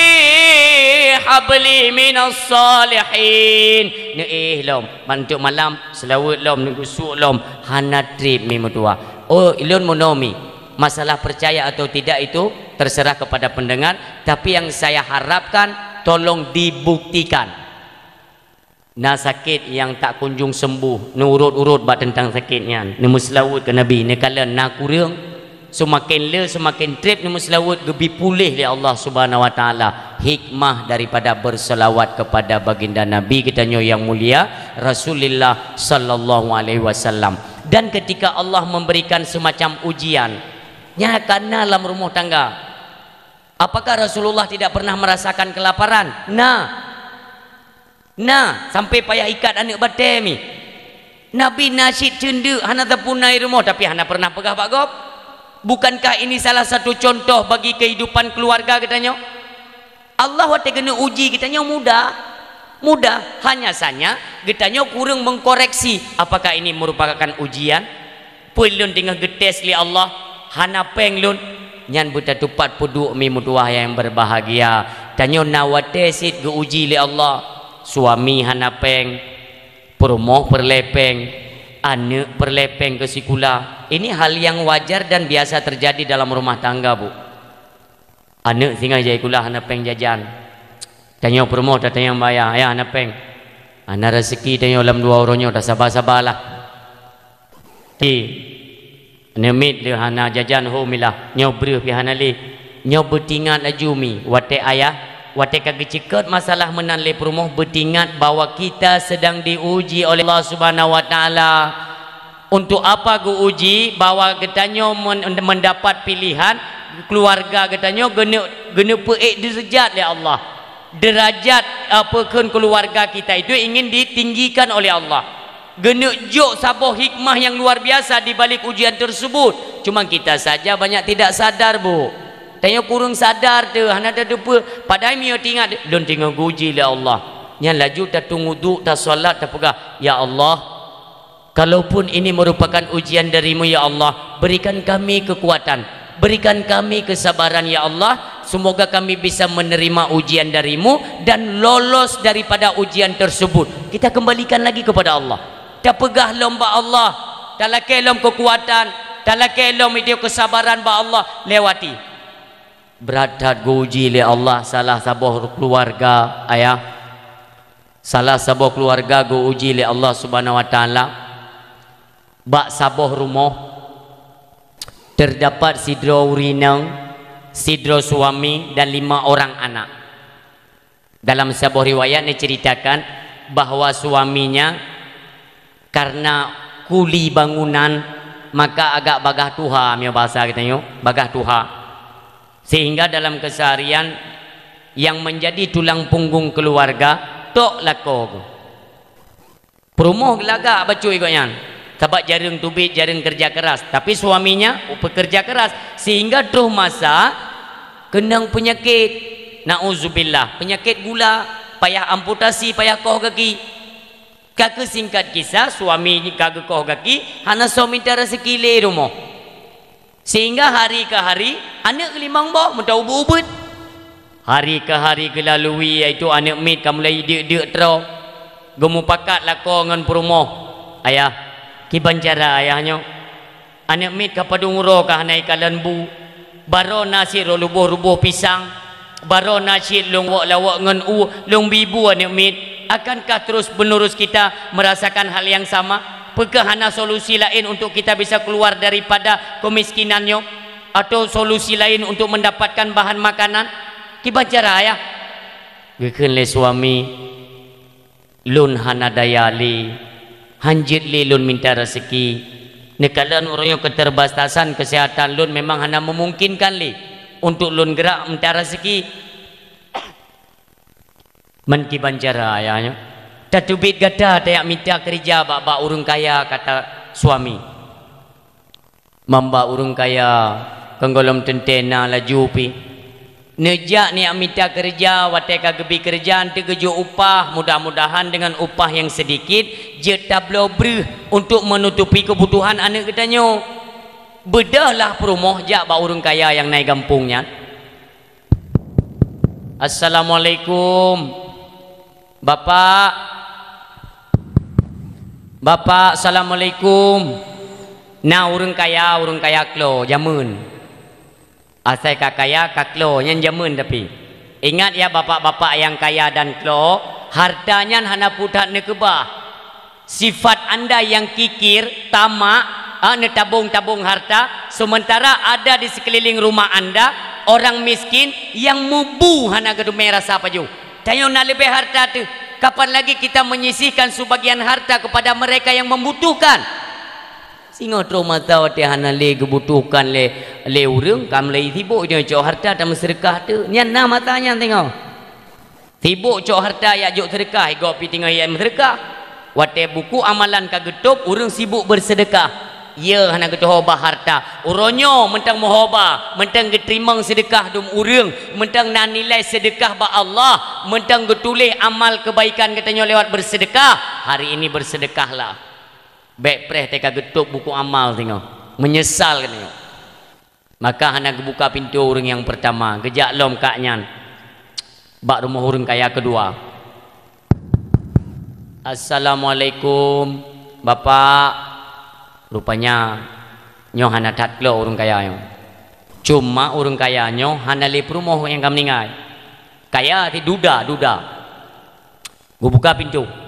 habli minas salihin." Neuéh lom, ban teuk malam, seulaweuet lom, neugusuk lom, hana treb mi meutuwah. Oh, ilôn meunoe mi. Masalah percaya atau tidak itu terserah kepada pendengar, tapi yang saya harapkan tolong dibuktikan. Na sakét nyang tak kunjung sembuh, neuurot-urot bak teuntang sakét nyan, neumeuseulaweuet keu Nabi, neukalon na kureueng, seumaken le, seumaken treb neumeuseulaweuet, geubi puléh lé Allah Subhanahu wa Taala. Hikmah daripada berselawat kepada baginda Nabi geutanyoe nyang mulia, Rasulullah sallallahu alaihi wasallam. Dan ketika Allah memberikan semacam ujian, Nyan ka na lam rumoh tangga. Apakah Rasulullah tidak pernah merasakan kelaparan? Na. Na, sampai payah ikat aneuk batée mi. Nabi na cit ceundeuk hana tapuna i rumoh, tapi hana pernah peugah bak gob. Bukankah ini salah satu contoh bagi kehidupan keluarga geutanyoe? Allah watée keuneuk uji geutanyoe mudah. Mudah. Hanya sanya geutanyoe kureueng mengkoreksi, apakah ini merupakan ujian? Peue lôn teungoh geutés lé Allah, hana péng lôn. Nyan beutatupat peuduek mi meutuwah nyang berbahagia. Tanyoe na watée cit geu-uji lé Allah. Suami hana péng, peurumoh peureulée péng, aneuk peureulée péng keu sikula. Ini hal yang wajar dan biasa terjadi dalam rumah tangga, Bu. Aneuk singoh jai sikula hana péng jajan. Tanyoe peurumoh tatanyong bak ayah, "Ayah, hana péng." "Hana raseuki tanyoe lam dua uroe nyoe, tasaba-sabalah." Ti, aneuk miet lé hana jajan ho milah, nyoe breuh pih hana lé. Nyoe beutingat laju mi, watée ayah, watée ka geuceukot masalah meunan lé peurumoh, beutingat bahwa kita sedang diuji oleh Allah Subhanahu wa Taala. Untuk apa geu-uji bahwa geutanyoe men-, mendapat pilihan, keluarga geutanyoe geuneuk, geuneuk peuék deurajat lé Allah. Deurajat, apa kheun keluarga kita itu ingin ditinggikan oleh Allah. Geuneuk jok saboh hikmah yang luar biasa di balik ujian tersebut. Cuma kita saja banyak tidak sadar, Bu. Tanyoe kureueng sadar teuh, hana tateupeue. Padahai meunyoe teuingat, lôn teungoh geuuji lé Allah. Nyan laju tatung uduk, tasalat, tapeugah, "Ya Allah, kalaupun ini merupakan ujian dari-Mu, ya Allah, berikan kami kekuatan, berikan kami kesabaran, ya Allah. Semoga kami bisa menerima ujian dari-Mu dan lolos daripada ujian tersebut." Kita kembalikan lagi kepada Allah. Tapeugah lom bak Allah, talakée lom kekuatan, talakée lom itu kesabaran bak Allah, lewati. Brat that geu-uji lé Allah salah saboh keuluwarga, ayah. Salah saboh keuluwarga geu-uji lé Allah Subhanahu wa Taala. Bak saboh rumoh, teudapat sidroe ureueng inong, sidroe suami, dan lima orang anak. Dalam saboh riwayat neuceuritakan bahwa suaminya karena kuli bangunan, maka agak bagah tuha, meunyoe bahasa geutanyoe, bagah tuha. Sehingga dalam keseharian, yang menjadi tulang punggung keluarga, tok lakoe geuh. Peurumoh lagak bacut gobnyan, sabab jareueng teubiet, jareueng keureuja keras. Tapi suaminya peukeureuja keras, sehingga troh masa keunong peunyakét. Nauzubillah, peunyakét gula, payah amputasi, payah koh gaki. Ka keu singkat kisah, suami ka geukoh gaki, hana soe mita raseuki lé rumoh. Sehingga hari ke hari, aneuk limong boh meuta ubeuet-ubeuet. Hari ke hari geulalui, yaitu aneuk miet ka mulai deuk-deuk troe. Geumupakat lakoe ngon peurumoh, "Ayah, kiban cara ayah nyoe? Aneuk miet ka padum uroe ka hana ikalon bu. Baroe na cit lôn ruboh-ruboh pisang. Baroe na cit lôn wok lawok ngon u, lôn bi bu aneuk miet. Akankah terus-menerus kita merasakan hal yang sama? Peukah hana solusi laén untuk kita bisa keluar daripada kemiskinan nyoe? Atau solusi laén untuk mendapatkan bahan makanan?" "Kiban cara ayah?" Geukheun lé suami, "Lôn hana daya lé, hanjeuet lé lôn mita raseuki. Neukalon uroe nyoe keuterbatasan keuseuhatan lôn memang hana meumungkinkan lé untuk lôn geurak mita raseuki." "Man kiban cara ayah nyoe? Tateubiet gata tajak mita keureuja bak-bak ureueng kaya," kata suami. "Man bak ureueng kaya, kon gohlom teuntée na laju pih. Neujak neujak mita keureuja, watée ka geubi keureuja, eunteuk geujok upah, mudah-mudahan deungon upah nyang seudikit jeuet tabloe breueh untuk meunutupi keubutuhan aneuk geutanyoe. Beudôhlah peurumoh jak bak ureueng kaya nyang na i gampông nyan." "Assalamualaikum, Bapak. Bapak, assalamualaikum." "Na ureueng kaya, ureueng kaya klo, jameun. Asai ka kaya, ka klo, nyan jameun tapi. Ingat ya, bapak-bapak nyang kaya dan klo, harta nyan hana puthat neukeubah. Sifat anda yang kikir, tamak, ha, neutabong-tabong harta, sementara ada di sekeliling rumah anda orang miskin yang mubu hana geuteumé rasa pajoh. Tanyoe na leubeh harta teuh, kapan lagi kita menyisihkan sebagian harta kepada mereka yang membutuhkan?" Singoh troh masa watée hana lé geubutuhkan lé, lé ureueng, ka mulai sibok nyoe cok harta tameuseudeukah teuh. Nyan na masa nyan singoh. Sibok cok harta jak jok seudeukah, igoe pih teungoh jak meuseudeukah. Watée buku amalan ka geutôb, ureueng sibok beuseudeukah. Ye hana geutuho bak harta. Uroe nyoe mantong meuho ba, mantong geuteurimong seudeukah dum ureueng, mantong na nilai seudeukah bak Allah, mantong geutuléh amal keubaikan geutanyoe lewat beuseudeukah. Hari ini beuseudeukahlah. Bék preh teuka geutôb buku amal singoh. Meunyeusal geutanyoe. Maka hana geubuka pintoe ureueng nyang peurtama, geujak lom kak nyan bak rumoh ureueng kaya keudua. "Assalamualaikum, Bapak." Rupanya nyoe hana that klo ureueng kaya nyoe. Cuma ureueng kaya nyoe hana lé peurumoh nyang ka meuninggai. Kaya ti duda, duda. Geubuka pintoe.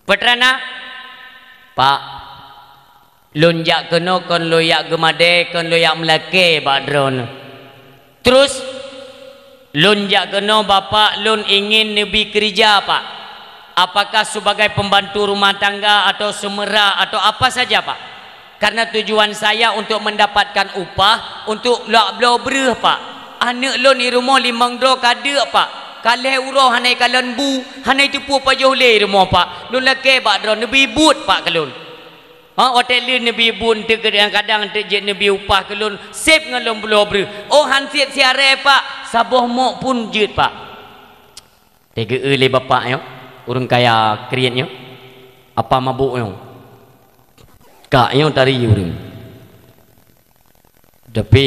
"Peue teuma na?" "Pak, lôn jak keunoe kon lôn jak geumadé, kon lôn jak meulakée bak droeneuh." "Terus?" "Lôn jak keunoe, Bapak, lôn ingin neubi keureuja, Pak. Apakah sebagai pembantu rumah tangga atau seumeura atau apa saja, Pak. Karena tujuan saya untuk mendapatkan upah untuk lak bloe breueh, Pak. Aneuk lôn di rumoh limong droe ka deuk, Pak. Ka lhée uroe hana ikalon bu, hana iteupeue pajoh lé di rumoh, Pak. Lôn lakée bak droeneuh neubi buet, Pak, keu lôn. Ha, watée lheueh neubi buet, eunteuk kadang-kadang eunteuk jeuet neubi upah keu lôn, seb ngon lôn bloe breueh. Oh, han seb siarée, Pak, saboh mok pun jeuet, Pak." Teugeue lé bapak nyoe, ureueng kaya kriet nyoe, apa mabök nyoe. Kak nyoe tari ureueng. Tapi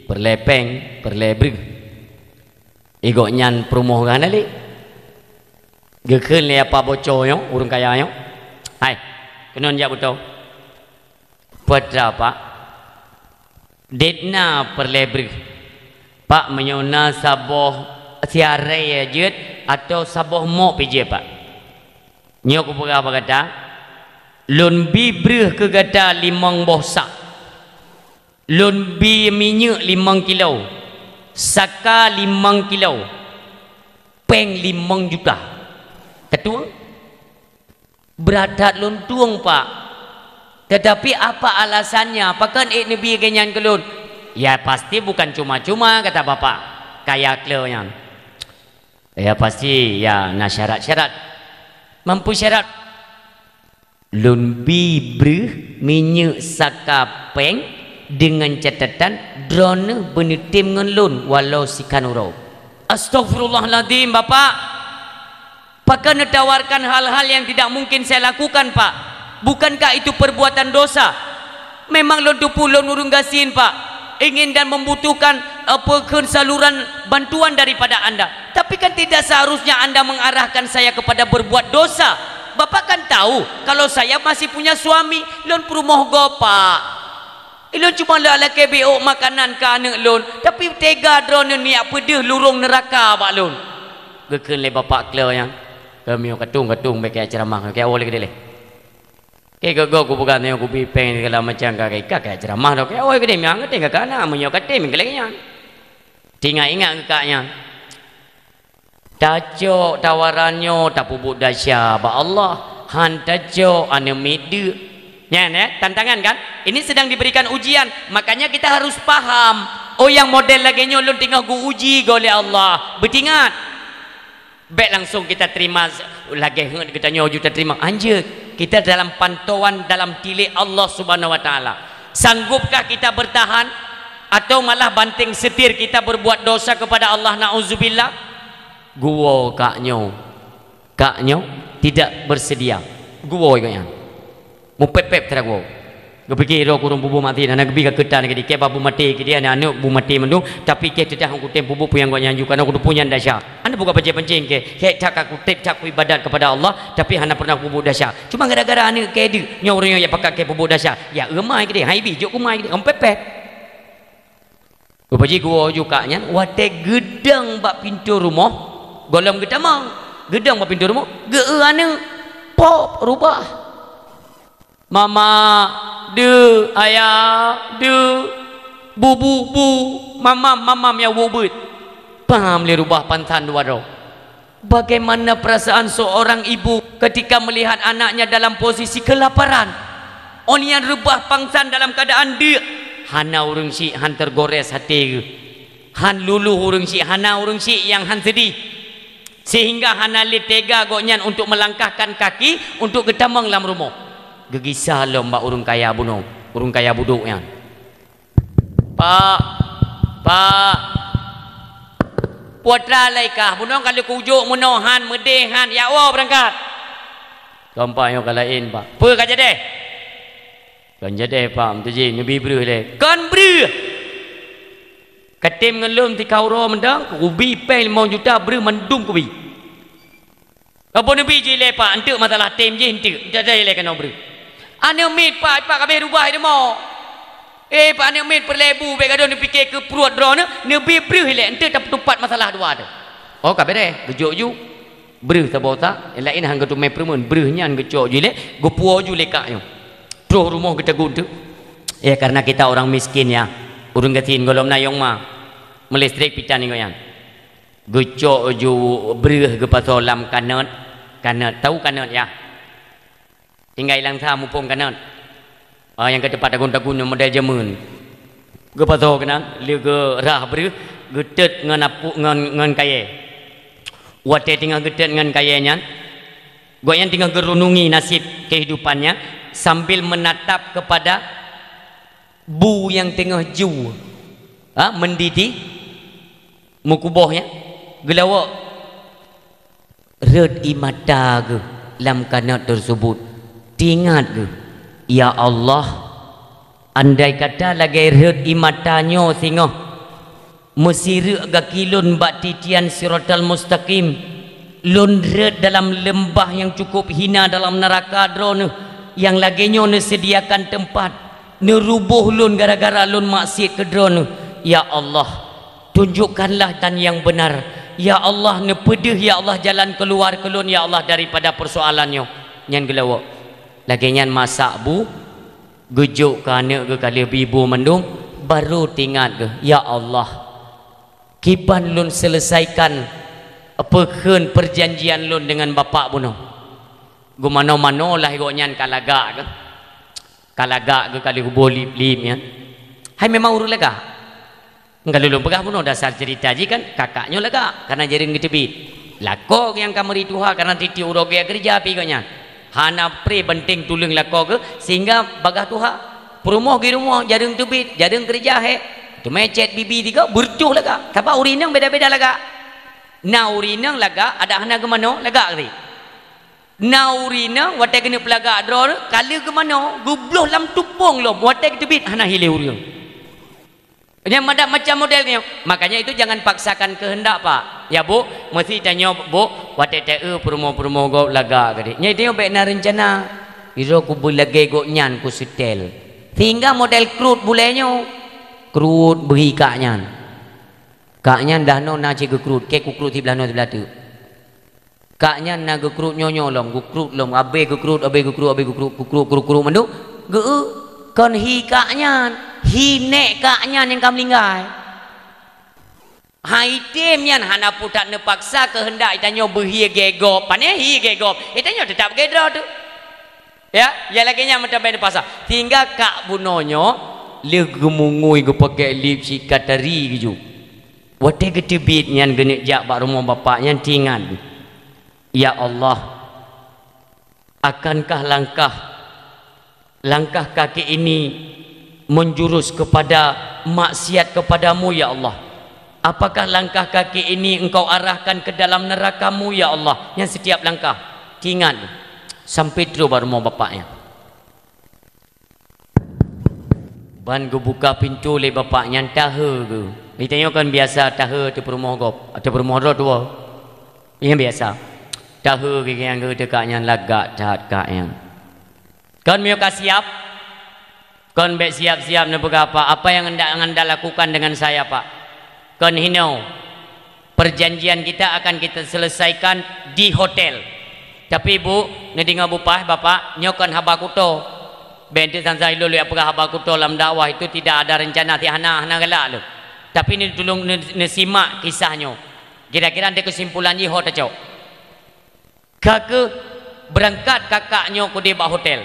peureulée péng, peureulée breueh. Igoe nyan peurumoh geuh hana lé. Geukheun lé apa boco nyoe, ureueng kaya nyoe, "Hai, keunoe jak beutoe." "Peue teuma, Pak?" Deb na peureulée breuh. Pak, meunyoe na saboh siarée jeuet atau saboh mok pih jeuet, Pak. Nyoe kupeugah bak gata, lôn bi breuh keu gata limong boh sak. Lôn bi minyeuk limong kilo, saka limong kilo, péng limong juta. Ka tueng? Brat that lôn tueng, Pak. Tetapi apa alasannya? Pakon ék neubi lagée nyan keu lôn? Ya, pasti bukan cuma-cuma, kata bapak kaya kleu nyan. Ya, pasti, ya, na syarat-syarat. Mampu syarat. Lôn bi breuh minyeuk saka péng deungon catatan droeneuh beuneutem ngon lôn walau sikan uroe. Astaghfirullahaladzim, Bapak. Pakon neutawarkan hal-hal yang tidak mungkin saya lakukan, Pak? Bukankah itu perbuatan dosa? Memang lôn teupeue lôn ureuëng gasien, Pak, ingin dan membutuhkan, eh, peukheun saluran bantuan daripada Anda. Tapi kan tidak seharusnya Anda mengarahkan saya kepada berbuat dosa. Bapak kan tahu kalau saya masih punya suami, lôn peurumoh gob, Pak. Ilôn cuma lôn lakée biôk makanan keu aneuëk lôn, tapi teuga droeneuh neujak peudeuh lurong neuraka bak lôn. Geukheun lé bapak kleu nyan, "Keumeunyoe ka tueng, ka tueng, bék kajak ceuramah, kajak woe lé keudeh lé." Keu gob-gob kupeugah nyoe kubi péng segala macam ka, ka, ka, ka ceuramah droe, kajak woe keudeh, meunyo ka tem ka kana, meunyo ka tem ka lagée nyan. Teuingat-ingat keu kak nyan. Tacok tawaran nyoe tapeubuet desya bak Allah, han tacok aneuëk miet deuk. Nyan, ya, tantangan kan? Ini sedang diberikan ujian, makanya kita harus paham. Oh, nyang model lagée nyoe lôn teungoh geu-uji goe lé Allah. Beutingat. Bék langsung kita terima lagée heuet geutanyoe ju taterima. Anjeuk, kita dalam pantauan, dalam tilék Allah Subhanahu wa Taala. Sanggupkah kita bertahan atau malah banting setir kita berbuat dosa kepada Allah, naudzubillah? Geuwoe kak nyoe. Kak nyoe tidak bersedia. Geuwoe gobnyan. Mupép-pép cara geuwoe. Geupike droe kureueng peubuet maté, hana geubi ka keutan keudeh, kée bah beumaté keudeh, aneuk-aneuk beumaté mandum, tapi kée teudah kutem peubuet peue nyang gobnyan ju, kana kuteupeu nyan desya. Hana buka pancéng-pancéng kée, hék that ka kutem that kuibadat kepada Allah, tapi hana pernah peubuet desya. Cuma gara-gara aneuk kée deuk, nyoe ureuëng nyang pakat kée peubuet desya. Ya, eu mai keudeh, hai bi, jok keu mai keudeh, mupép-pép. Rupa jih geuwoe ju kak nyan, watée geudong bak pintoe rumoh, gohlom geutamong, geudong bak pintoe rumoh, geu-eu aneuk, pop, rubah. Mama, deuk, ayah, deuk, bu, bu, bu, mamam, mamam nyang woe beuet. Pam lé rubah pansan dua droe. Bagaimana perasaan seorang ibu ketika melihat anaknya dalam posisi kelaparan? Óh lheueh nyan reubah pangsan dalam keuadaan deuk, hana ureuëng syiek han teugores até geuh, han luluh ureuëng syiek, hana ureuëng syiek nyang han seudeh, sehingga hana lé teuga gobnyan untuk melangkahkan kaki untuk geutamong lam rumoh. Geugisa lom bak ureuëng kaya bunoe, ureuëng kaya budok nyan. Pak, Pak, putra laikah, bunoe ka lheueh kujok meunoe han, meudeh han, jak woe beurangkat. Kon Pak, nyoe ka laén, Pak. Peue ka jadeh? Kon jadeh, Pak, meutuji, neubi breuh lé. Kon breuh. Katem ngon lôn tika uroe mantong, kubi péng limong juta breuh mandum kubi. Kapeue neubi jih lé, Pak? Enteuk masalah tem jih, enteuk. Enteuk ada ilée keunoe breuh. Aneuk miet, Pak, Pak ka abéh rubah i rumoh. Eh, Pak, aneuk miet peureulée bu, bék gadôh neupike keu pruet droeneuh, neubi breuh ilée, enteuk tapeutupat masalah dua teuh. Oh, ka beureh, geujok ju. Breuh saboh sak, laén han geuteumé peureumeuen, breuh nyan geucok ju ilée, geupuwoe ju lé kak nyoe. Troh rumoh geutagun teuk. Ya, karena kita orang miskin ya. Ureuëng gasien gohlom na yong ma. Meulestrek pitan ngon nyan. Geucok ju breuh geupasoe lam kanot. Kanot, tahu kanot ya? Tinggai lam sa muphom kanot. Ah, nyang ka teupat tagun-tagun nyang model jameun. Geupasoe keunan, lheueh geurah breuh, geutet ngon apu-, ngon, ngon kayée. Watée teungoh geutet ngon kayée nyan, gobnyan teungoh geurunungi naseb kehidupannya sambil menatap kepada bu nyang teungoh ju, ha, mendidih, meukuboh nyan, geulawok. Rhot ie mata geuh lam kanot teurseubut. Teuingat geuh, "Ya Allah, andai kata lagée rhot ie mata nyoe singoh meusireuk gaki lôn bak titian Siratal Mustaqim, lôn rhot dalam leumbah nyang cukup hina dalam neuraka Droeneuh nyang lagée nyoe neuseudiakan teumpat, Neuruboh lôn gara-gara lôn maksiet keu Droeneuh. Ya Allah, tunjukkanlah jalan yang benar. Ya Allah, neupeudeuh, ya Allah, jalan keuluwa keu lôn, ya Allah, daripada peusoalan nyoe. Nyan geulawok. Lagée nyan masak bu, geujok keu aneuëk geuh ka lheueh bi bu mandum, barô teuingat geuh, "Ya Allah, kiban lôn seuleusaikan peukheun peujanjian lôn deungon bapak bunoe." Geumanoe-manoe lah gobnyan ka lagak geuh. Ka lagak geuh ka lheueh geuboh lip-lip nyan. Hai memang ureuëng lagak. Ka lôn peugah bunoe dasar ceurita jih kan, kakak nyoe lagak, kareuna jareueng geuteubiet. Lakoe nyang ka meuri tuha kareuna tieb-tieb uroe geukeureuja pih gobnyan. Hana pré banteng tuleueng lakoe geuh sehingga bagaih tuha. Peurumoh geurumoh, jareueng teubiet, jareueng keureuja hék. Teuma chat bibi tiga beureutoh lagak. Sabab ureuëng inong beda-beda lagak. Na ureuëng inong lagak, adak hana geumanoe, lagak keu Na ureuëng inong watée keuneuk peulagak droe, ka lheueh geumanoe, geubloh lam tupông lom, watée geuteubiet hana hi lé ureuëng. Nyan madat macam model nyoe. Makanya itu jangan paksakan kehendak, Pak. Ya, Bu, meusti tanyoe, Bu, watée taeu peurumoh-peurumoh gob lagak geude. Nyan tanyoe bék na reuncana. Sidroe kubeulagée gobnyan kuseutée. Sehingga model krut bulée nyoe. Krut beuhi kak nyan. Kak nyan dah noe na cit geukrut, kée kukrut siblah noe siblah teuk. Kak nyan na geukrut nyoe-nyoe lom, geukrut lom, abée geukrut, abée geukrut, abée geukrut, geukrut, krut, krut mandum. Geu-, kon hi kak nyan, hi nék kak nyan nyang ka meuninggai. Hai tem nyan hana putat neupaksa keuheundak tanyoe beuhi gée gob, pane hi gée gob, tanyoe teutab gée droe teuh. Ya, ya lagée nyan meutabée neupaksa. Sehingga kak bunoe nyoe lheueh geumungui geupakée lipstik ka tari geujok. Watée geuteubiet nyan geuneuk jak bak rumoh bapak nyan teuingat, "Ya Allah, akankah langkah, langkah kaki ini menjurus kepada maksiat kepada-Mu, ya Allah? Apakah langkah kaki ini Engkau arahkan ke dalam neraka-Mu, ya Allah?" Nyan setiap langkah teuingat sampai trok bak rumoh bapak nyan. Ban geubuka pintoe lé bapak nyan, tahe geuh. Geutanyoe kan biasa tahe ateueh peurumoh gob, ateueh peurumoh droe tuwoe. Nyan biasa. Tahe geuh nyang geuh teuka nyan lagak that kak nyan. Kon meunyoe ka siap, kon bék siap-siap neupeugah, "Pak, apa yang hendak anda lakukan dengan saya, Pak?" Kon hinoe. Perjanjian kita akan kita selesaikan di hotel. Tapi, Bu, neudeungoe Bu Paih, Bapak, nyoe kon haba kuto. Bék teuh sang-sang ilôn lôn peugah haba kuto lam dakwah itu tidak ada rencana, ti hana, hana galak lôn. Tapi neutulông ne-, neusimak kisah nyoe. Kira-kira nanti kesimpulan jih ho tacok. Ka keuh beurangkat kakak nyoe keudeh bak hotel.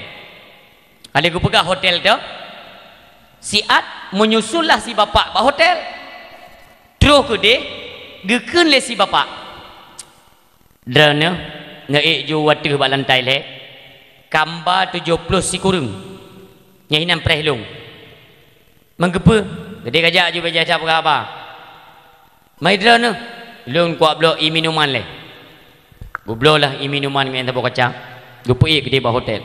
Ka lheueh geupeugah hotel teuh, siat meunyoe sullah si bapak bak hotel. Troh keudeh geukheun lé si bapak, "Droeneuh, neuék ju u ateueh bak lantai lhée, kamba tujoh ploh sikureueng, nyan hinan preh lôn." "Meukeupeu?" "Keudeh kajak ju bajée that peugah haba." "Mai droeneuh, lôn kuak bloe ié minuman lé." Geubloe lah ié minuman ngon saboh kaca, geupeuék keudeh bak hotel.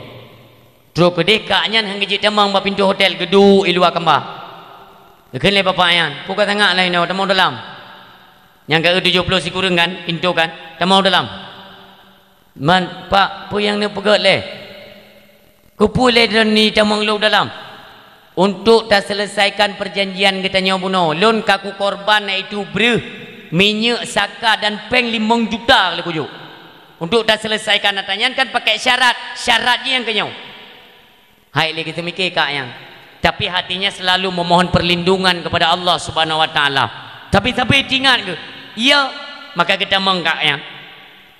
Troh keudeh kak nyan han geujeuet tamong bak pintoe hotel, geuduek i luwa kamba. Geukheun lé bapak nyan, "Peue ka tangak lagée nyoe, tamong dalam." "Nyang ka eu tujoh ploh sikureueng kan, pintoe kan, tamong dalam." "Man, Pak, peue nyang neupeugét lé?" "Keupeue lé droeneuh tamong lom dalam?" "Untuk taselesaikan perjanjian geutanyoe bunoe, lôn ka kukorban, yaitu breueh, minyeuk, saka, dan péng limong juta lé kujok. Untuk taselesaikan ata nyan kan pakai syarat, syarat jih nyang keunyoe." Hai lé geuteumike kak nyan. Tapi hatinya selalu memohon perlindungan kepada Allah Subhanahu Wa Taala. Tapi, tapi teuingat geuh, iya, maka geutamong kak nyan.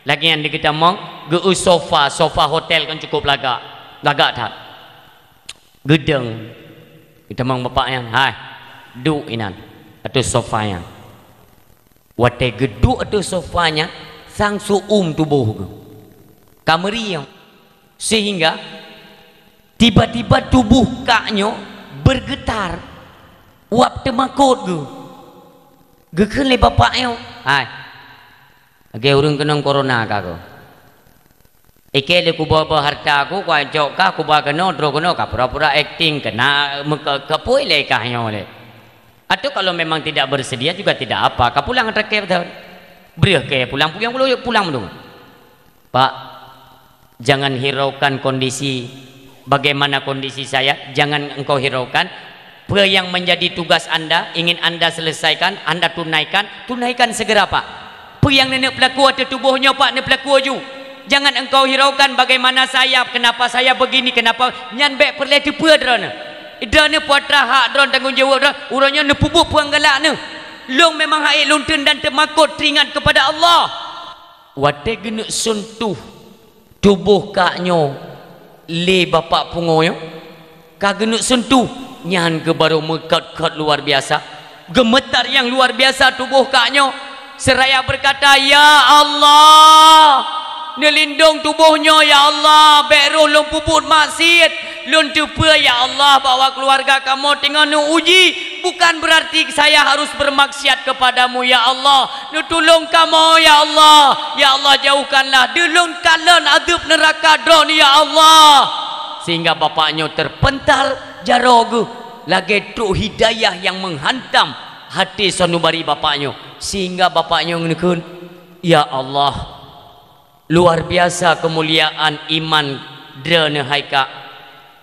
Lagée nyan di geutamong, geu-eu sofa, sofa hotel kan cukup lagak. Lagak that. Geudong. Geutamong bapak nyan, "Hai, duek inan, ateueh sofa nyan." Watée geuduek ateueh sofa nyan, sang seu-uem tuboh geuh. Ka meurieng. Sehingga tiba-tiba tuboh kak nyoe bergetar, uap teumakot geuh. Geukheun lé bapak nyoe, "Hai, lagée ureuëng keunong corona ka keuh. Ikée lé kuba-ba harta ku, kuancok kah, kuba keunoe, droe keunoe, ka pura-pura akting, keuneuk meuke-, keupui lé kah nyoe lé. Atau kalau memang tidak bersedia juga tidak apa, ka pulang teurakée beutôi. Breueh kée pulang, pulang, pulang, pulang mandum." "Pak, jangan hiraukan kondisi Bagaimana kondisi saya? Jangan engkau hiraukan. Peue nyang menjadi tugas anda, ingin anda selesaikan, anda tunaikan, tunaikan segera, Pak. Peue nyang neuneuk peulaku ateueh tuboh nyoe, Pak, neupeulaku ju. Jangan engkau hiraukan bagaimana saya, kenapa saya begini, kenapa nyan bék peureulée teupeue droeneuh. Droeneuh putra hak droeneuh, tanggong jaweueb droeneuh, uroe nyoe neupeubuet peue nyang galak neuh. Lôn memang hak ék lôn teun dan teumakot teuingat kepada Allah. Watée geuneuk suntoh tuboh kak nyoe lé bapak pungo nyoe, ka geuneuk suntoh, nyan geuh barô meukot-kot luar biasa. Geumeutar nyang luar biasa tuboh kak nyoe, seuraya beukata, "Ya Allah, neulindong tuboh nyoe, ya Allah, bék roh lôn peubuet maksiet, lôn teupeue, ya Allah, bahwa keuluwarga kamoe teungoh neuuji. Bukan berarti saya harus bermaksiat kepada-Mu, ya Allah. Neutulông kamoe, ya Allah. Ya Allah, jauhkanlah deuh lôn kalon azeueb neuraka Droeneuh, ya Allah." Sehingga bapak nyoe teupeuntal jaroe geuh lagée trok hidayah nyang meuhantam até sanubari bapak nyoe, sehingga bapak nyoe neukheun, "Ya Allah, luar biasa keumuliaan iman Droeneuh hai kak.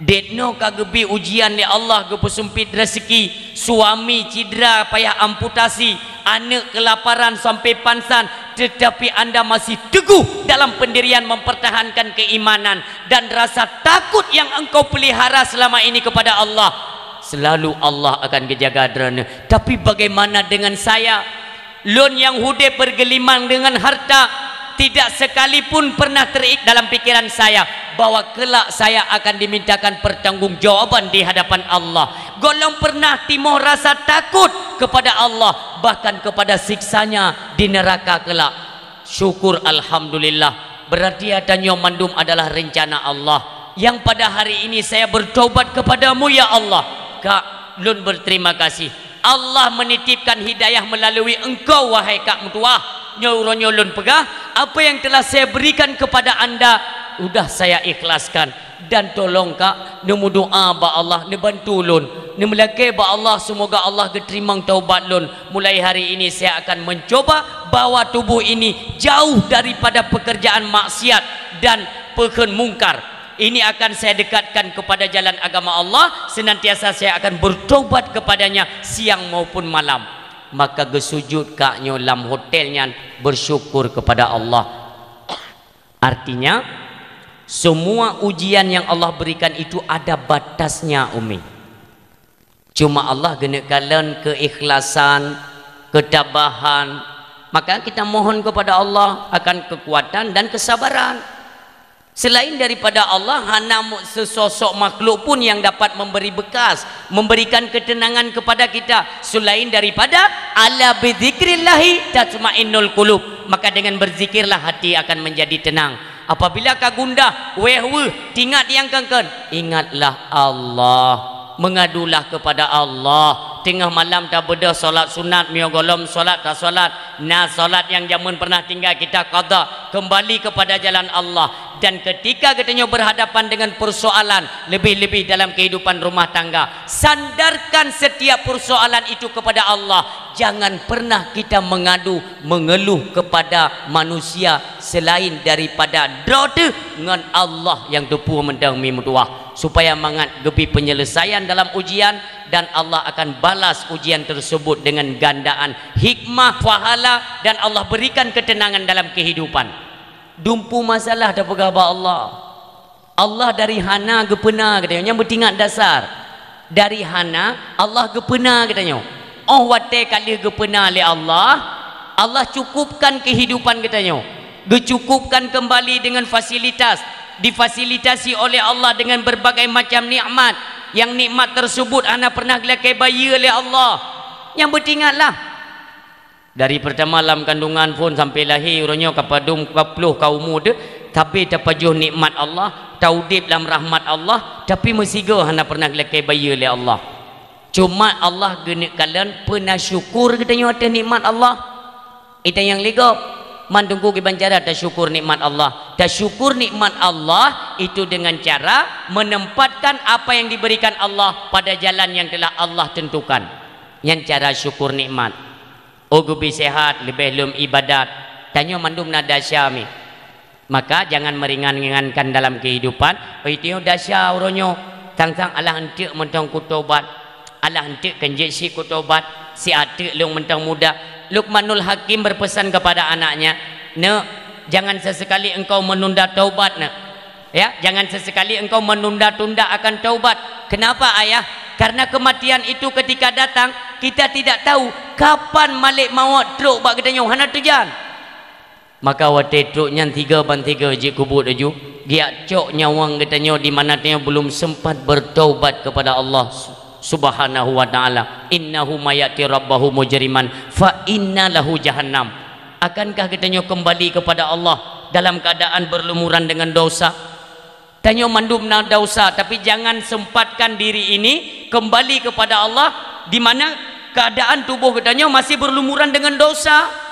Dek nyoe ka geubri ujian lé Allah, geupeuseumpét raseuki, suami cidra payah amputasi, aneuëk keulaparan sampai pansan, teutapi Anda masih teuguh dalam peundirian mempertahankan keimanan dan rasa takut yang engkau pelihara selama ini kepada Allah. Selalu Allah akan geujaga Droeneuh. Tapi bagaimana dengan saya? Lôn nyang udeb bergelimang dengan harta, tidak sekalipun pernah teringat dalam pikiran saya bahwa kelak saya akan dimintakan pertanggungjawaban di hadapan Allah. Gohlom pernah timoh rasa takot kepada Allah, bahkan kepada siksa-Nya di neraka kelak." Syukur, alhamdulillah. Berarti tanyoe mandum adalah rencana Allah. Nyang pada hari ini saya bertobat kepada-Mu, ya Allah. Kak, lôn berterima kasih. Allah menitipkan hidayah melalui engkau, wahai kak meutuwah. Nyoe uroe nyoe lôn peugah, apa yang telah saya berikan kepada anda, udah saya ikhlaskan. Dan tolong kak, neumeudoa bak Allah, neubantu lôn. Neumeulakée bak Allah, semoga Allah geuteurimong taubat lôn. Mulai hari ini saya akan mencoba bawa tubuh ini jauh daripada pekerjaan maksiat dan peukheun mungkar. Ini akan saya dekatkan kepada jalan agama Allah, senantiasa saya akan bertobat kepada-Nya siang maupun malam. Maka geusujut kak nyoe lam hotel nyan, bersyukur kepada Allah. Artinya, semua ujian yang Allah berikan itu ada batasnya, Umi. Cuma Allah geuneuk kalon keikhlasan, keutabahan. Maka kita mohon kepada Allah akan kekuatan dan kesabaran. Selain daripada Allah, hana mu-, sesosok makhluk pun yang dapat memberi bekas, memberikan ketenangan kepada kita selain daripada, "Ala bidzikrillahi tatmainnul qulub." Maka dengan berzikirlah hati akan menjadi tenang. Apabila ka gundah, wéh weuh, tingat nyang keun-keun, ingatlah Allah. Mengadulah kepada Allah. Teungoh malam tabeudôh salat sunat, miyueb gohlom salat tasalat. Na salat nyang jameun pernah tinggai kita qadha, kembali kepada jalan Allah. Dan ketika geutanyoe berhadapan dengan persoalan, lebih-lebih dalam kehidupan rumah tangga, sandarkan setiap persoalan itu kepada Allah. Jangan pernah kita mengadu, mengeluh kepada manusia selain daripada droe teuh ngon Allah nyang teupeue mantong, mi meutuwah, supaya mangat geubri penyelesaian dalam ujian dan Allah akan balas ujian tersebut dengan gandaan hikmah, pahala, dan Allah berikan ketenangan dalam kehidupan. Dumpeue masalah tapeugah bak Allah. Allah dari hana geupeuna geutanyoe, nyan beutingat dasar. Dari hana, Allah geupeuna geutanyoe. Óh watée ka lheueh geupeuna lé Allah, Allah cukupkan kehidupan geutanyoe. Geucukupkan kembali dengan fasilitas, difasilitasi oleh Allah dengan berbagai macam nikmat, yang nikmat tersebut hana pernah geulakée bayeue lé Allah. Nyan beutingatlah. Dari peurtama lam kandungan phon sampai lahé, uroe nyoe ka padum ka ploh ka umu teuh, tapi tapajoh nikmat Allah, taudeb lam rahmat Allah, tapi meusigoe hana pernah geulakée bayeue lé Allah. Cuma Allah geuneuk kalon peuna syukur geutanyoe ateueh nikmat Allah. Ita nyang ligop, man teungku kiban cara tasyukur nikmat Allah. Tasyukur nikmat Allah itu dengan cara menempatkan apa yang diberikan Allah pada jalan yang telah Allah tentukan. Nyan cara syukur nikmat. Oh, geubri sehat, leubeh lom ibadat. Tanyoe mandum na desya, mi. Maka jangan meringan-ringankan dalam kehidupan. Oh, itu dasar uroe nyoe. Sang-sang alah enteuk mantong kutobat. Alah enteuk kan jeuet sit kutobat. Siat teuk lôn mantong muda. Luqmanul Hakim berpesan kepada anaknya, "Nak, jangan sesekali engkau menunda taubat, nak. Ya, jangan sesekali engkau menunda-tunda akan taubat." Kenapa, Ayah? Karena kematian itu ketika datang, kita tidak tahu kapan malek maut trok bak geutanyoe, hana teujan. Maka watée trok nyan tiga ban tiga jikubuet laju, geujak cok nyawöng geutanyoe di mana tanyoe belum sempat bertaubat kepada Allah Subhanahu wa Ta'ala. "Innahu may ya'ti rabbahu mujriman fa inna lahu jahannam." Akankah geutanyoe kembali kepada Allah dalam keadaan berlumuran dengan dosa? Tanyoe mandum na dosa, tapi jangan sempatkan diri ini kembali kepada Allah di mana keadaan tubuh geutanyoe masih berlumuran dengan dosa.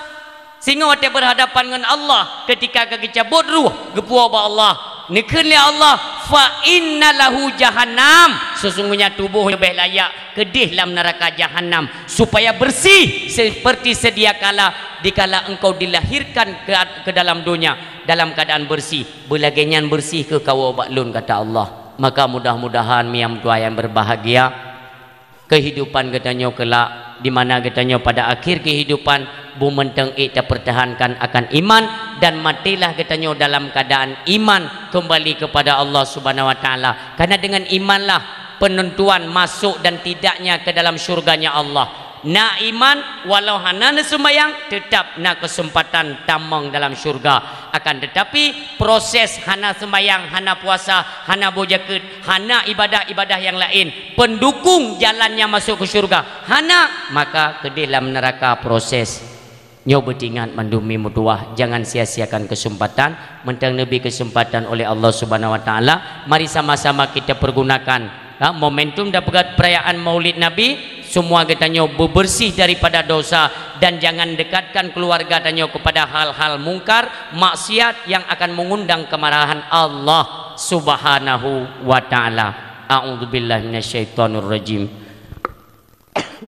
Sehingga watée berhadapan dengan Allah, ketika ka geucabot ruh, geupuwoe bak Allah, neukheun lé Allah, "Fa inna lahu jahannam." Sesungguhnya tubuh nyoe beh layak keudeh lam neraka jahannam, supaya bersih seperti sedia kala dikala engkau dilahirkan ke, ke dalam dunia dalam keadaan bersih. Beulagée nyan bersih keu kawoe bak lôn, kata Allah. Maka mudah-mudahan miyam tuha yang berbahagia, kehidupan geutanyoe kelak, di mana geutanyoe pada akhir kehidupan beumeuteueng ék tapertahankan akan iman, dan matilah geutanyoe dalam keadaan iman kembali kepada Allah Subhanahu wa Ta'ala. Karena dengan imanlah penentuan masuk dan tidaknya ke dalam syurganya Allah. Na iman, walau hana neuseumbahyang, teutap na keuseumpatan tamong dalam syurga. Akan teutapi, proses hana seumbahyang, hana puasa, hana boh jakeuet, hana ibadah-ibadah nyang laén, pendukung jalannya masuk ke syurga, hana, maka keudeh lam neuraka proses. Nyoe beutingat mandum miyam tuha, jangan sia-siakan keuseumpatan, mantong neubri keuseumpatan oleh Allah Subhanahu wa Ta'ala. Mari sama-sama kita pergunakan, ha, momentum dan peugah perayaan Maulid Nabi, semua geutanyoe beubeureuséh daripada dosa dan jangan dekatkan keluarga tanyoe kepada hal-hal mungkar, maksiat yang akan mengundang kemarahan Allah Subhanahu wa Ta'ala. A'udzubillahi minasyaitonirrajim.